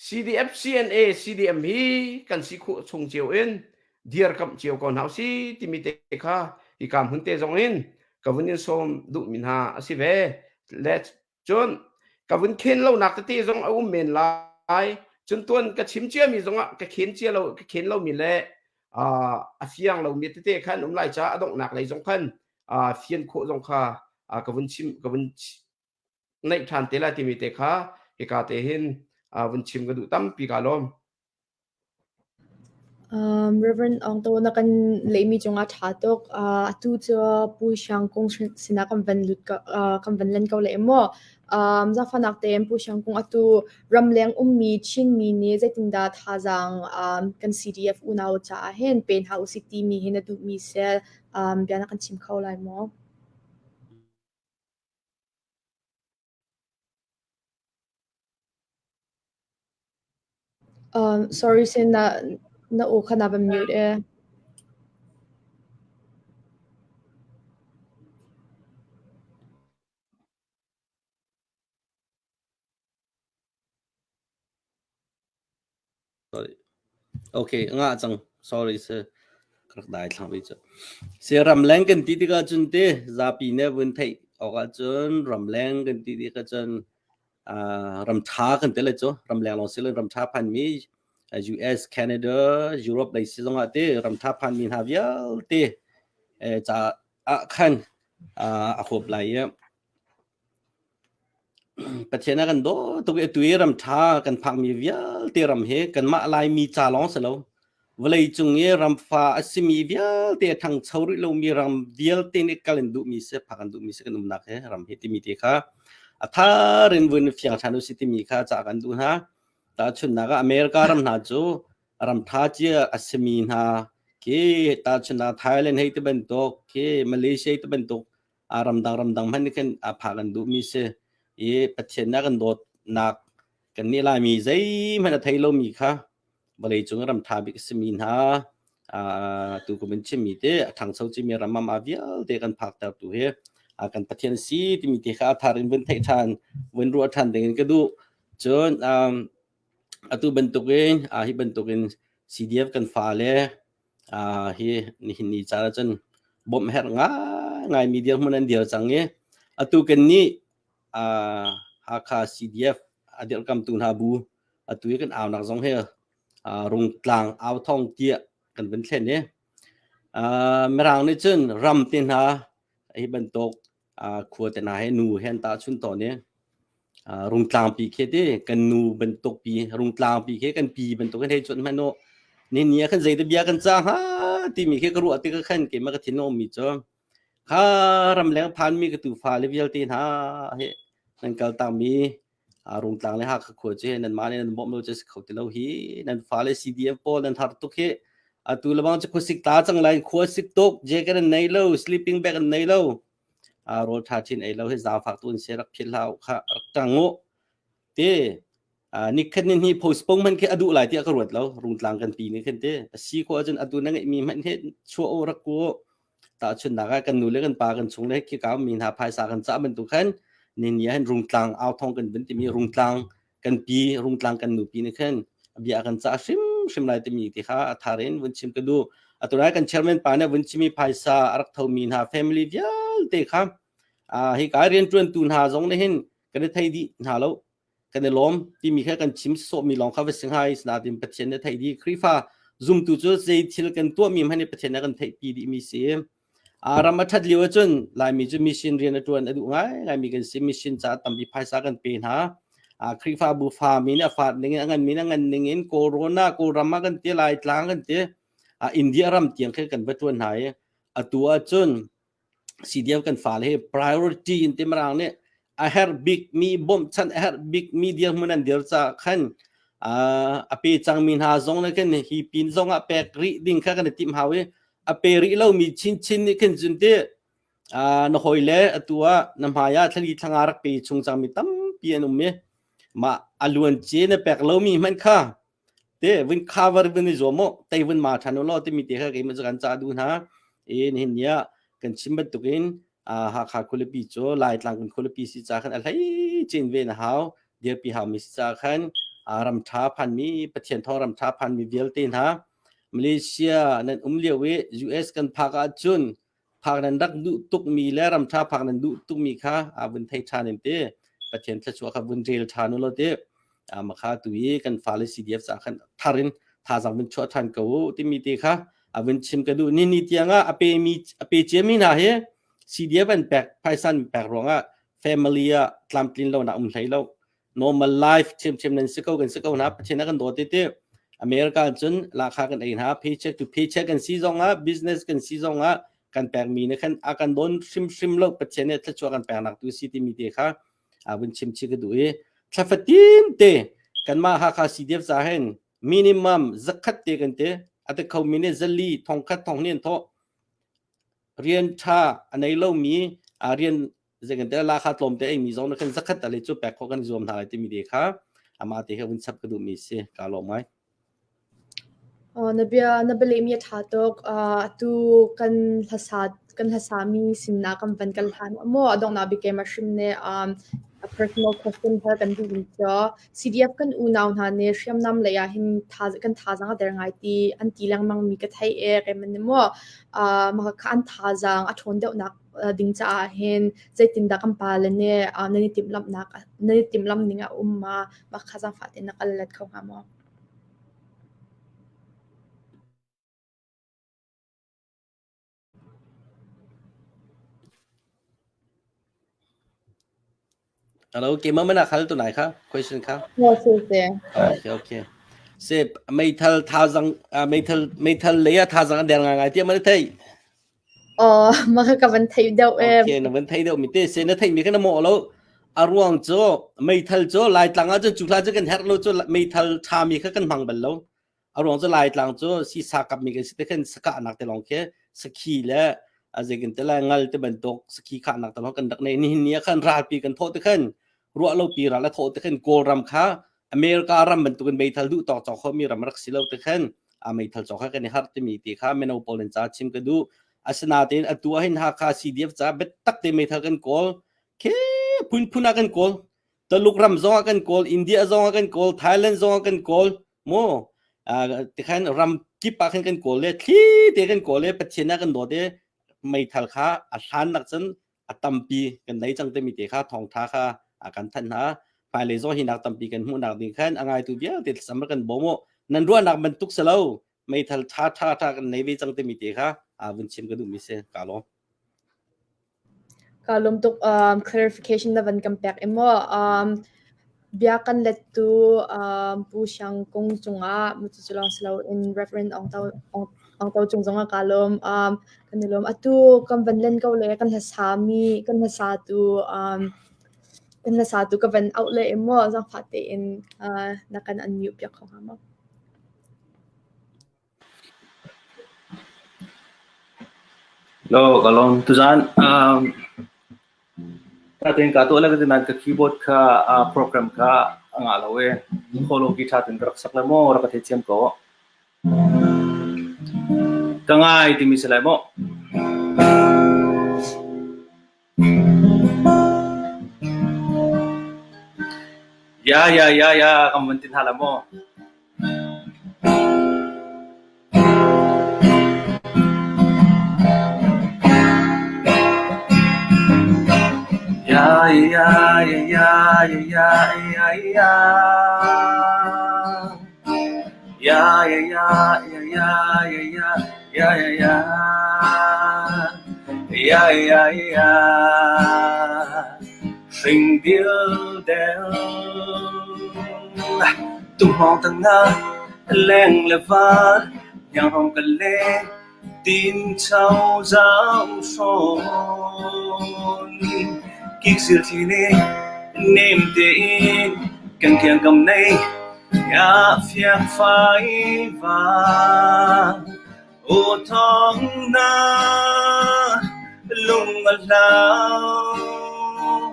CDF, CNA, CDM hi kan si khawh chung cio in dirkamh cio ko hna usih timi te kha hika hmun te zong in ka vun in sawm duhmi hna a si ve. Le cun ka vun khen lonak tete zong a um men lai. Cun tuan ka chim ciami zongah ka khen cia lo ka khen lomi le a fiang lomi tete khan um lai caah a donghnak lei zong khan fian khawh zong kha ka vun chim ka vun naih ṭhan te lai timi te kha hika te hin vun chim ka duh tampi ka lawm. Um, Reverend Aung To na kan lehmi cungah ṭha tuk. Uh, atu cu Pu Siang Kung sinah kan van lut ko, uh, kan van len ko le maw. Um, zaangfahnak tein Pu Siang Kung atu ramleng ummi Chinmi nih zeitindah thazaang um, kan CDF unau caah hin pe hna usih timi hi na duhmi sel um, bia na kan chim kho lai maw? Um, sorry sin na na aw kha na van mute e. Sorry. Okay, nga cang. Sorry sir. Ka rak dai thlang ve cu. Si ramleng kan ti tikah cun te zapi ne vun theih awk ahcun ramleng kan ti tikah cun uh, ramtha kan ti le cu ramleng lawng si lo ramtha phanmi US, Canada, Europe lei si zongah te ramtha phanmi hna vialte eh, ca ah khan uh, a huap lai i Pathian a kan daw tuk i atu i ram ṭha kan phakmi vialte ram hi kanmah Laimi ca lawng si lo. Vawleicung i ramfa a simi vialte a ṭhangcho rih lomi ram vialte nih kal in duhmi si, phak an duhmi si kan umnak hi ram hi timi te kha a thar in vun fiang ṭhan usih timi kha ca kan duh hna. Tahchunhnak ah America ram hna cu ram ṭha cia a simi hna khi tahchunhnak Thailand hei ti bantuk khi Malaysia hei ti bantuk ramdang ramdang hmanh nih khin a phak an duhmi si i Pathian nih a kan dawtnak kannih Laimi zeihmanh a thei lomi kha vawleicung ram ṭha bik a simi hna tu kum in chimmi te a ṭhangcho cimi ram ah vialte kan phaktertu hi kan Pathian si timi te kha a thar in vun theih ṭhan vun ruah ṭhan ding in ka duh cun atu bantukin hi bantukin CDF kan fale hi nihin ni caan ahcun bawmh herh ngaingaimi dirhmun an dir cang i atu kannih Hakha CDF a dirhkamtu hna bu atu i kan aunak zong hi Rungtlang au thawng tiah kan vun thlen i Mirang nih cun ram te hna hi bantuk khua te hna he nu he an tahchun tawn i Rungtlangpi khi ti kan nu bantuk pi Rungtlangpi khi kan pi bantuk in hei cuanh hmanh u. Ni ni ah khan zei te bia kan ca hnga timi khi ka ruah tikah khan keimah ka thin a ummi cu kha ramleng phanmi ka tufa le vialte hna hi nan kal takmi Rungtlang le Hakha khua cu nanmah nih nan bawmh lo cu a si kho ti lo hi. Nan fale CDF pawl nan har tuk hi. Atu lebang cu khuasik ta cang lai khua sik tuk jacket an nei lo sleeping bag an nei lo rawl tha chin ei lo hi zaangfak tu in se rak philh hlah kha rak tang u te nikhat ni hni postpone hman khi a duh lai tiah ka ruat lo Rungtlang kan pi nih khin te a si khawh ahcun atu na ngeihmi hmanh hi chuah u rak ku Tahchunhnak ah kan nu le kan pa kan chung le khika mi hna phaisa kan cah bantuk khan ni ni ah hin rungtlang au thong kan vun timi rungtlang kan pi rungtlang kan nupi nih khan bia kan cah hrimhrim lai timi ti kha a thar in vun chim ka duh. Atu lai kan chairman pa nih vun chimi phaisa a rak thomi hna family vialte kha hi ka rianṭuantu hna zong nih hin kan i thei dih hna lo. Kan i lawm timi kha kan chim sawhmi lawng kha va si hnga i sinain Pathian nih a theih dih. Khrihfa zumtu cu zei thil kan tuahmi hmanh nih Pathian nih a kan theihpi dihmi si. Ram a ṭhat lio ahcun Laimi cu mission rian a ṭuan a duh ngaingaimi kan si. Mission caah tampi phaisa kan pe hna. Khrihfabu fami nih a faat ning in a nganmi nih a ngan ning in Kawlrawn ah Kawlram ah kan ti, Laitlang kan ti, India ram tiang khin kan va ṭuan hna i atu ahcun CDF kan fale hi priority in ti mirang nih a herh bikmi bawmhchanh a herh bikmi dirhmun an dir caah khan a pe cangmi hna zong nih khin hi pin zong ah pek rih ding kha kan i timh hau i a pe rih lomi chinchin nih khin cun ti na hawi le atu ah na hmai ah thlali thlanga rak pe chung cangmi tampi an um i mah a luan ce na pek lomi hmanh kha Te vun cover vun i zuam u, tei vun ma ṭhan u law timi te kha keimah cu kan cah duh hna. I nihin ni ah kan chim bantukin Hakha khualipi cu Laitlang kan khualipi si ca khan a hlei cin ve na hau. Dirpi haumi si ca khan ram ṭha phanmi, Pathian thawng ram ṭha phanmi vialte hna Malaysia nan um lio i US kan phak ahcun phak nan rak duh tukmi le ramṭha phak nan duh tukmi kha a vun thei ṭhan in ti Pathian thluachuah kha vun rel ṭhan u law ti makha tu i kan fale CDF ca khan thar in thazang vun chuah ṭhan ko u timi te kha a vun chim ka duh ni ni tiang ah a pe mi a pe ciami hna hi CDF an pek phaisa an pek ruangah family ah tlamtlin lo nak um hlei lo normal life thiamthiam nan si ko kan si ko hna Pathian a kan dawt ti America cun lakha kan ei hna paycheck to paycheck kan si zong ah business kan si zong ah kan pekmi ne khan a kan don hrimhrim lo Pathian nih thluachuah kan peknak tu si timi te kha a vun chim chi ka duh i thlafatin te kanmah Hakha CDF ca hin minimum zakhat te kan te ate kho mi nih zali thongkhat thong ni an thawh rian tha a nei lomi rian zeikan te la kha tlawm te ei mi zong na khan zakhat ale cu pek kho kan zuam hna lai timi te kha ama te kha vun chap ka duh mi si ka lawm ngai. Na bia na bialehmi a ṭha tuk. Atu kan hlasa kan hlasami sinah kan van kal hlan maw a donghnak bik keimah hrim nih a personal question hal kan duh mi cu CDF kan unau hna nih hriamnam lei ah hin kan thazaang a der ngai ti an ti lengmang mi ka theih i keimah nih maw mah kha an thazaang a ṭhawn deuhnak ding caah hin zeitindah kan pale nih nan i timhlamhnak nan i timhlamh ning a um ma mah kha zaangfah tein na kal let kho hnga maw? Hello, keimah mana khal tu nai kha question kha. Okay, okay. Se meithal thazang meithal meithal lei ah thazang an der ngai ngai tiah mana thei. Aw, maka ka van thei deuh em. Okay, na van thei deuh mi te se na thei mi kha na mawh lo. A ruang cu meithal cu Laitlang ah cun cu hla cu kan herh lo cu meithal ṭha mi kha kan hmang bal lo. A ruang cu Laitlang cu sisa kap mi kan si te khan sakahnak te lawng khi sakhi le a zeikin te lai ngal te bantuk sakhi khahnak te lawng kan rak nei. Nihin ni ah khan ralpi kan thawh te khan ruah lo pi ral a thawh te khan Kawlram kha America ram bantukin meithal duh tawk cawk khomi ram rak si lo te khan a meithal cawk kha kan i harh timi ti kha mino pawl in ca chim ka duh. Asinain atu ah hin Hakha CDF ca biatak te meithal kan kawl khi phunphun ah kan kawl. Taluk ram zong ah kan kawl, India zong ah kan kawl, Thailand zong ah kan kawl. Mu tikhan ram kip ah khan kan kawl le thli te kan kawl le Pathian ah kan dawt i meithal kha a hlan nak cun a tampi kan nei cang timi te kha thawngtha kha a kan thanh hna. Hmailei zong hi nak tampi kan hmuhnak ding khan a ngaitu vialte thlacam kan bawm u. Nan ruahnak bantuk si lo meithal tha tha tha kan nei ve cang timi te kha a vun chim ka duhmi si ka lawm. Ka lawm tuk um, clarification na van kan pek i maw um. Bia kan lettu Pu Siang Kung cungah cucu lawng si loin Reverend Aung To Aung To cung zongah kaa lawm. Kan i lawm. Atu kan van len ko le kan hlasami kan hlasatu kan hlasatu ka van auh le maw zaangfah tein na kan unmute piak kho hnga maw? Lo ka lawm. Tuzaan tein kaa tuah le ka ti nain ka keyboard kha program kha a ngah lo i kholo guitar tin ka rak sak le maw rak ka theithiam ko. Ka ngai timi si lai maw? Ya ya ya ya kan van ti hna la maw? Ya ya ya ya ya ya ya. Ya ya ya ya ya ya ya ya ya ya ya ya Hring dil del Tumhawng tangah leng le val Hnianghrawng ka le tin chau zau hrawn Kik sil thli nih nem tein kan kiangkam nei Ya fiak fai va aw thawng na lung a hlau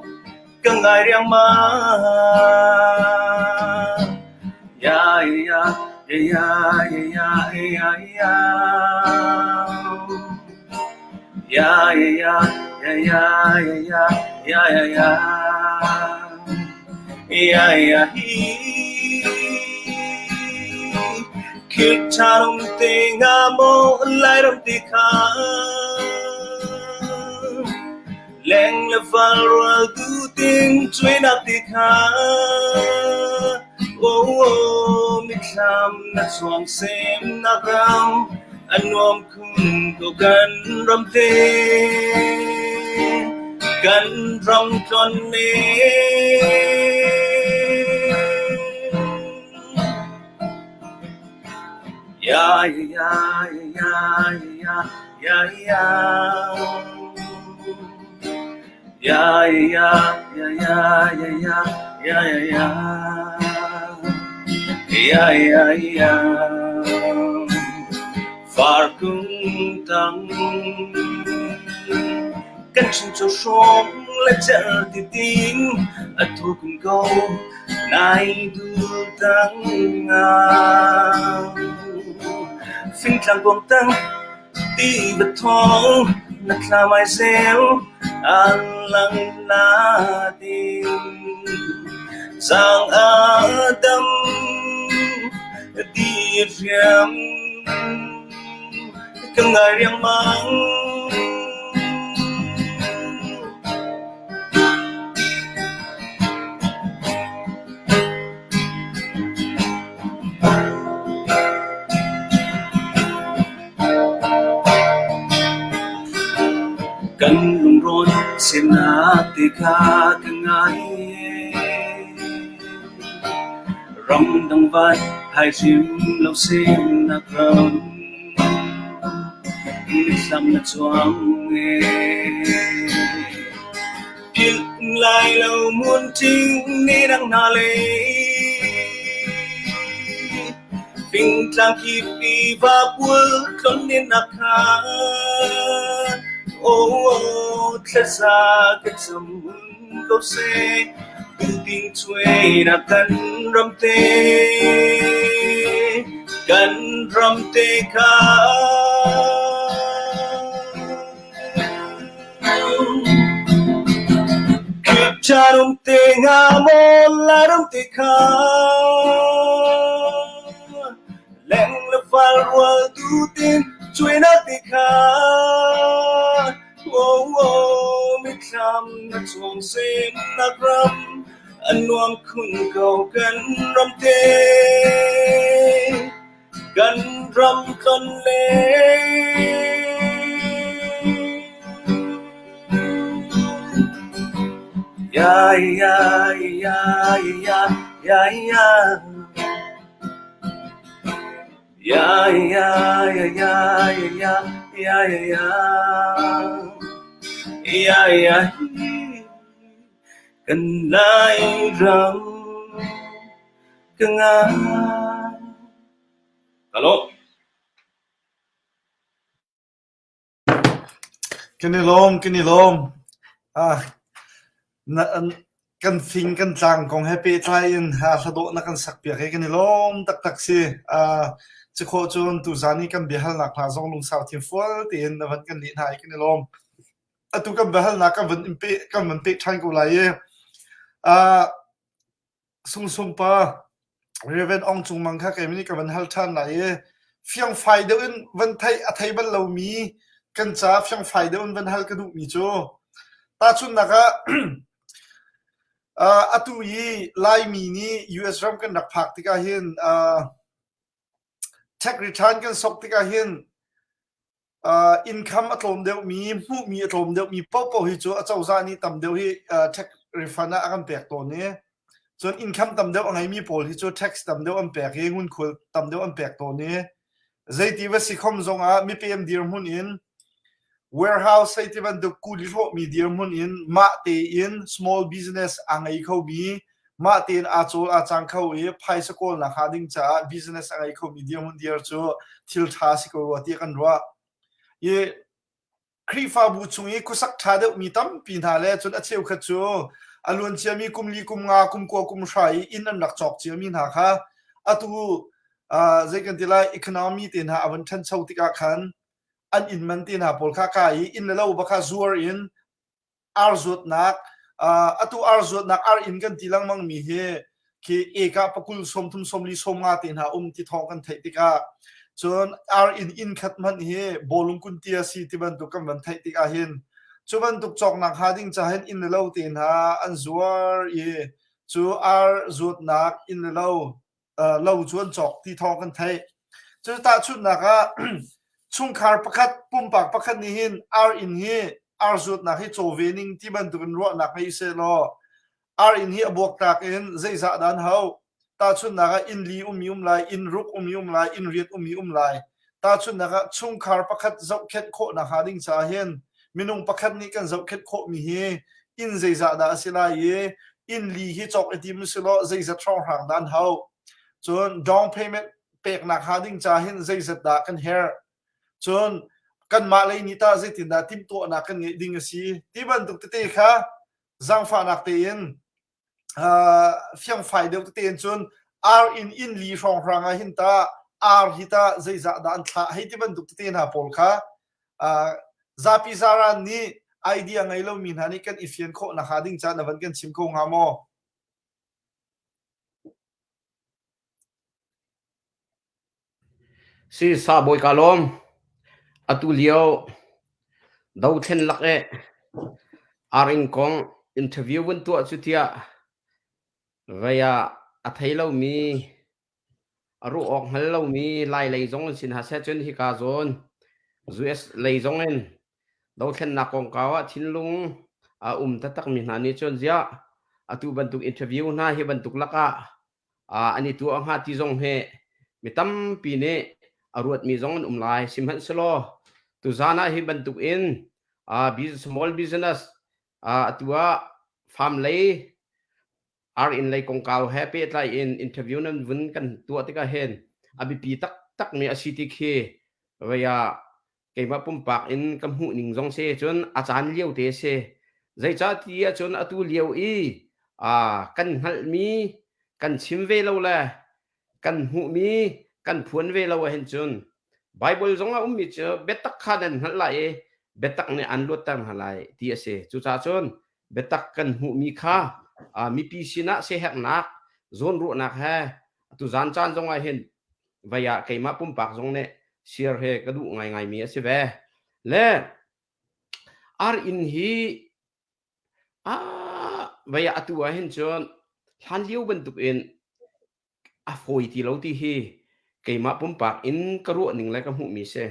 ka ngai riangmang. Ya ya ya ya ya ya ya ya ya ya ya ya ya ya ya ya hi Khit charum te nga mo lai ram ti kha Leng le fal rual tu ting chui nak ti kha Oh oh mitthlam na chuang sem nak ram a nuam khun ko kan ram te kan ram tlon ne Ya ya ya ya ya ya ya ya ya ya ya ya ya ya ya ya ya Far kung tang kan chungcho hrawng le cer ti ting a thu kun ko nai dul tang ah fingtlang kuang tang ti va thawng na thlam ai zel an lang na ding Zang a dam ti riam ka ngai riangmang. Kan lungrawn semnak te kha ka ngai. Ramdang vai hai hrim lo semnak ram. Mitthlam na cuang e. Philh lai lo mun ṭing ni dang hna lei. Fingtlang kip i vapual tlon in a khan. Aw, thlaza ka cam ko seh, duhting cuai na kan ram te. Kan ram te kha. Charum te nga maw larum te kha Leng le fal rual tu tin chuai na te kha Oh oh mitthlam na chuang sem nak ram a nuam khun ko kan ram te Kan ram tlon le Ya ya ya ya ya ya. Ya ya ya ya ya ya ya ya. Ya ya kan lai ram ka ngai. Halo. Kan i lawm, kan i lawm. Ah, na, kan fing kan tlang kong he pehtlai in hladawh na kan sakpiak hi kan i lawm taktak si. Ah, cikhawh cun tuzaan i kan biahalnak hna zong lungsau thinfual tein na van kan leh hna i kan i lawm. Atu kan biahalnak kan van in peh kan van peh ṭhan ko lai i ah Sungsung pa Reverend Aung Cung Mang kha keimah nih ka van hal ṭhan lai i fiangfai deuh in van theih a thei bal lomi kan ca fiangfai deuh in van hal ka duhmi cu tahchunhnak ah uh, atu i Laimi nih US ram kan rak phak tikah hin uh, tax return kan sok tikah hin Income a tlawm deuhmi, hmuhmi a tlawm deuhmi paohpaoh hi cu acozah nih tam deuh hi tax refund ah a kan pek tawn i cun income tam deuh a ngeimi pawl hi cu tax tam deuh an pek i ngunkhual tam deuh an pek tawn i zeiti va si khom zongah mipem dirhmun in warehouse hei ti bantuk kuli hlawhmi dirhmun in mah tein small business aa ngei khomi mah tein aa cawl aa cang kho i phaisa kawlnak hnga ding caah business a ngei khomi dirhmun dir cu thil ṭha si ko rua tiah kan ruah. I Khrihfabu chung i khuasak ṭha deuhmi tampi hna le cun a cheukhat cu a luan ciami kum li kum nga kum kua kum hra i inn an rak cawk ciami hna kha atu uh, zei kan ti lai economy te hna a van ṭhancho tikah khan an inn man te hna pawl kha ka i inn le lo va kha zuar in ar zuatnak atu ar zuatnak ar inn kan ti lengmang mi hi khi eka pakul 30 40 50 te hna um ti thawng kan theih tikah cun ar inn inn khat hmanh hi bawlung kun tia si ti bantuk kan van theih tikah hin cu bantuk cawknak hnga ding ca hin inn le lo te hna an zuar i cu ar zuatnak inn le lo lo cu an cawk ti thawng kan theih. Cu tahchunhnak ah chungkhar pakhat pumpak pakhat nih hin ar inn hi ar zuatnak hi caw ve ning ti bantukin ruahnak ngei seh law ar inn hi a buaktlak in zeizah dah an hauh tahchunhnak ah inn li ummi um lai inn ruk ummi um lai inn riat ummi um lai tahchunhnak ah chungkhar pakhat zohkhenh khawhnak hnga ding caah hin minung pakhat nih kan zohkhenh khawhmi hi inn zeizah dah a si lai i inn li hi cawk i tim si law zeizat hrawnghrang dah an hauh cun down payment peknak hnga ding ca hin zeizat dah kan herh cun kanmah lei nih tah zeitindah timhtuahnak kan ngeih ding a si ti bantuk tete kha zaangfahnak tein uh, fiangfai deuh tete in cun ar in inn li hrawnghrang ah hin ta ar hi ta zeizah dah an thlah hei ti bantuk tete hna pawl kha uh, zapi zaran nih idea ngei lomi hna nih kan i fian khawh nakhnga ding ca na van kan chim kho hnga maw? Si sa bawi ka lawm. Atu lio dothlen lak e aring kong interview vun tuah cu tiah vei ah a thei lomi a ruah awk hngal lomi Lai lei zong in sin hna seh cun hika zawn US lei zong in dothlennak kongkau ah thinlung a um taktakmi hna nih cun ziah atu bantuk interview hna hi bantuk lakah an i tuah hnga ti zong hi mi tampi nih a ruatmi zong an um lai. Sihmanhsehlaw tuzaan ah hi bantuk in small business atu ah farm lei ar inn lei kongkau he pehtlai in interview nan vun kan tuah tikah hin a biapi taktakmi a si ti khi vei ah keimah pumpak in ka hmuh ning zong si cun a caan lio te si zeicah ti ahcun atu lio i kan hngalhmi kan chim ve lo le kan hmuhmi kan phuan ve lo ahhin cun Bible zong a ummi cu biatak kha nan hngalh lai i biatak nih an luatter hna lai ti a si cucaah cun biatak kan hmuhmi kha mipi sinah siaherhnak zawnruahnak he atu zan caan zong ah hin vei ah keimah pumpak zong nih share he ka duh ngaingaimi a si ve. Le ar inn hi vei ah atu ah hin cun hlan lio bantuk in a fawi ti lo ti hi keimah pumpak in ka ruah ning le ka hmuhmi si.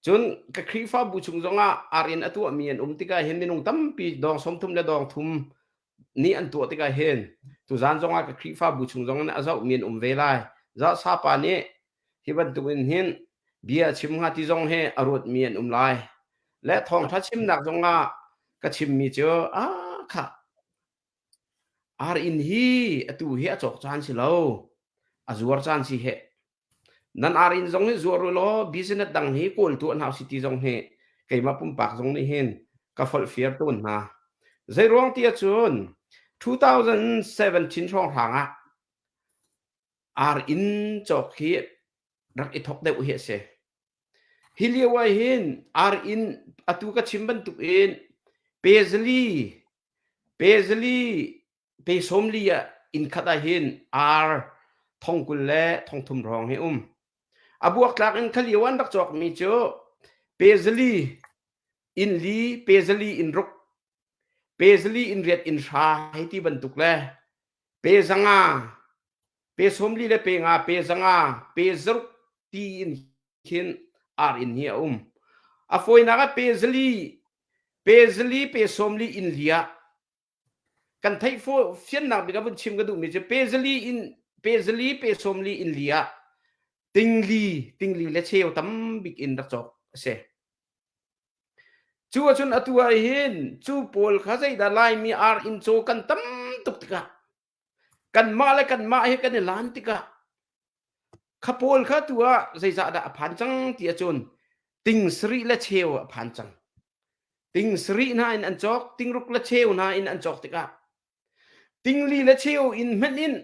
Cun ka Khrihfabu chung zongah ar inn a tuahmi an um tikah hin minung tampi dawng 30 le dawng thum. nih an tuah tikah hin tuzan zongah ka Khrihfabu chung zong in a zohmi an um ve lai. Za sapa nih hi bantuk in hin bia a chim hnga ti zong hi a ruatmi an um lai. Le thawngṭha chimnak zongah ka chimmi cu ah khah ar inn hi atu hi a cawk caan si lo a zuar caan si heh. Nan ar inn zong hi zuar u law business dang hi kawl tuah hna usih ti zong hi keimah pumpak zong nih hin ka folhfiar tawn hna. Zeiruang ti ahcun 2017 hrawnghrang ah ar inn cawk hi rak i thok deuh hi a si. Hi lio ah hin ar inn atu ka chim bantuk in pezali pezali pe 40 ah inn khat ah hin ar 20,000 le 3,000 hrawng hi um. A buaktlak in kha lio an rak cawkmi cu pe zali inn li, pe zali inn ruk, pe zali inn riat inn hra hei ti bantuk le pe zanga, pe 40 le pe nga, pe zanga, pe zaruk ti in khin ar inn hi a um. A fawinak ah pe zali, pe zali, pe 40 inn li ah kan theih fiannak bik ah vun chim ka duhmi cu pe zali in pe zali pe 40 in li ah tingli tingli le cheu tam bik in rak cawk a si. Cu ahcun atu ah hin cu pawl kha zeidah Laimi ar in caw kan tam tuk tikah kanmah le kanmah hi kan i lan tikah kha pawl kha tu ah zeizah dah a phan cang ti ahcun ting sarih le cheu a phan cang. Ting sarih hna in an cawk, ting ruk le cheu hna in an cawk tikah ting li le cheu in hmanh in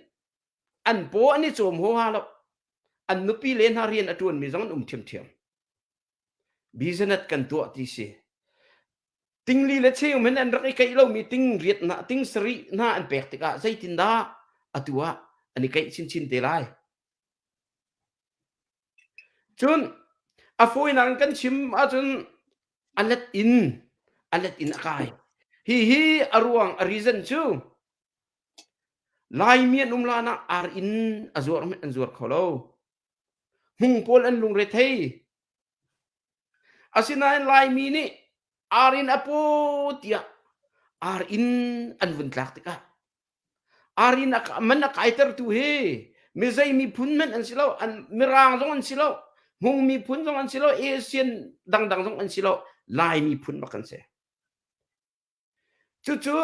an paw an i cawm huaha lo. An nupi le hna rian a ṭuanmi zong an um ṭhiamṭhiam. Business kan tuah ti si. Tingli le cheu men an rak i keih lomi ting riat hna, ting sarih hna an pek tikah zeitindah atu ah an i keih chinchin te lai. Cun a fawinak in kan chim ahcun a let in a let in a kai. Hihi a ruang a reason cu Laimi an um lan ah ar inn a zuar an zuar kho lo. Hmung pawl an lungre thei. Asinain Laimi nih ar in a paw tiah ar inn an vun tlak tikah ar inn a man a kaitertu hi mizei miphun hmanh an si lo, an Mirang zong an si lo, Hmung miphun zong an si lo, Asian dangdang zong an si lo, Lai miphun bak an si. Cucu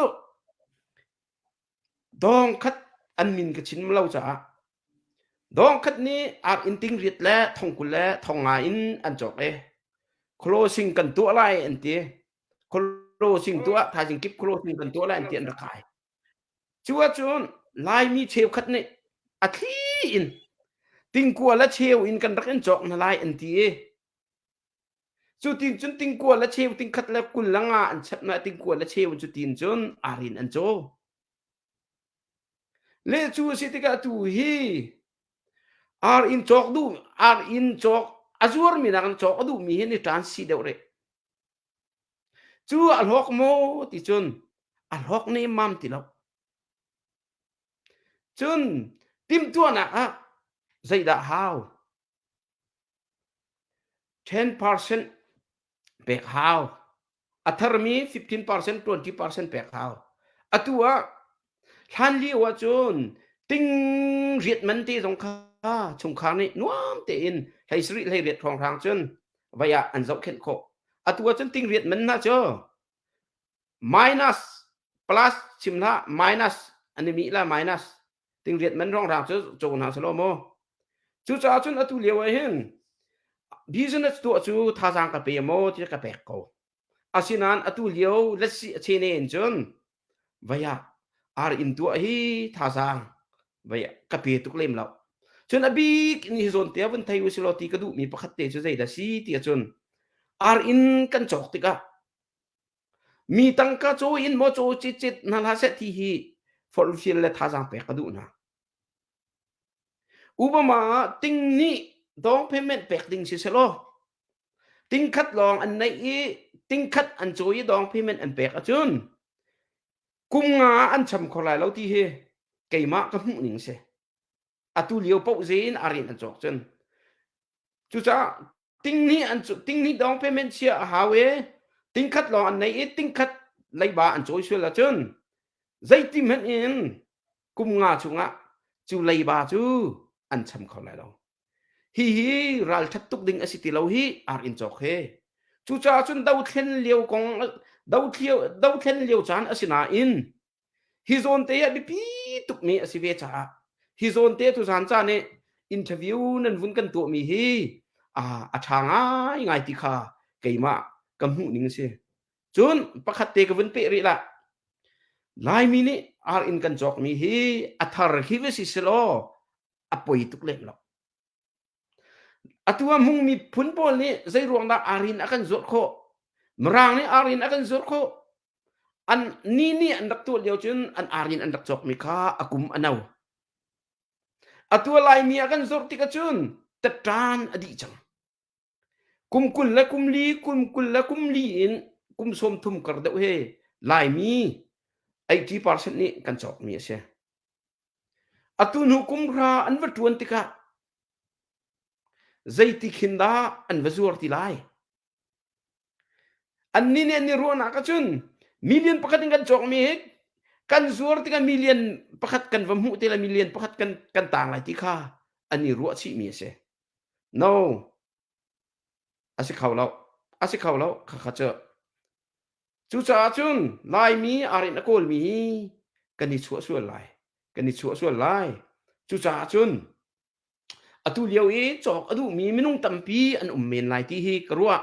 dawngkhat an min ka chim lo caah dawngkhat nih ar inn ting riat le thong 20 le thong nga in an cawk i closing kan tuah lai an ti. Closing tuah thaizing kip closing kan tuah lai an ti an rak kai. Cu ahcun Laimi cheukhat nih a thli in tingkua le cheu in kan rak in cawk hna lai an ti i Cu tin cun tingkua le cheu tingkhat le 20 le nga an chep na tingkua le cheu cu tin cun arin an caw. Le cu a si tikah tu hi ar in cawk duh ar in cawk a zuarmi nak in cawk a duhmi hi ni ṭan si deuh rih. Cu a hlawk maw ti cun a hlawk ne mam ti lo. Cun timhtuahnak ah zeidah hau? 10% pek hau. A tharmi 15%, 20% pek hau. Atu ah hlan lio ahcun ting riat man te zong kha chungkhar nih nuam tein hlei sarih hlei riat hrawnghrang cun vai ah an zohkhenh khawh. Atu ahcun ting riat man hna cu minus plus chim hlah minus an i mih la minus tingriat man rongrang cu caw hna selaw maw cucaah cun atu lio ah hin business tuah cu thazaang ka pe maw ti ka pek ko asinain atu lio let's see a chene in cun vaya ar in tuah hi thazaang vaya ka pe tuk lem lo cun a bik in hi zawn te vun thei u silaw ti ka duhmi pakhat te cu zeidah si ti ahcun ar in kan cawk tikah Mi tangka caw in maw caw citcet hna hlah seh ti hi forhfial le thazaang pek ka duh hna. Obama ah ting nih down payment pek ding si selaw ting khat lawng an neih i ting khat an cawi i down payment an pek ahcun kum nga an cham kho lai lo ti hi keimah ka hmuh ning si. Atu lio paoh ze in a rian an cawk cun. Cucaah ting hnih an ting hnih down payment chia a hau i ting khat lawng an nei i ting khat leiba an cawi sual ahcun Zeiti hmanh in kum nga chungah cu leiba cu an cham kho lai lo. Hihi ralṭhat tuk ding a si ti lo hi ar in cawk he. Cucaah cun dothlen lio kong dothlen lio caan a si nain hi zawn te ah biapi tukmi a si ve caah hi zawn te tuzaan caan i interview nan vun kan tuahmi hi a ṭha ngaingai ti kha keimah ka hmuh ning a si. Cun pakhat te ka vun peh rih lah. Laimi nih ar inn kan cawkmi hi a thar hi va si selaw a poi tuk lem lo. Atu ah Hmung miphun pawl nih zei ruang dah arin a kan zuarh khawh? Mirang nih arin a kan zuarh khawh. An ni nih an rak tuah lio cun an arin an rak cawkmi kha a kum a no. Atu ah Laimi a kan zuarh tik ahcun tatṭan a dih cang. Kum 20 le kum li, kum 20 le kum li in kum 30 kar deuh he Laimi 80% nih kan cawkmi a si. Atu hnu kum hra an va ṭuan tikah zeiti khin dah an va zuar ti lai? Annih nih an i ruahnak ahcun million pakhat in kan cawkmi hi kan zuar tikah million pakhat kan va hmuh te lai million pakhat kan kan tang lai ti kha an i ruah chihmi a si. No, a si kho lo. A si kho lo. Khakha cu Cucaah cun Laimi arin a kawlmi hi kan i chuah sual lai. Kan i chuah sual lai. Cucaah cun atu lio i cawk a duhmi minung tampi an um men lai ti hi ka ruah.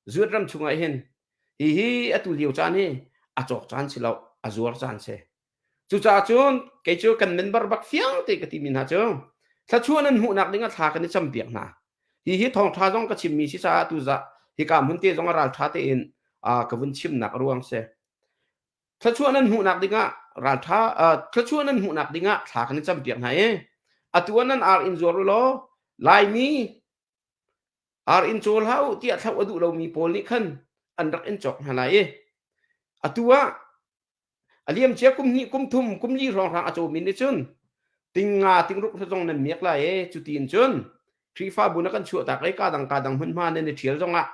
Zuat ram chungah hin hihi atu lio caan hi a cawk caan si lo, a zuar caan si. Cucaah cun kei cu kan member bak fiang te ka timi hna cu thluachuah nan hmuhnak ding ah thla kan i campiak hna. Hihi thawngṭha zong ka chimmi si caah tuzah hika hmun te zong a ralṭha tein ka vun chimnak a ruang si. Thluachuah nan hmuhnak dingah ralṭha thluachuah nan hmuhnak dingah thla kan i campiak hna i atu ah nan ar in zuar u law Laimi ar in caw hlah u tiah thlauh a duh lomi pawl nih khan an rak in cawk hna lai i atu ah A liamcia kum hnih, kum thum, kum li hrawnghrang a cawmi nih cun tingnga tingruk zong nan miak lai e cuti in cun Khrihfabu na kan chuahtak i ka dang ka dang hmunhma nan i ṭhial zongah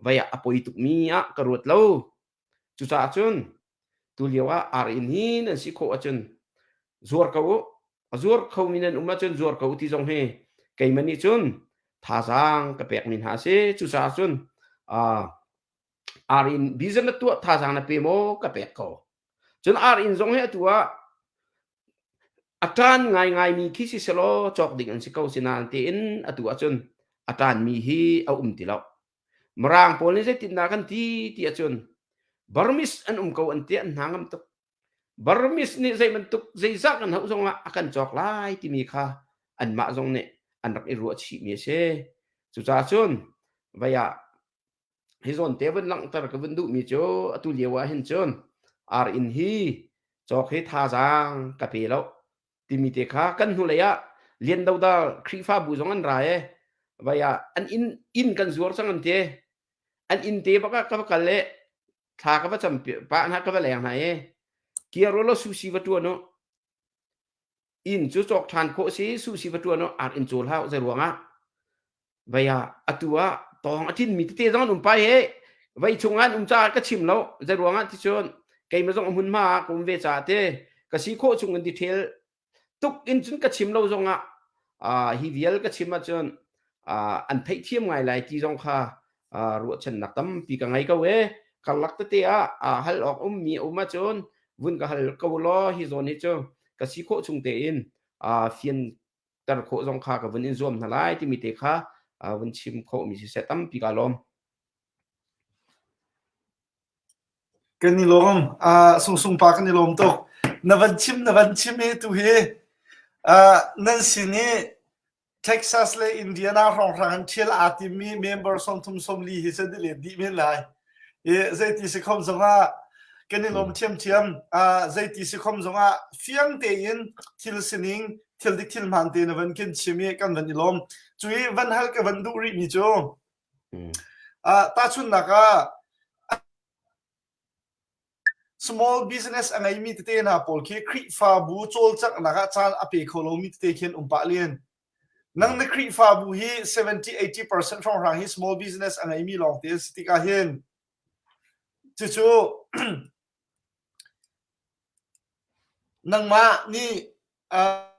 vei ah a poi tukmi ah ka ruat lo. Cucaah cun tulio ah ar inn hi nan si khawh ahcun zuar ko u. A zuar khomi nan um ahcun zuar ko u ti zong hi keimah nih cun thazaang ka pekmi hna a si. Cucaah cun Ar inn business na tuah thazaang na pe maw ka pek ko. Cun ar inn zong hi atu ah a ṭan ngaingaimi khi si selaw cawk ding an si ko sinain tiin atu ahcun a ṭanmi hi a um ti lo. Mirang pawl nih zeitindah kan ti ti ahcun Burmese an um ko an ti an hna ngam tuk. Burmese nih zei bantuk zeizah kan hauh zongah a kan cawk lai timi kha anmah zong nih an rak i ruah chihmi a si. Cucaah cun vei ah Hi zawn te vun langhter ka vun duhmi cu atu lio ah hin cun ar inn hi cawk hi thazaang ka pe lo timi te kha kan hnulei ah Lian Dodal Khrihfabu zong an ra i vai ah an inn inn kan zuar cang an ti. An inn te bak ah ka va kal i thla ka va cam pah hna ka va leng hna i kir u law sushi va ṭuan u. Inn cu cawk ṭhan khawh si sushi va ṭuan u ar inn cawl hau zei ruangah Vei ah atu ah tawng a ṭinmi tete zong an um pai he vei chungah an um caah ka chim lo zei ruangah ti cun keimah zong a hmunhma ah ka um ve caah te ka si khawh chung in detail tuk in cun ka chim lo zongah uh, hi vial ka chim ahcun uh, an theihthiam ngai lai ti zong kha uh, ruahchannak tampi ka ngei ko e karlak tete ah uh, hal awk ummi a um ahcun vun ka hal ko law hi zawn hi cu ka si khawh chung tein uh, fian ter khawh zong kha ka vun in zuam hna lai timi te kha vun chim khawhmi siseh tampi ka lawm. Kan i lawm. Uh, sungsung pa kan i lawm tuk. Na van chim na van chim i tu hi uh, nan sin i Texas le Indiana hrawnghrang an ṭhial aa timmi member 30 sawmli hi cu let dih men lai. I zeiti si khom zongah kan i lawm ṭhiamṭhiam. Uh, zeiti si khom zongah fiang tein thil sining thil dik thil hmaan te na van kan chim i kan van i lawm. Cu i van hal ka van duh rihmi cu uh, tahchunhnak ah small business a ngeimi tete hna pawl khi Khrihfabu cawlcanghnak ah caan a pe kho lomi tete khi an um pah len. Nang na Khrihfabu hi 70-80% hrawnghrang hi small business a ngeimi lawngte an si tikah hin cucu. Nangmah nih uh,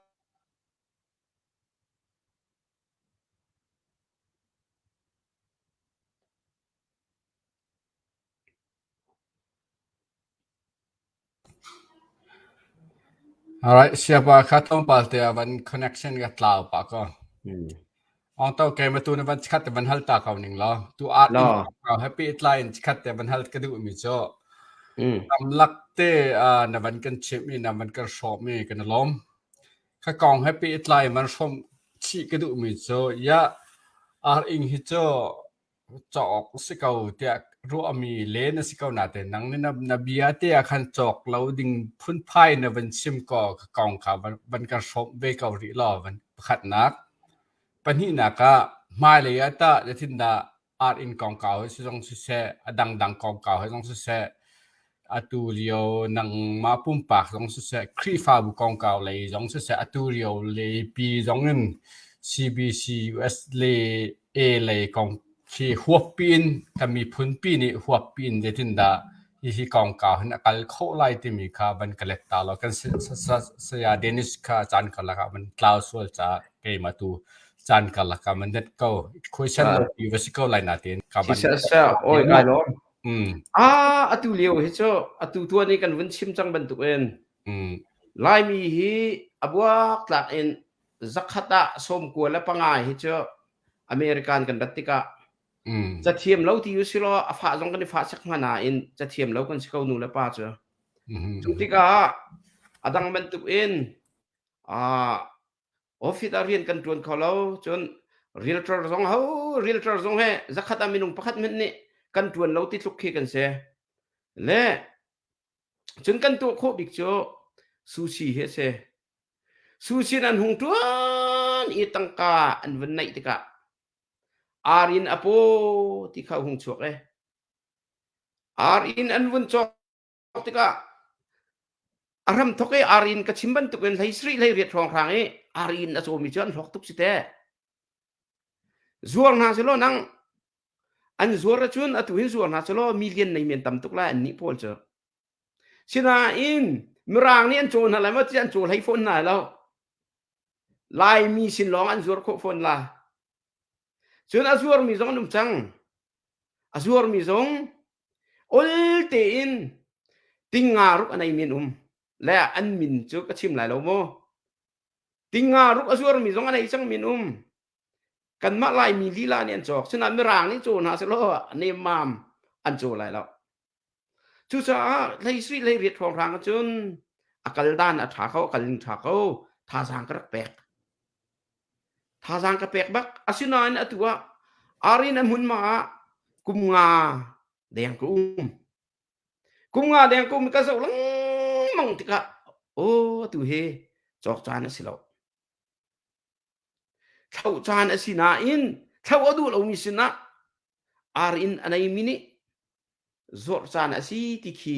Alright, siapa kha tlawmpal te ah van connection ka tlau pah ko. Hmm. Ong to ke ma tu na van chikhat te van hal ta ko ning law. Tu art in Law. ko happy tlai in chikhat te van hal ka duh mi cu. Mm. Tam lak te ah, na van kan chimh mi na van kan hrawm mi kan i lawm. Kha kong happy tlai van hrawm chih ka duh mi cu ya ar ing hi cu cawk si ko tiah ruahmi len a si ko nain nang nih na bia te ah khan cawk lo ding phunphai na van chim ko ka kong kha van kan hrawmh ve ko rih law van pakhatnak. Pahnihnak ah hmailei ah tah zeitindah art in kongkau hi zong siseh a dangdang kongkau hi zong siseh atu lio nangmah pumpak zong siseh Khrihfabu kongkau lei zong siseh atu lio leipi zong in CBC US le A lei kong khi huappi in kan miphunpi nih huappi in zeitindah hihi kongkau hin a kal khawh lai timi kha van ka let ta law kan saya Dennis kha caan karlak ah van tlau sual caah keimah tu caan karlak ah van net ko khuaisan lo pi va si ko lai natin ka van Siseh oi kai lawm. Mm. Ah atu lio hi cu atu tuan i kan vun chim cang bantuk in Mm. Laimi hi a buak tlak in zakhat ah 95 hi cu American kan rat tikah Mm. cathiam lo ti usilaw a fah zong kan i fah sek hnga nain cathiam lo kan si ko nu le pa cu. Mm-hmm. Cu tikah a dang bantuk in ah office ah rian kan ṭuan kho lo cun realtor zong ho realtor zong he zakhat ah minung pakhat hmanh nih kan ṭuan lo ti tluk khi kan si. Le cun kan tuah khawh bik cu sushi hi a si. Sushi an hung ṭuan i tangka an vun neih tikah ar in a paw ti kha hung chuak e. Ar in an vun cawk tikah a hram thok i ar in ka chim bantukin hlei sarih hlei riat hrawnghrang i ar in a cawmi cu an hlawk tuk si teh. Zuar hna selaw nang an zuar ahcun atu hin zuar hna selaw million nei men tam tuk lai an nih pawl cu. Sinain Mirang nih an caw hna lai maw ti an caw hlei fawn hna lo. Laimi sin lawng an zuar khawh fawn la. Cun a zuarmi zong an um cang. A zuarmi zong ol tein tinga ruk a neimi an um. Le an min cu ka chim lai lo maw? Tinga ruk a zuarmi zong a nei cangmi an um. Kanmah Laimi lila nih an cawk. Sinain Mirang nih caw hna sehlaw nemmam an caw lai lo. Cucaah hlei sui hlei riat hrawnghrang ahcun a kal dan a ṭha ko, a kal ning ṭha ko, thazaang ka rak pek. Thazaang ka pek bak. Asinain atu ah arin a hmunhma ah kum nga deng ka um. Kum nga deng ka um ka zoh lengmang tikah aw atu hi cawk caan a si lo. Thlo caan a si nain thlo a duh lomi sinah ar in a neimi nih zuarh caan a si ti khi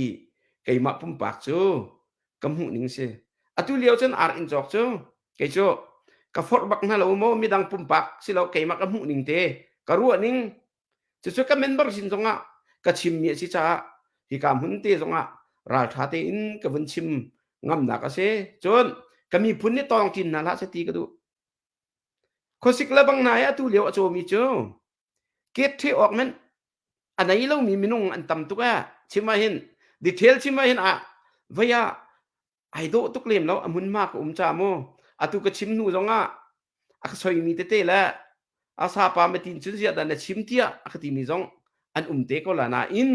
keimah pumpak cu ka hmuh ning si. Atu lio cun ar inn cawk cu kei cu ka forh bak hna lo maw midang pumpak si lo keimah ka hmuh ning te ka ruah ning cucu ka member sin zongah ka chimmi a si caah hika hmun te zongah ralṭha tein ka vun chim ngamnak a si. Cun ka miphun nih tawng ṭin hna hlah seh ti ka duh. Khuasik le bang hna i atu lio a cawmi cu ket ṭhe awk men a nei lomi minung an tam tuk ee. Chim ahhin detail chim ahhin ah vei ah ai dawh tuk lem lo a hmunhma ka um ca mu. Atu ka chim hnu zongah a ka soimi tete le a sapa matin cun ziah dah na chim tiah a ka timi zong an um te ko la nain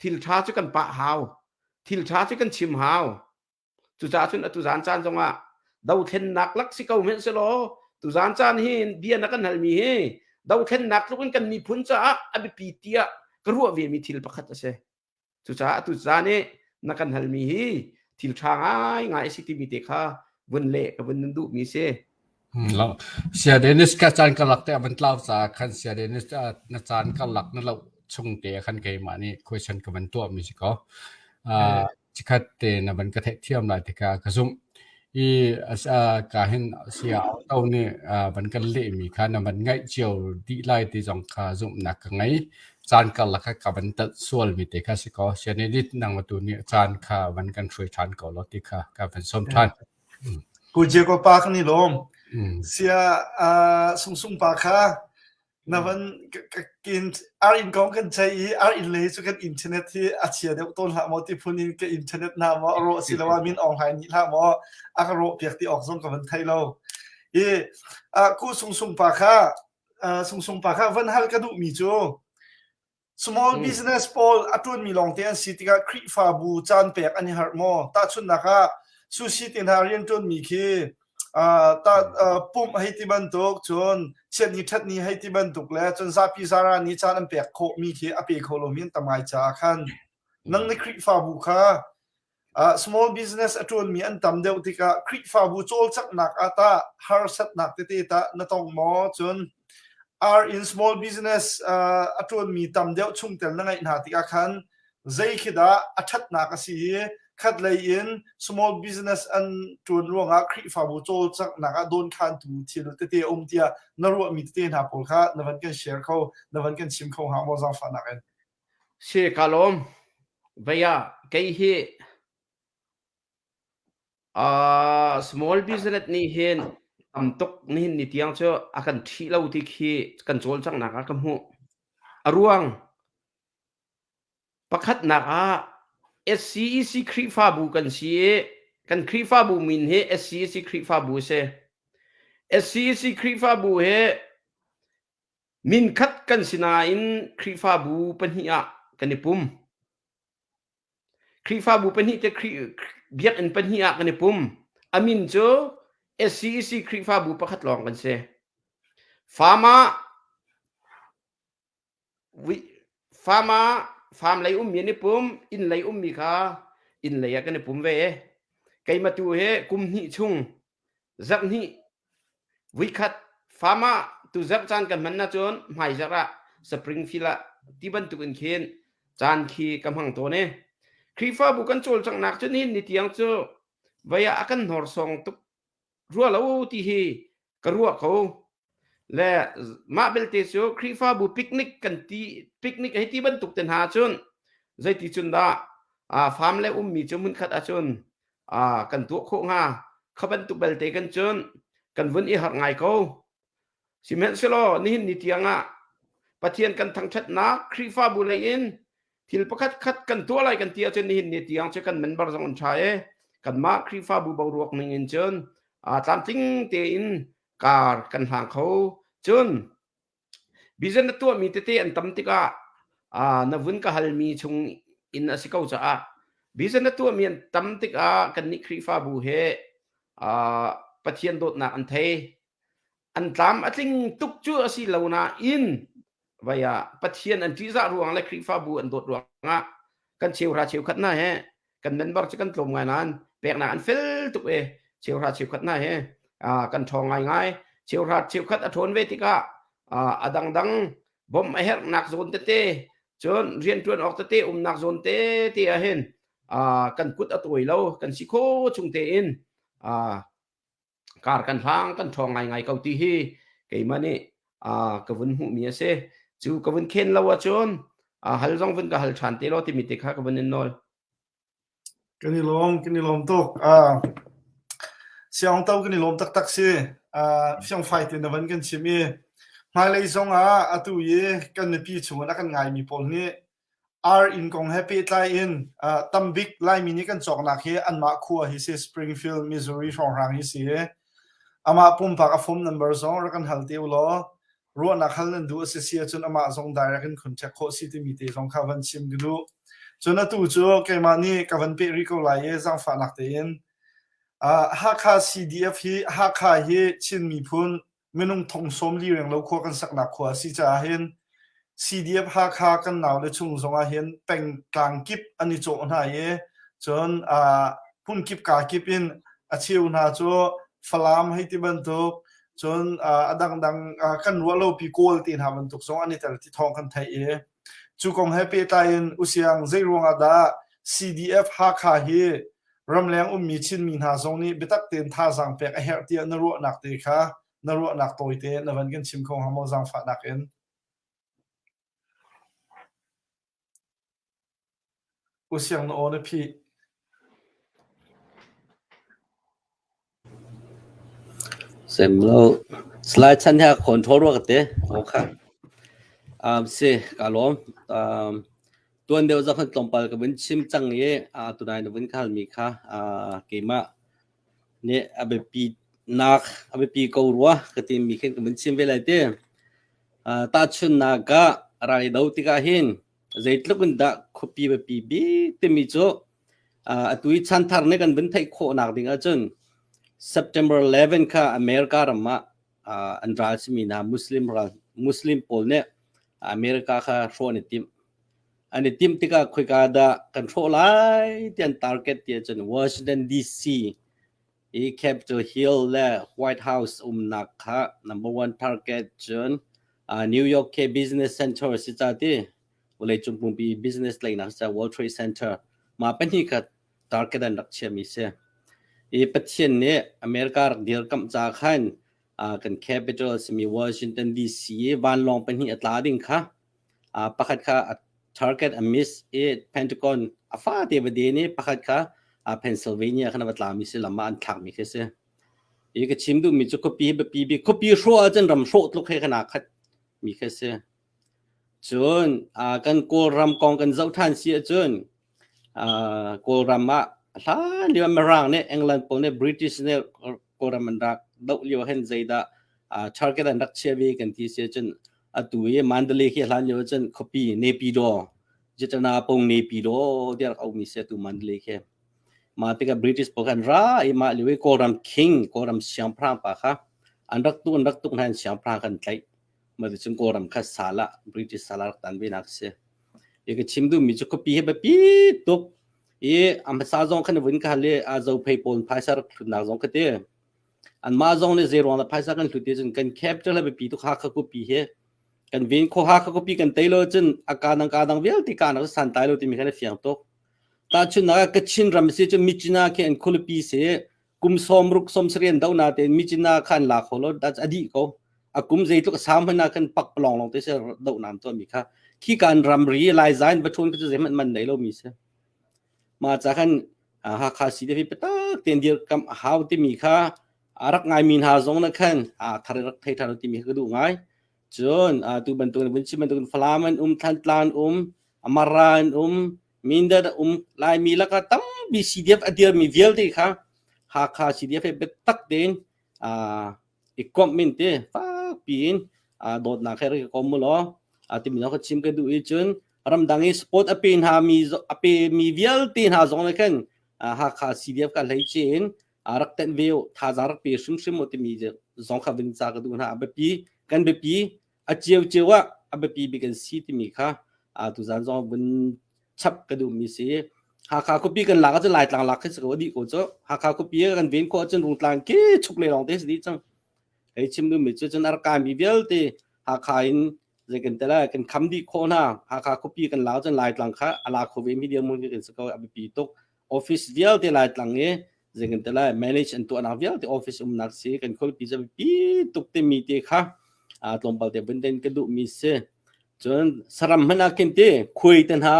thil ṭha cu kan pah hau. Thil ṭha cu kan chim hau. Cucaah cun atu zan caan zongah dothlennak lak si ko hmanh selaw tuzan caan hi bia na kan halmi hi dothlennak tluk in kan miphun caah a biapi tiah ka ruah ve mi thil pakhat a si. Cucaah atu caan i na kan halmi hi thil ṭha ngaingai a si timi te kha vun leh ka vun duhmi si. Lo. Sia Dennis ka caan karlak te a van tlau caah khan Sia Dennis na caan karlak na loh chung te khan keimah nih question ka van tuahmi si ko. Uh, Chikhat te na van ka theihthiam lai tikah ka zumh. I ka hin sia auto nih van kan lehmi kha na van ngaih cio dih lai ti zong kha zumhnak ka ngei. Caan karlak kha ka van tanh sualmi te kha si kaw sia nih dit nang tu nih caan kha van kan hruai ṭhan ko law ti kha ka van sawm ṭhan. Pu Jacob pa kan i lawm. Sia sungsung pa kha na van kin ar inn kong kan chei i ar inn lei cu kan internet hi a chia deuh tawn hlah maw ti phun in ka internet na maw a rawh asiloah min Aung Hlaing nih hlah maw a ka rawh piak ti awk zong ka van thei lo i ku sung sung pa kha sung sung pa kha van hal ka duh mi cu Small business pawl a ṭuanmi lawngte an si tikah Khrihfabu caan pek an i harh maw? Tahchunhnak ah, sushi te hna rianṭuanmi khi pumh hei ti bantuk, cun chiatni ṭhatni hei ti bantuk le cun zapi zaran nih caan an pek khawhmi khi a pe kho lomi an tam ngai caah khan nang na Khrihfabu kha Small business a ṭuanmi an tam deuh tikah Khrihfabu cawlcanghnak ah tah harsatnak tete tah na tong maw? Cun ar in small business a ṭuanmi tam deuh chungtel na ngeih hna tikah khan zei khi dah a ṭhatnak a si i khatlei in small business an ṭuan ruangah Khrihfabu cawlcanghnak ah dawnkhantu thil tete a um tiah na ruahmi tete hna pawl kha na van kan share kho, na van kan chim kho hnga maw zaangfahnak in? Si, kaa lawm. Vei ah kei hi uh, small business nih hin tam tuk nihin ni tiang cu a kan ṭhih lo ti khi kan cawlcanghnak ah ka hmuh. A ruang pakhatnak ah SCEC Khrihfabu kan si i kan Khrihfabu min hi SCEC Khrihfabu a si. SCEC Khrihfabu hi Minkhat kan si nain Khrihfabu pahnih ah kan i pum. Khrihfabu pahnih te biakinn pahnih ah kan i pum. A min cu SCEC Khrihfabu pakhat lawng kan si. Farm ah farm ah farm lei ummi an i pum, inn lei ummi kha inn lei ah kan i pum ve. Keimah tu hi kum hnih chung zarh hnih Vuikhat farm ah tuzarh caan kan hman ahcun hmaizarh ah Springfield ah ti bantuk in khin caan khi ka hmang tawn i Khrihfabu kan cawlcanghnak cu nihin ni tiang cu vei ah a kan hnorsawng tuk rua lo ti hi ka ruah ko. Le mah belte cu Khrihfabu picnic kan ti picnic hei ti bantuk te hna cun zeiti cun dah farm le ummi cu hmunkhat ahcun kan tuah khawh hnga kha bantuk belte kan cun kan vun i harh ngai ko sihmanhsehlaw nihin ni tiang ah Pathian kan thangṭhatnak Khrihfabu lei in thil pakhat khat kan tuah lai kan ti ahcun nihin ni tiang cu kan member zong an ṭha i kanmah Khrihfabu boruak ning in cun tlamtling tein kar kan hlang kho cun Vision na tuahmi tete an tam tikah na vun ka halmi chung in a si ko caah vision na tuahmi an tam tikah kannih Khrihfabu he Pathian dawtnak an thei. An tlam a tling tuk cu a si lo nain vai ah Pathian an ṭihzah ruang le Khrihfabu an dawt ruangah kan cheuhra cheukhat hna he kan member cu kan tlawm ngai nain peknak an fel tuk i cheuhra cheukhat hna hi kan ṭhawng ngaingai. Cheuhra cheukhat a ṭhawn ve tikah a dangdang bawmh a herhnak zawn tete cun rianṭuan awk tete umnak zawn tete ah hin kan kut a tawi lo kan si kho chung tein kar kan hlang kan ṭhawng ngaingai ko ti hi keimah nih ka vun hmuhmi a si. Cu ka vun khen lo ahcun hal zong vun ka hal ṭhan te law timi te kha ka vun in nawl. Kan i lawm, kan i lawm tuk. Siangto kan i lawm taktak si. Fiangfai te na van kan chim i hmailei zong ah atu i kan mipi chungin a kan ngaimi pawl nih Ar inn kong he pehtlai in tambik Laimi nih kan cawknak hi anmah khua hi si Springfield, Missouri hrawnghrang hi si. Amah pumpak a phone number zong rak kan hal te u law ruahnak hal nan duh a si si ahcun amah zong direct in contact khawh si timi te zong kha van chim ka duh. Cun atu cu keimah nih ka van peh rih ko lai i zaangfahnak tein Hakha CDF hi Hakha hi Chin miphun minung thong 40 renglo khua kan saknak khua a si caah hin CDF Hakha kan naule chung zongah hin pengtlang kip an i cawh hna i cun hmun kip ka kip in a cheu hna cu Falam hei ti bantuk cun a dangdang kan ruah lopi Kawl te hna bantuk zong an i tel ti thawng kan theih i cu kong he pehtlai in usiang zei ruangah dah CDF Hakha hi. Ramleng ummi Chinmi hna zong nih biatak tein thazaang pek a herh tiah na ruahnak te kha na ruahnak tawite na van kan chim kho hnga maw zaangfahnak in? U Siang na aw na phih. Sem lo. Slide chan he control rua ka te. O kha. Um, si, ka lawm. Um, tuan deuh zong khan tlawmpal ka vun chim cang i uh, tunai na vun ka halmi kha uh, keimah nih a biapi nak a biapi ko rua ka timi khin ka vun chim ve lai te. Uh, tahchunhnak ah ral i do tikah hin zeitluk in dah khuapi biapi bik timi cu atu i chanthar nih kan vun theih khawhnak ding ahcun September 11 kha America ram ah an ral simi hna Muslim ral Muslim pawl nih America kha hrawh an i timh. An i timh tikah khoika dah kan hrawh lai ti an target ti ahcun Washington DC i Capitol Hill le White House umnak kha number one target cun New York ke Business Center si ca ti vawleicung pumpi business tlaihnak ca World Trade Center mah pahnih kha target an rak chiahmi si. I Pathian nih America rak dirkamh ca khan kan capital simi Washington DC i vanlawng pahnih a tla ding kha pakhat kha a target a miss i Pentagon a fate va den i pakhat kha Pennsylvania khan a va tlami si lam ah an thlakmi khi si. I ka chim duhmi cu khuapi biapi bik khuapi hrawh ahcun ram hrawh tluk he khan aa khat mi khi si. Cun kan Kawlram kong kan zoh ṭhan si ahcun Kawlram ah hlan lio Mirang nih England pawl nih British nih Kawlram an rak doh lio hin zeidah target an rak chia ve kan ti si ahcun atu i Mandalay khi hlan lio ahcun khuapi Naypyidaw Jitana pong Naypyidaw tiah rak auhmi si atu Mandalay khi. Mah tikah British pawl kha an ra i mah lio i Kawlram king Kawlram siangpahrang pa kha an rak tuk an rak tuk hna in siangpahrang kha an tlaih. Mah cun Kawlram kha sal ah British sal ah rak tan ve nak a si. I ka chim duhmi cu khuapi hi biapi tuk i a hmasa zong khan vun ka hal i a zophei pawl phaisa rak hlutnak zong kha ti. Anmah zong nih zei ruang dah phaisa kan hlut ti cun kan capital hi biapi tuk Hakha khuapi hi kan ven kho Hakha khuapi kan tei lo cun a ka dang ka dang vialte ka nak santlai lo timi khan a fiang tuk. Tahchunhnak ah Kachin ram si cun Myitkyina khi an khualipi si kum sawmruk sawmsarih an doh natein Myitkyina kha an la kho lo a dih ko a kum zeitluk a sau hmanh ah khan pakpalawng lawng te si dohnak an tuahmi kha khi kan ramri Laiza in va ṭhun kha cu zeihmanh man nei lomi si mah ca khan Hakha CDF hi biatak tein dirkamh a hau timi kha a rak ngaimi hna zong na khan a thar rak thei ṭhan timi kha ka duh ngai cun tu bantuk in vun chim bantuk in Falam an um Thantlang an um Mara an um Mindat a um Laimi lakah tampi CDF a dirmi vialte kha Hakha CDF he biatak tein i komh in ti fakpi in dawtnak he rak i kom u law timi zong kha chim ka duh i cun ramdang i support a pe hna mi a pe mi vialte hna zong nih khan Hakha CDF ka hlei ce in rak tenh ve u thazaang rak pe hrimhrim u timi zong kha vun ca ka duh hna a biapi kan biapi a ciocio ah a biapi bik an si timi kha tuzaan zong vun chap ka duhmi si. Hakha khuapi kan lak ahcun Laitlang lak khi si ko dih ko cu. Hakha khuapi kan ven khawh ahcun Rungtlang ke chuk le lawng te si dih cang. Hei chim duhmi cu cun a rak kaimi vialte Hakha in zei kan tel kan kham dih khawh hna. Hakha khuapi kan lak ahcun Laitlang kha a la kho ve mi dirhmun khi kan si ko a biapi tuk. Office vialte Laitlang i zei kan tel manage an tuahnak vialte office umnak si kan khuapi cu biapi tuk timi te kha tlawmpal te vun den ka duhmi si. Cun saram hmanh ah khin ti khuai te hna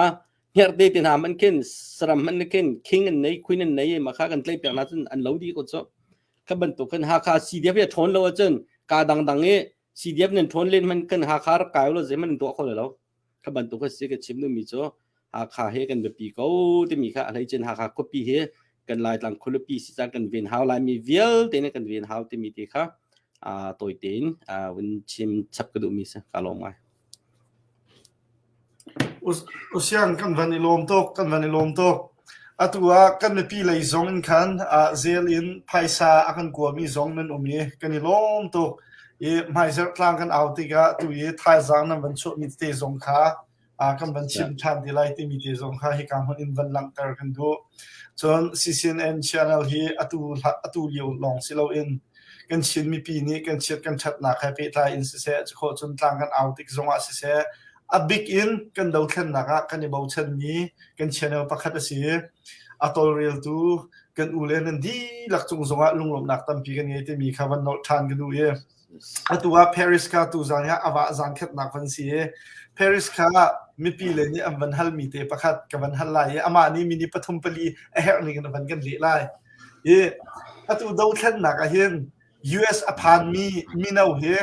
hngerhte te hna hmanh khin saram hmanh khin khing an nei khuin an nei mah kha kan tlaih piak hna cun an lo dih ko cu. Kha bantuk khan Hakha CDF hi a ṭhawn lo ahcun ka dangdang i CDF nan ṭhawn len hmanh kan Hakha rak kai lo zeihmanh an tuah kho lo. Kha bantuk a si ka chim duhmi cu Hakha he kan biapi ko timi kha a hleicin Hakha khuapi hi kan Laitlang khualipi si cang kan ven hau laimi vialte nih kan ven hau timi te kha tawi tein vun chim chap ka duhmi si ka lawm ngai. Usiang kan van i lawm tuk kan van i lawm tuk atu ah kan mipi lei zong in khan zel in phaisa a kan kuami zong nan um i kan i lawm tuk i hmaizarh tlang kan au tikah tu i thaizang nan van chuahmi tete zong kha kan van chim ṭhan te lai timi te zong kha hika hmun in van langhter kan duh. Cun CCNN channel hi atu atu lio lawng si loin kan Chin mipi nih kan chiat kan ṭhatnak he pehtlai in siseh cukhawh cun tlang kan au tik zongah siseh a bik in kan dothlennak ah kan i bochanmi kan channel pakhat a si. A tawlreltu kan u le nan dihlak cung zongah lunglawmhnak tampi kan ngei timi kha van nolh ṭhan ka duh i atu ah Paris kha tuzan ah a vah zan khatnak van si i Paris kha mipi le nih an van halmi te pakhat ka van hal lai i amah nih minute pathum pali a herh ning in a van kan leh lai. I atu dothlennak ah hin US a phanmi mino hi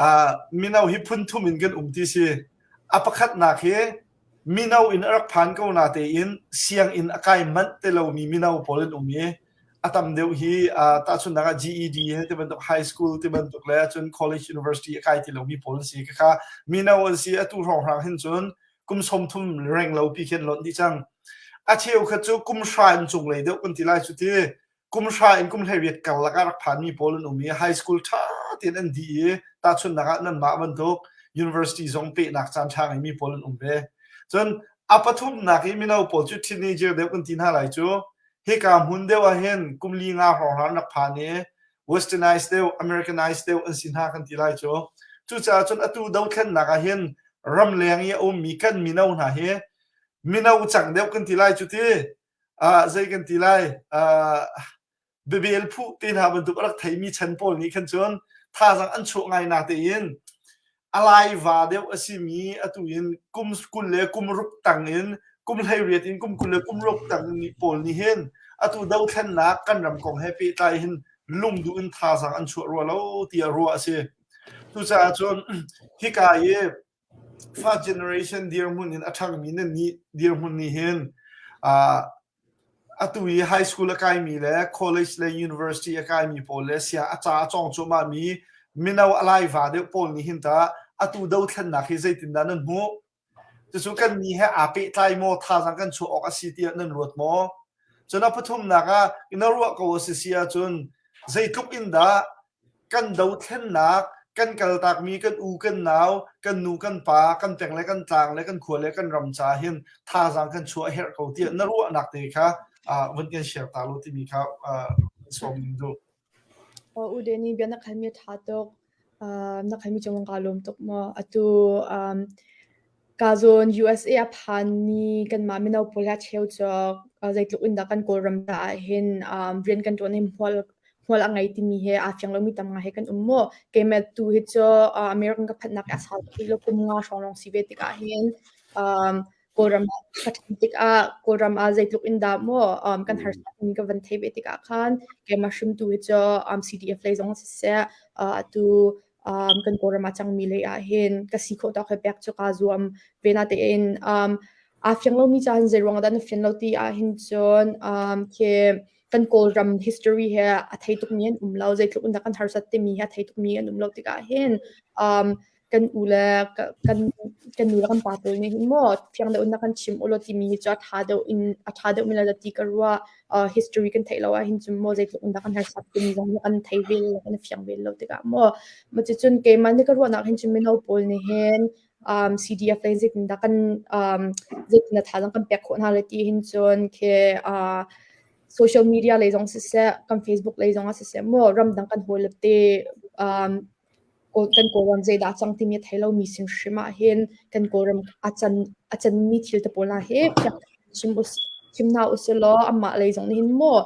uh, mino hi phun thum in kan um ti si. A pakhatnak hi mino in a rak phan ko na tein sianginn a kai manh te lomi mino pawl an um i a tam deuh hi uh, tahchunhnak ah GED ti bantuk high school ti bantuk le cun college university a kai ti lomi pawl an si kha mino an si atu hrawnghrang hin cun kum 30 reng lo pi khin lonh dih cang a cheu kha cu kum hra in cunglei deuh kan ti lai cu ti kum hra in kum 18 karlak ah rak phanmi pawl an um i high school ṭha tein an dih i tahchunhnak ah nanmah bantuk university zong pehnak caan ṭha ngeimi pawl an um ve. Cun a pathumnak i mino pawl cu teenager deuh kan ti hna lai cu hika hmun deuh ah hin kum li nga hrawnghrang rak phan i westernized deuh Americanized deuh an si hna kan ti lai cu. Cucaah cun atu dothlennak ah hin ramleng i a ummi kan mino hna hi mino cang deuh kan ti lai cu ti ah zei kan ti lai ah biabel phuh te hna bantuk a rak theimi chan pawl nih khan cun thazaang an chuah ngai na tein a laiva deuh a simi atu in kum 20 le kum ruk tang in kum 18 in kum 20 le kum ruk tang ni pawl nih hin atu dothlennak kan ram kong he pehtlai hin lungduh in thazaang an chuah rua lo tiah ruah a si. Cucaah cun hika i First generation dirhmun in a ṭhangmi nan nih dirhmun nih hin uh, atu i high school a kaimi le college le university a kaimi pawl le sia a ca a cawng cuahmahmi mino a laiva deuh pawl nih hin tah atu dothlennak hi zeitindah nan hmuh? Cucu kan ni he aa pehtlai maw thazaang kan chuah awk a si tiah nan ruat maw? Cun a pathumnak ah na ruah ko a si si ahcun zeitluk in dah kan dothlennak kan kaltakmi kan u kan nau kan nu kan pa kan peng le kan tlang le kan khua le kan ram ca hin thazaang kan chuah a herh ko tiah na ruahnak te kha uh, vun kan share ta lo timi kha uh, sawm duh. Aw u Danny bia na khalmi a ṭha tuk. Uh, na khalmi cung kaa lawm tuk maw. Atu um, ka zawn USA a phanmi kanmah mino pawl hi a cheu cu uh, zeitluk in dah kan Kawlram caah hin um, rian kan ṭuan hi hmual hmual a ngei timi he aa fiang lomi tam ngai he kan um maw. Keimah tu hi cu uh, American ka phanhnak a sau tuk lo kum nga hrawng lawng si ve tikah hin um, Kawlram ah ka ṭhan tikah Kawlram ah zeitluk in dah maw um, kan harsat mi ka van thei ve tikah khan keimah hrimtu hi cu um, CDF lei zong siseh uh, atu um, kan Kawlram ah cangmi lei ah hin ka si khawh tawk he pek cu kaa zuam ve na tein um, aa fiang lomi ca hin zei ruang dah na fian lo ti ah hin cun um, khi kan Kawlram history he a thei tukmi an um lo zeitluk in dah kan harsat timi he a thei tukmi an um lo tikah hin um, kan u le kan kan nu le kan pa pawl nih hin maw fiang deuh in na kan chim ulaw timi hi cu a ṭha deuh in a ṭha deuh mi la ti ka ruah uh, history kan theih lo ah hin cun maw zeitluk in dah kan harsat timi zong hi kan thei ve lo kan fiang ve lo tikah maw ma cucun keimah nih ka ruahnak hin cun mino pawl nih hin um, CDF lei zeitin dah kan um, zeitin dah thazaang kan pek khawh hna le ti hin cun khi uh, social media lei zong siseh kan Facebook lei zong ah siseh maw ramdang kan hawi le te um, kan Kawlram zeidah a cang timi a thei lomi sin hrim ah hin kan Kawlram a can a canmi thil te pawl hna hi chim chim hna usih law amah lei zong nih hin maw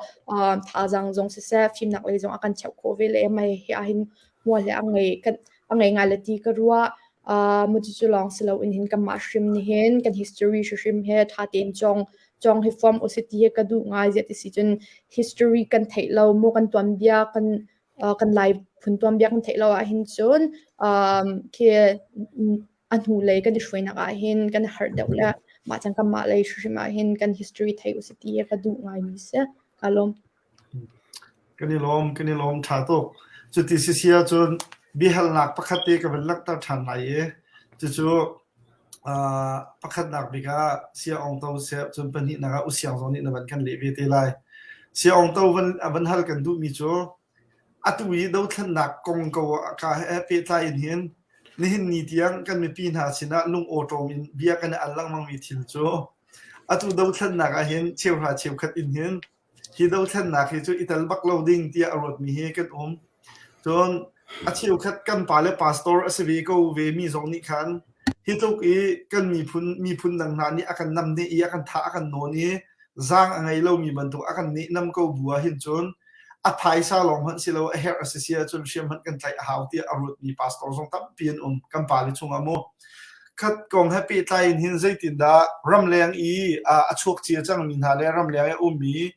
thazaang zong siseh fimnak lei zong a kan cheuh khawh ve le mei hi ah hin hmual he a ngei kan a ngei ngai le ti ka ruah uh, mu cu lawng si loin hin kanmah hrim nih hin kan history hrim he ṭha tein cawng cawng hi form usih ti hi ka duh ngai ziah ti si cun history kan theih lo mu kan tuanbia kan kan Lai phun tuanbia kan theih lo ahhin cun um, khi a hnulei kan i hruainak ahhin kan harh deuh le mah cang kanmah lei hrimhrim ahhin kan history thei usih ti ka duh ngaimi si. Ka lawm. Kan i lawm, kan i lawm ṭha tuk. Cuti si si ahcun biahalnak pakhat te ka van langhter ṭhan lai i cucu uh, pakhatnak bik ah Sia Aung To seh cun pahnihnak ah U Siang zong nih na van kan leh ve te lai. Sia Aung To van a van hal kan duhmi cu atu i dothlennak kong ko ka he pehtlai in hin nihin ni tiang kan mipi hna sinah lung awṭawm in bia kan i al lengmangmi thil cu atu dothlennak ah hin cheuhra cheukhat in hin Hi dothlennak hi cu i tel bak lo ding tiah a ruatmi hi kan um. Cun a cheukhat kan pale pastor a si ve ko ve mi zong nih khan hi tluk i kan miphun miphun dang hna nih a kan namneh i a kan thah a kan nawn i. zaang a ngei lomi bantuk a kan nehnam ko bu ah hin cun a phaisa lawng hmanh si lo a herh a si si ahcun hriam hmanh kan tlaih a hau tiah a ruatmi pastor zong tampi an um kan pale chungah mu. Khat kong he pehtlai in hin zeitindah ramleng i a chuak cia cangmi hna le ramleng i a ummi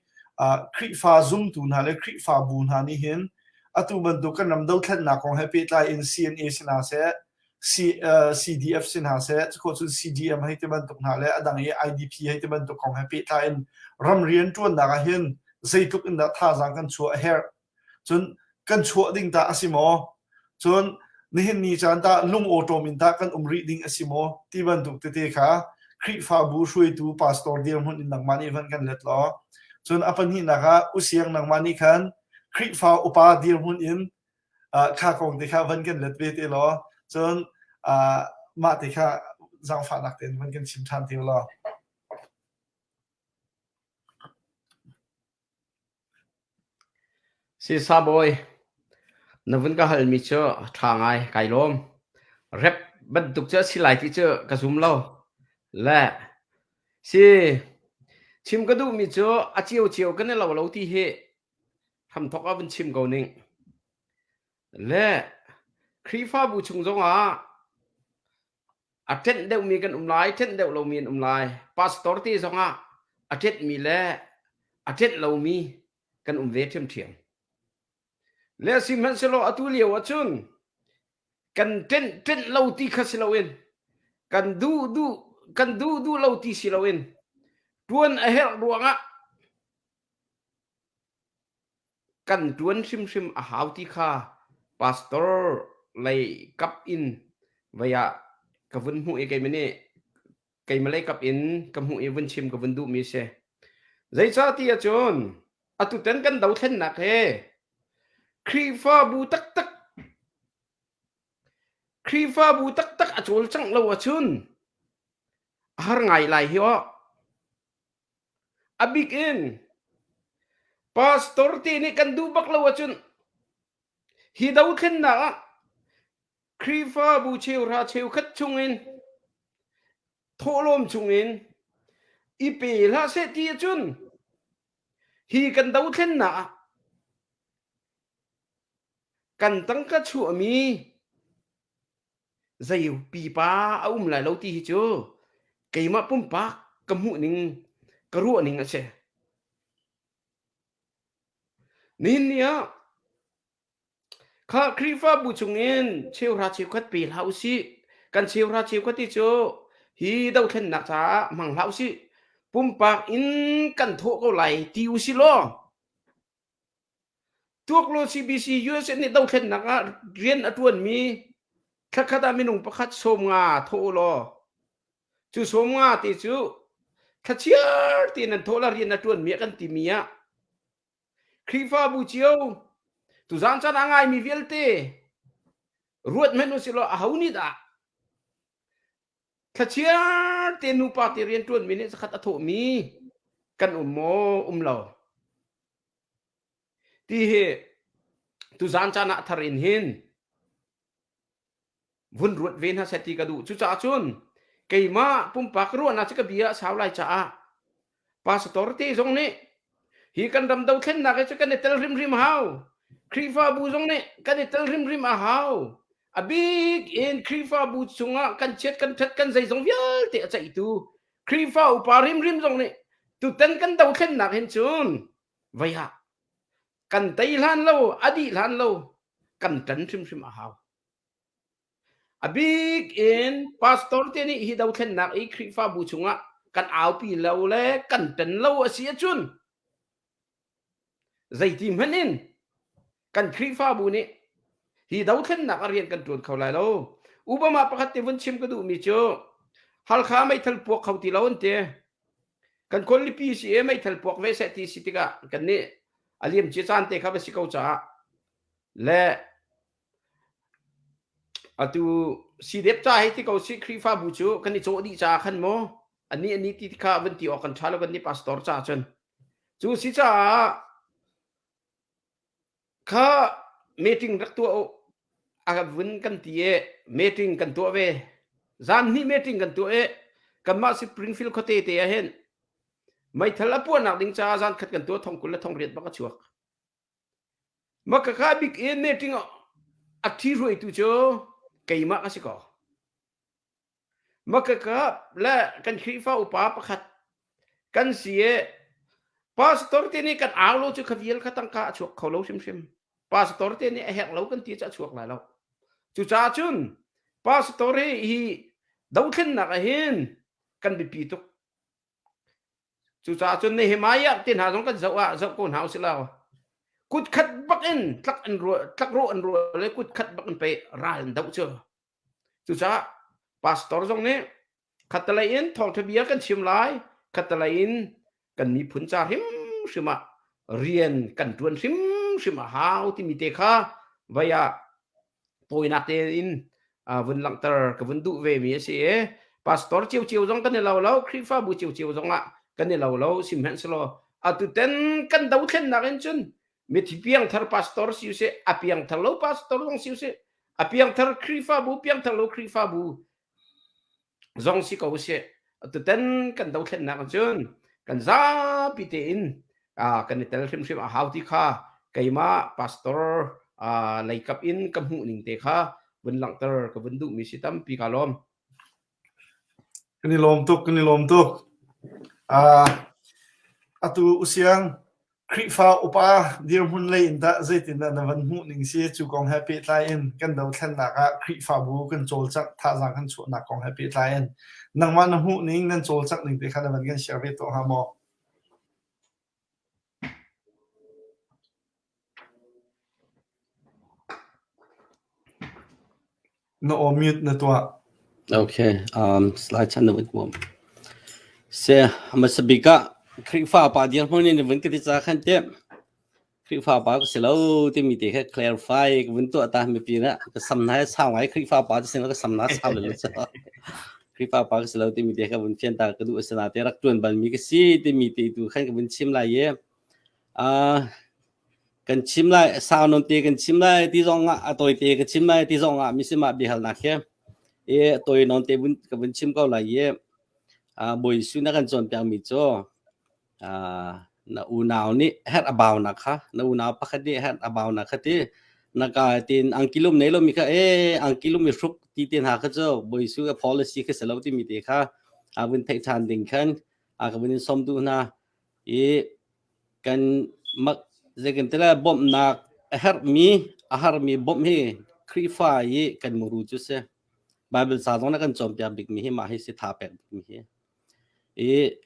Khrihfa zumtu hna le Khrihfabu hna nih hin atu bantuk kan ram dothlennak kong he pehtlai in CNA si hna seh, C, uh, CDF si hna seh, cukhawh cun CDM hei ti bantuk hna le a dang i IDP hei ti bantuk kong he pehtlai in ram rian ṭuannak ah hin zeitluk in dah thazaang kan chuah a herh. Cun kan chuah ding tah a si maw? Cun nihin ni caan tah lungawṭawm in tah kan um rih ding a si maw? Ti bantuk tete kha Khrihfabu hruaitu pastor dirhmun in nangmah nih van kan let law. Cun a pahnihnak ah usiang nangmah nih khan Khrihfa upa dirhmun in kha kong te kha van kan let ve te law. Cun mah te kha zaangfahnak tein van kan chim ṭhan te law. Sisa bawi, na vun ka halmi cu a ṭha ngai, kai lawm. Rep bantuk cu a si lai ti cu ka zum lo. Le si chim ka duhmi cu a ciocio kan i lo lo ti hi hramthawk ah vun chim ko ning. Le Khrihfabu chung zongah A ṭenh deuhmi kan um lai, ṭenh deuh lomi an um lai. Pastor te zongah a ṭenhmi le a ṭenh lomi kan um ve ṭhiamṭhiam. Le sihmanhsehlaw atu lio ahcun kan ṭenh ṭenh lo ti kha si loin kan duh duh kan duh duh lo ti si loin ṭuan a herh ruangah Kan ṭuan hrimhrim a hau ti kha pastor lei kap in vei ah ka vun hmuh i keimah nih keimah lei kap in ka hmuh i vun chim ka vun duhmi a si. Zeicahtiah cun atutan kan dothlennak hi Khrihfabu taktak Khrihfabu taktak a cawlcangh lo ahcun a har ngai lai hi aw. A bik in pastor te nih kan duh bak lo ahcun hi dothlennak ah Khrihfabu cheuhra cheukhat chungin thawhlawm chungin i pe hlah seh ti ahcun hi kan dothlennak ah kan tangka chuahmi zei pipa a um lai lo ti hi cu keimah pumpak ka hmuh ning ka ruah ning a si. Nihin ni ah kha Khrihfabu chungin cheuhra cheukhat pe hlah usih. Kan cheuhra cheukhat ti cu hi dothlennak caah hmang hlah usih. Pumpak in kan thawh ko lai ti usih law Tuaklo CBC USA nih dothlennak ah rian a ṭuanmi thlakhat ah minung pakhat 50 thawh u law cu 50 te cu thlachiar tein nan thawh la rian a ṭuanmi a kan timi ah Khrihfabu cio tuzaan caan a ngaimi vialte ruat hmanh usih law aho nih dah thlachiar te nupa te rian ṭuanmi nih zakhat a thawhmi kan um maw um lo Ti hi tuzaan caan ah thar in hin vun ruat ve hna seh ti ka duh. Cucaah cun keimah pumpak ruahnak cu ka bia a sau lai caah pastor te zong nih hi kan ram dothlennak hi cu kan i tel hrimhrim hau. Khrihfabu zong nih kan i tel hrimhrim a hau. A bik in Khrihfabu chungah kan chiat kan ṭhat kan zeizong vialte a ceihtu Khrihfa upa hrimhrim zong nih tutan kan dothlennak hin cun Vei ah kan tei hlan lo, a dih hlan lo kan ṭan hrimhrim a hau. A bik in pastor te nih hi dothlennak i Khrihfabu chungah kan aupi lo le kan ṭan lo a si ahcun zeiti hmanh in kan Khrihfabu nih hi dothlennak a rian kan ṭuan kho lai lo. Obama pakhat te vun chim ka duhmi cu Halkha meithal puak kho ti lo an ti. Kan khualipi si e meithal puak ve seh ti si tikah kan nih a liam cia caan te kha va si ko caah le atu sidep ca hei ti ko si Khrihfabu cu kan i cawh dih caah khan maw ani ani ti kha van ti awk kan ṭha lo kan nih pastor caah cun cu si caah Kha meeting rak tuah u a vun kan ti i meeting kan tuah ve. Zan hnih meeting kan tuah i kanmah Springfield khuate te ah hin Meithal a puahnak ding caah zan khat kan tuah thong 20 le thong riat bak a chuak. Makaka bik in meeting a thi hruaitu cu keimah ka si ko. Makaka le kan Khrihfa upa pakhat kan si i pastor te nih kan au lo cu kha vial kha tangka a chuak kho lo hrimhrim. Pastor te nih a herh lo kan ti cu a chuak lai lo. Cucaah cun pastor hi hi dothlennak ah hin kan biapi tuk. Cucaah cun Nehemiah te hna zong kan zoh ah zoh ko hna usih law kut khat bak in tlak an ruah tlak rawh an ruah le kut khat bak in pei ral an doh cu. Cucaah pastor zong nih khattelei in thawngṭha bia kan chim lai, khattelei in kan miphun ca hrimhrim ah rian kan ṭuan hrimhrim a hau timi te kha vei ah tawinak tein vun langhter ka vun duh ve mi a si i pastor ciocio zong kan i lo lo Khrihfabu ciocio zong ah kan i lo lo sihmanhsehlaw atu ten kan dothlennak in cun mithi piangthar pastor si usih a piangthar lo pastor zong si usih a piangthar Khrihfabu piangthar lo Khrihfabu zong si ko usih tutan kan dothlennak cun kan zapi tein kan i tel hrimhrim a hau ti kha keimah pastor leikap in ka hmuh ning te kha vun langhter ka vun duhmi si tampi ka lawm. Kan i lawm tuk, kan i lawm tuk. Atu usiang Khrihfa upa dirhmun lei in tah zeitindah na van hmuh ning si? Cu kong he pehtlai in kan dothlennak ah Khrihfabu kan cawlcangh thazaang kan chuahnak kong he pehtlai in nangmah na hmuh ning nan cawlcangh ning te kha na van kan share ve tuah hnga maw? Na aw mute na tuah. Okay, slide chan na vun kuam. Se hmasa bik ah Khrihfa pa dirhmun in vun ka ti ca khan te Khrihfa pa ka si lo timi te kha clarify ka vun tuah ta mipi na ka sam na sau ngai Khrihfa pa ti sin ka sam na sau le cha Khrihfa pa ka si lo timi te kha vun fian ta ka duh asina te rak tuan bal mi ka si timi te tu khan ka vun chim lai ye uh, Kan chim lai, sau nawn te kan chim lai ti zong ah a tawi te ka chim lai ti zong ah misima biahalnak hi i tawi nawn te vun ka vun chim ko lai i Bawi Jesuh na kan cawnpiakmi cu na unau nih herh a baunak kha na unau pakhat nih herh a baunak kha ti na ka tin angkilum nei lomi kha e angkilum i hruk ti te hna kha cu Bawi Jesuh ka policy kha si lo timi te kha a vun theih ṭhan ding khan a ka vun in som duh hna i Kan mak zeikantilah bawmhnak a herhmi a harmi bawmh hi Khrihfa i kan muru cu si. Bible ca zong na kan cawnpiak bikmi hi mah hi si tha pek bikmi hi. I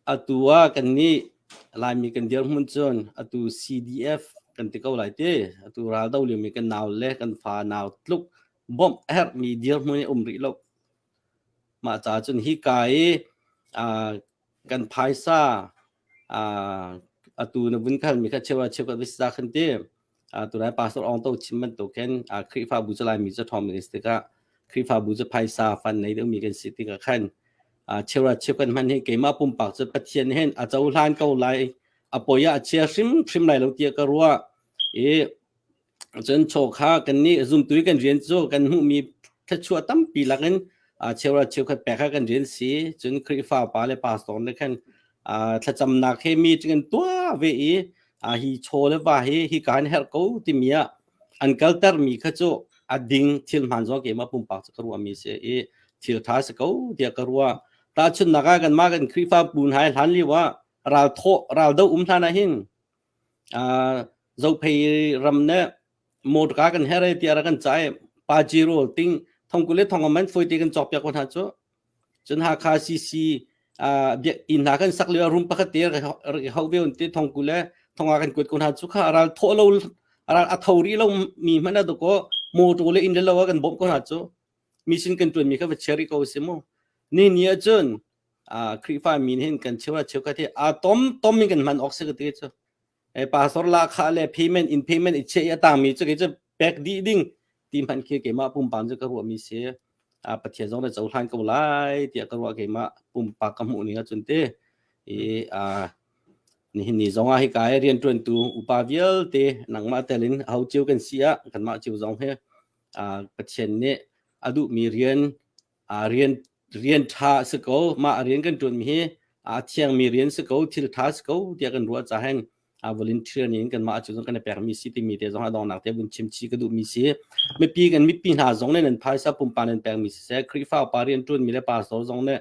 atu ah kannih Laimi kan dirhmun cun atu CDF kan ti ko lai ti. Atu raldo liomi kan nau le kan fa nau tluk bawmh a herhmi dirhmun hi um rih lo. Mah caah cun hika i kan phaisa atu na vun khalmi kha cheu ah cheu khat va khan ti. Tunai Pastor Aung To chim bantuk khin Khrihfabu cu Laimi cu ṭhawng mi kan si tikah Khrihfabu cu phaisa fan nei deuhmi kan si tikah khan cheu ah cheu kan hman hi keimah pumpak cu Pathian hin a cohlan ko lai a poi ah a chia hrimhrim lai lo tiah ka ruah i Cun chaw kha kannih zumtu i kan rian cu kan hmuhmi thluachuah tampi lakin cheuhra cheukhat pek kha kan rian si. Cun Khrihfa pa le pastor nih khan thlacamnak he mi cu kan tuah ve i hi chaw le va hi hika hin herh ko timi ah an kaltermi kha cu a ding thil hmaan zong keimah pumpak cu ka ruahmi si i thil ṭha si ko tiah ka ruah. Tahchunhnak ah kanmah kan Khrihfabu hna hi hlan lio ah ral thawh ral do um hlan ah hin Zophei ram nih motorka kan herh e tiah rak kan cah i Pajero ting thongkul le thong man foi te kan cawk piak ko hna cu. Cun Hakha CC biakinn hna kan sak lio room pakhat te rak i hauh ve un ti thongkul le thonga kan kuat ko hna cu kha ral thawh lo ral a tho rih lo mi hmanh a ko motor le inn le lo ah kan bawmh ko hna cu. Mi sin kan tuan mi kha va chia rih ko si mu. Ni ni ahcun Khrihfa min hin kan cheu cheukhat hi a tom tom in kan hman awk si ka ti cu. E pastor la kha le payment in payment i che i a tangmi cu kei cu pek dih ding ti hmanh khi keimah pumpak cu ka ruahmi si. A Pathian zong na cohlan ko lai tiah ka ruah keimah pumpak ka hmuh ning ahcun te i a nihin ni zong ah hika i rianṭuantu upa vialte nangmah tel in ho cio kan si ah kanmah cio zong hi Pathian nih a duhmi rian rian rian ṭha a si ko. Mah rian kan ṭuanmi hi A thiangmi rian si ko, thil ṭha si ko tiah kan ruah caah hin a volunteer nih kanmah cu zong kan i pekmi si timi te zong a donghnak te vun chim chih ka duhmi si. Mipi kan mipi hna zong nih nan phaisa pumpak nan pekmi siseh, Khrihfa upa rianṭuanmi le pastor zong nih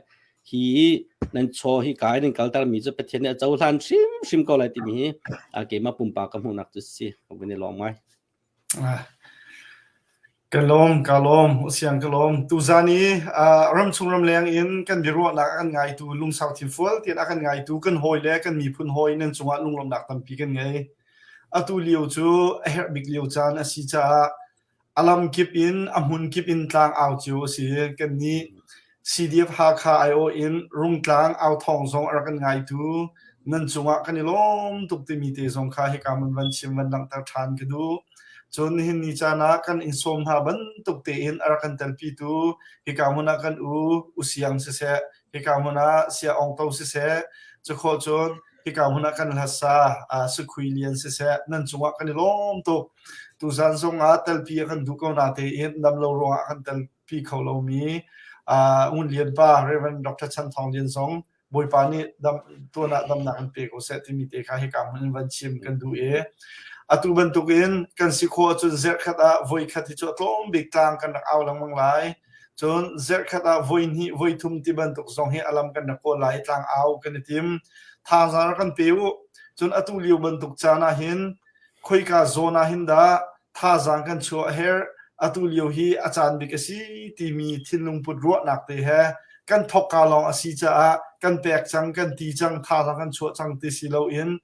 hi nan chaw hi kai nan kaltermi cu Pathian nih a cohlan hrimhrim ko lai timi hi keimah pumpak ka hmuhnak cu si. Ka vun i lawm ngai. Ka lawm, ka lawm, usiang ka lawm. Tuzan i ramchung ramleng in kan biaruahnak a kan ngaitu lungsau thinfual tian a kan ngaitu kan hawi le kan miphun hawi nan cungah lunglawmhnak tampi kan ngei. Atu lio cu a herh bik lio caan a si caah A lamkip in a hmunkip in tlang au cio a si. Kannih CDF Hakha aiawh in Rungtlang authawng zong a rak kan ngaitu nan cungah kan i lawm tuk timi te zong kha hika man van chim van langhter ṭhan ka duh. Cun nihin ni caan ah kan in sawm hna bantuk tein a rak kan telpitu hika hmun ah kan u U Siang siseh, hika hmun ah Sia Aung To siseh, cukhawh cun hika hmun ah kan hlasa Sukhui Lian siseh nan cungah kan i lawm tuk. Tuzan zongah telpi a kan duh ko na tein dam lo ruangah kan telpi kho lomi Ngun Lian pa Reverend Dr. Chan Thawng Lian zong Bawipa nih dam tuan ah damnak in pe ko seh timi te kha hika hmun in van chim kan duh i atu bantukin kan si khawh ahcun zarhkhat ah voikhat hi cu a tlawm bik tlang kan rak au lengmang lai. Cun zarhkhat ah voihnih, voithum ti bantuk zong hi a lam kan rak kawl lai i tlang au kan i tim. Thazaang rak kan pe u. Cun atu lio bantuk caan ah hin khoika zawn ah hin dah thazaang kan chuah a herh, atu lio hi a caan bik a si timi thinlung put ruahnak te he kan thawkka lawng a si caah kan pek cang, kan ti cang, thazaang kan chuah cang ti si loin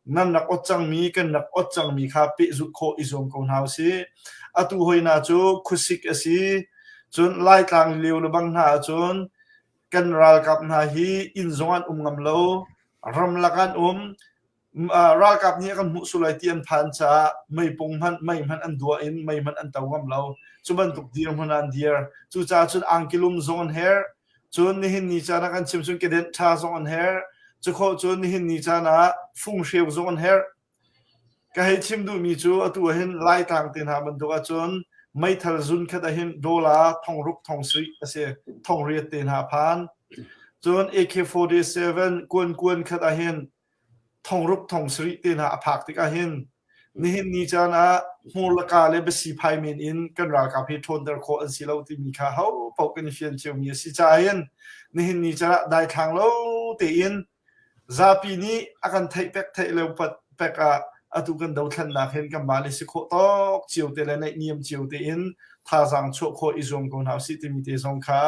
nan rak ot cangmi kan rak ot cangmi kha pehzulh khawh i zuam ko hna usih. Atu hoi hna cu khuasik a si. Cun Laitlang lio le bang hna ahcun kan ralkap hna hi inn zong an um ngam lo, ramlak an um, ralkap nih a kan hmuh sual lai ti an phan caah meipung hmanh mei hmanh an duah in mei hmanh an to ngam lo. Cu bantuk dirhmun ah an dir. Cucaah cun angkilum zong an herh. Cun nihin ni caan ah kan chim cun kedenh ṭha zong an herh. Cukhawh cun nihin ni caan ah funghreu zong an herh. Ka hei chim duhmi cu atu ahhin Laitlang te hna bantuk ahcun meithal zun khat ahhin dollar thongruk thong sarih a si, thongriat te hna a phan. Cun AK-47 kuan kuan khat ahhin thongruk thong sarih te hna a phak tikah hin nihin ni caan ah hmur le ka le biasi phai men in kan ralkap hi ṭhawnter khawh an si lo timi kha ho paoh kan i fian ciomi a si caah hin nihin ni caan ah daithlang lo tein zapi nih a kan theih pek theih lo pek ah atu kan dothlennak hin kanmah le si khawh tawk cio te le naihniam cio tein thazaang chuah khawh i zuam ko hna usih timi te zong kha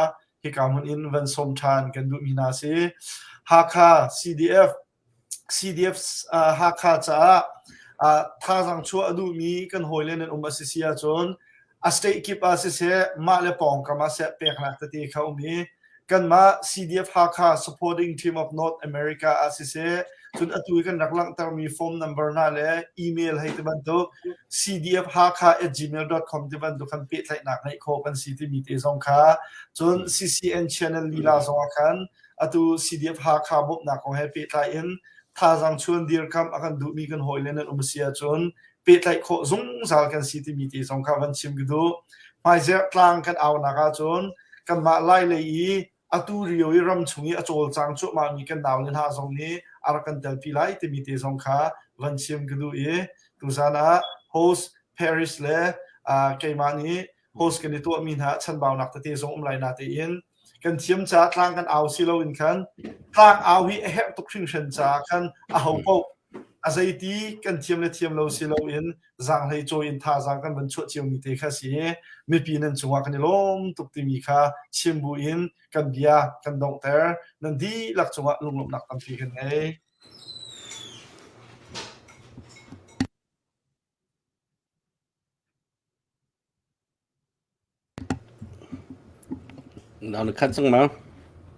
hika hmun in van sawm ṭhan kan duhmi hna si. Hakha CDF CDF uh, Hakha caah uh, thazaang chuah a duhmi kan hawile nan um a si si ahcun a state kip ah siseh mah le pawngkam ah seh peknak tete kha um i kanmah CDF Hakha Supporting Team of North America ah siseh cun atu i kan rak langhtermi phone number hna le email hei ti bantuk cdfhakha@gmail.com ti bantuk kan pehtlaihnak ngeih khawh kan si timi te zong kha cun CCN channel lila zong ah khan atu CDF Hakha bawmhnak kong he pehtlai in thazaang chuan dirkamh a kan duhmi kan hawile nan um si ahcun pehtlaih khawh zungzal kan si timi te zong kha van chim ka duh. Hmaizerh tlang kan aunak ahcun kanmah Lai lei i atu rio i ram chung i a cawlcang cuahmahmi kan naule hna zong nih a rak kan telpi lai timi te zong kha van chim ka duh i tuzan ah host Paris le keimah nih host kan i tuahmi hna chanbaunak tete zong um lai na tein kan thiam caah tlang kan au si loin khan tlang au hi a herh tuk hringhran caah khan a ho paoh a zeiti kan thiam le thiam lo si loin zaanghlei cawi in thazaang kan van chuah ciomi te kha si i mipi nan cungah kan i lawm tuk timi kha chim bu in kan bia kan donghter nan dihlak cungah lunglawmhnak tampi kan ngei. Na khat cang ma?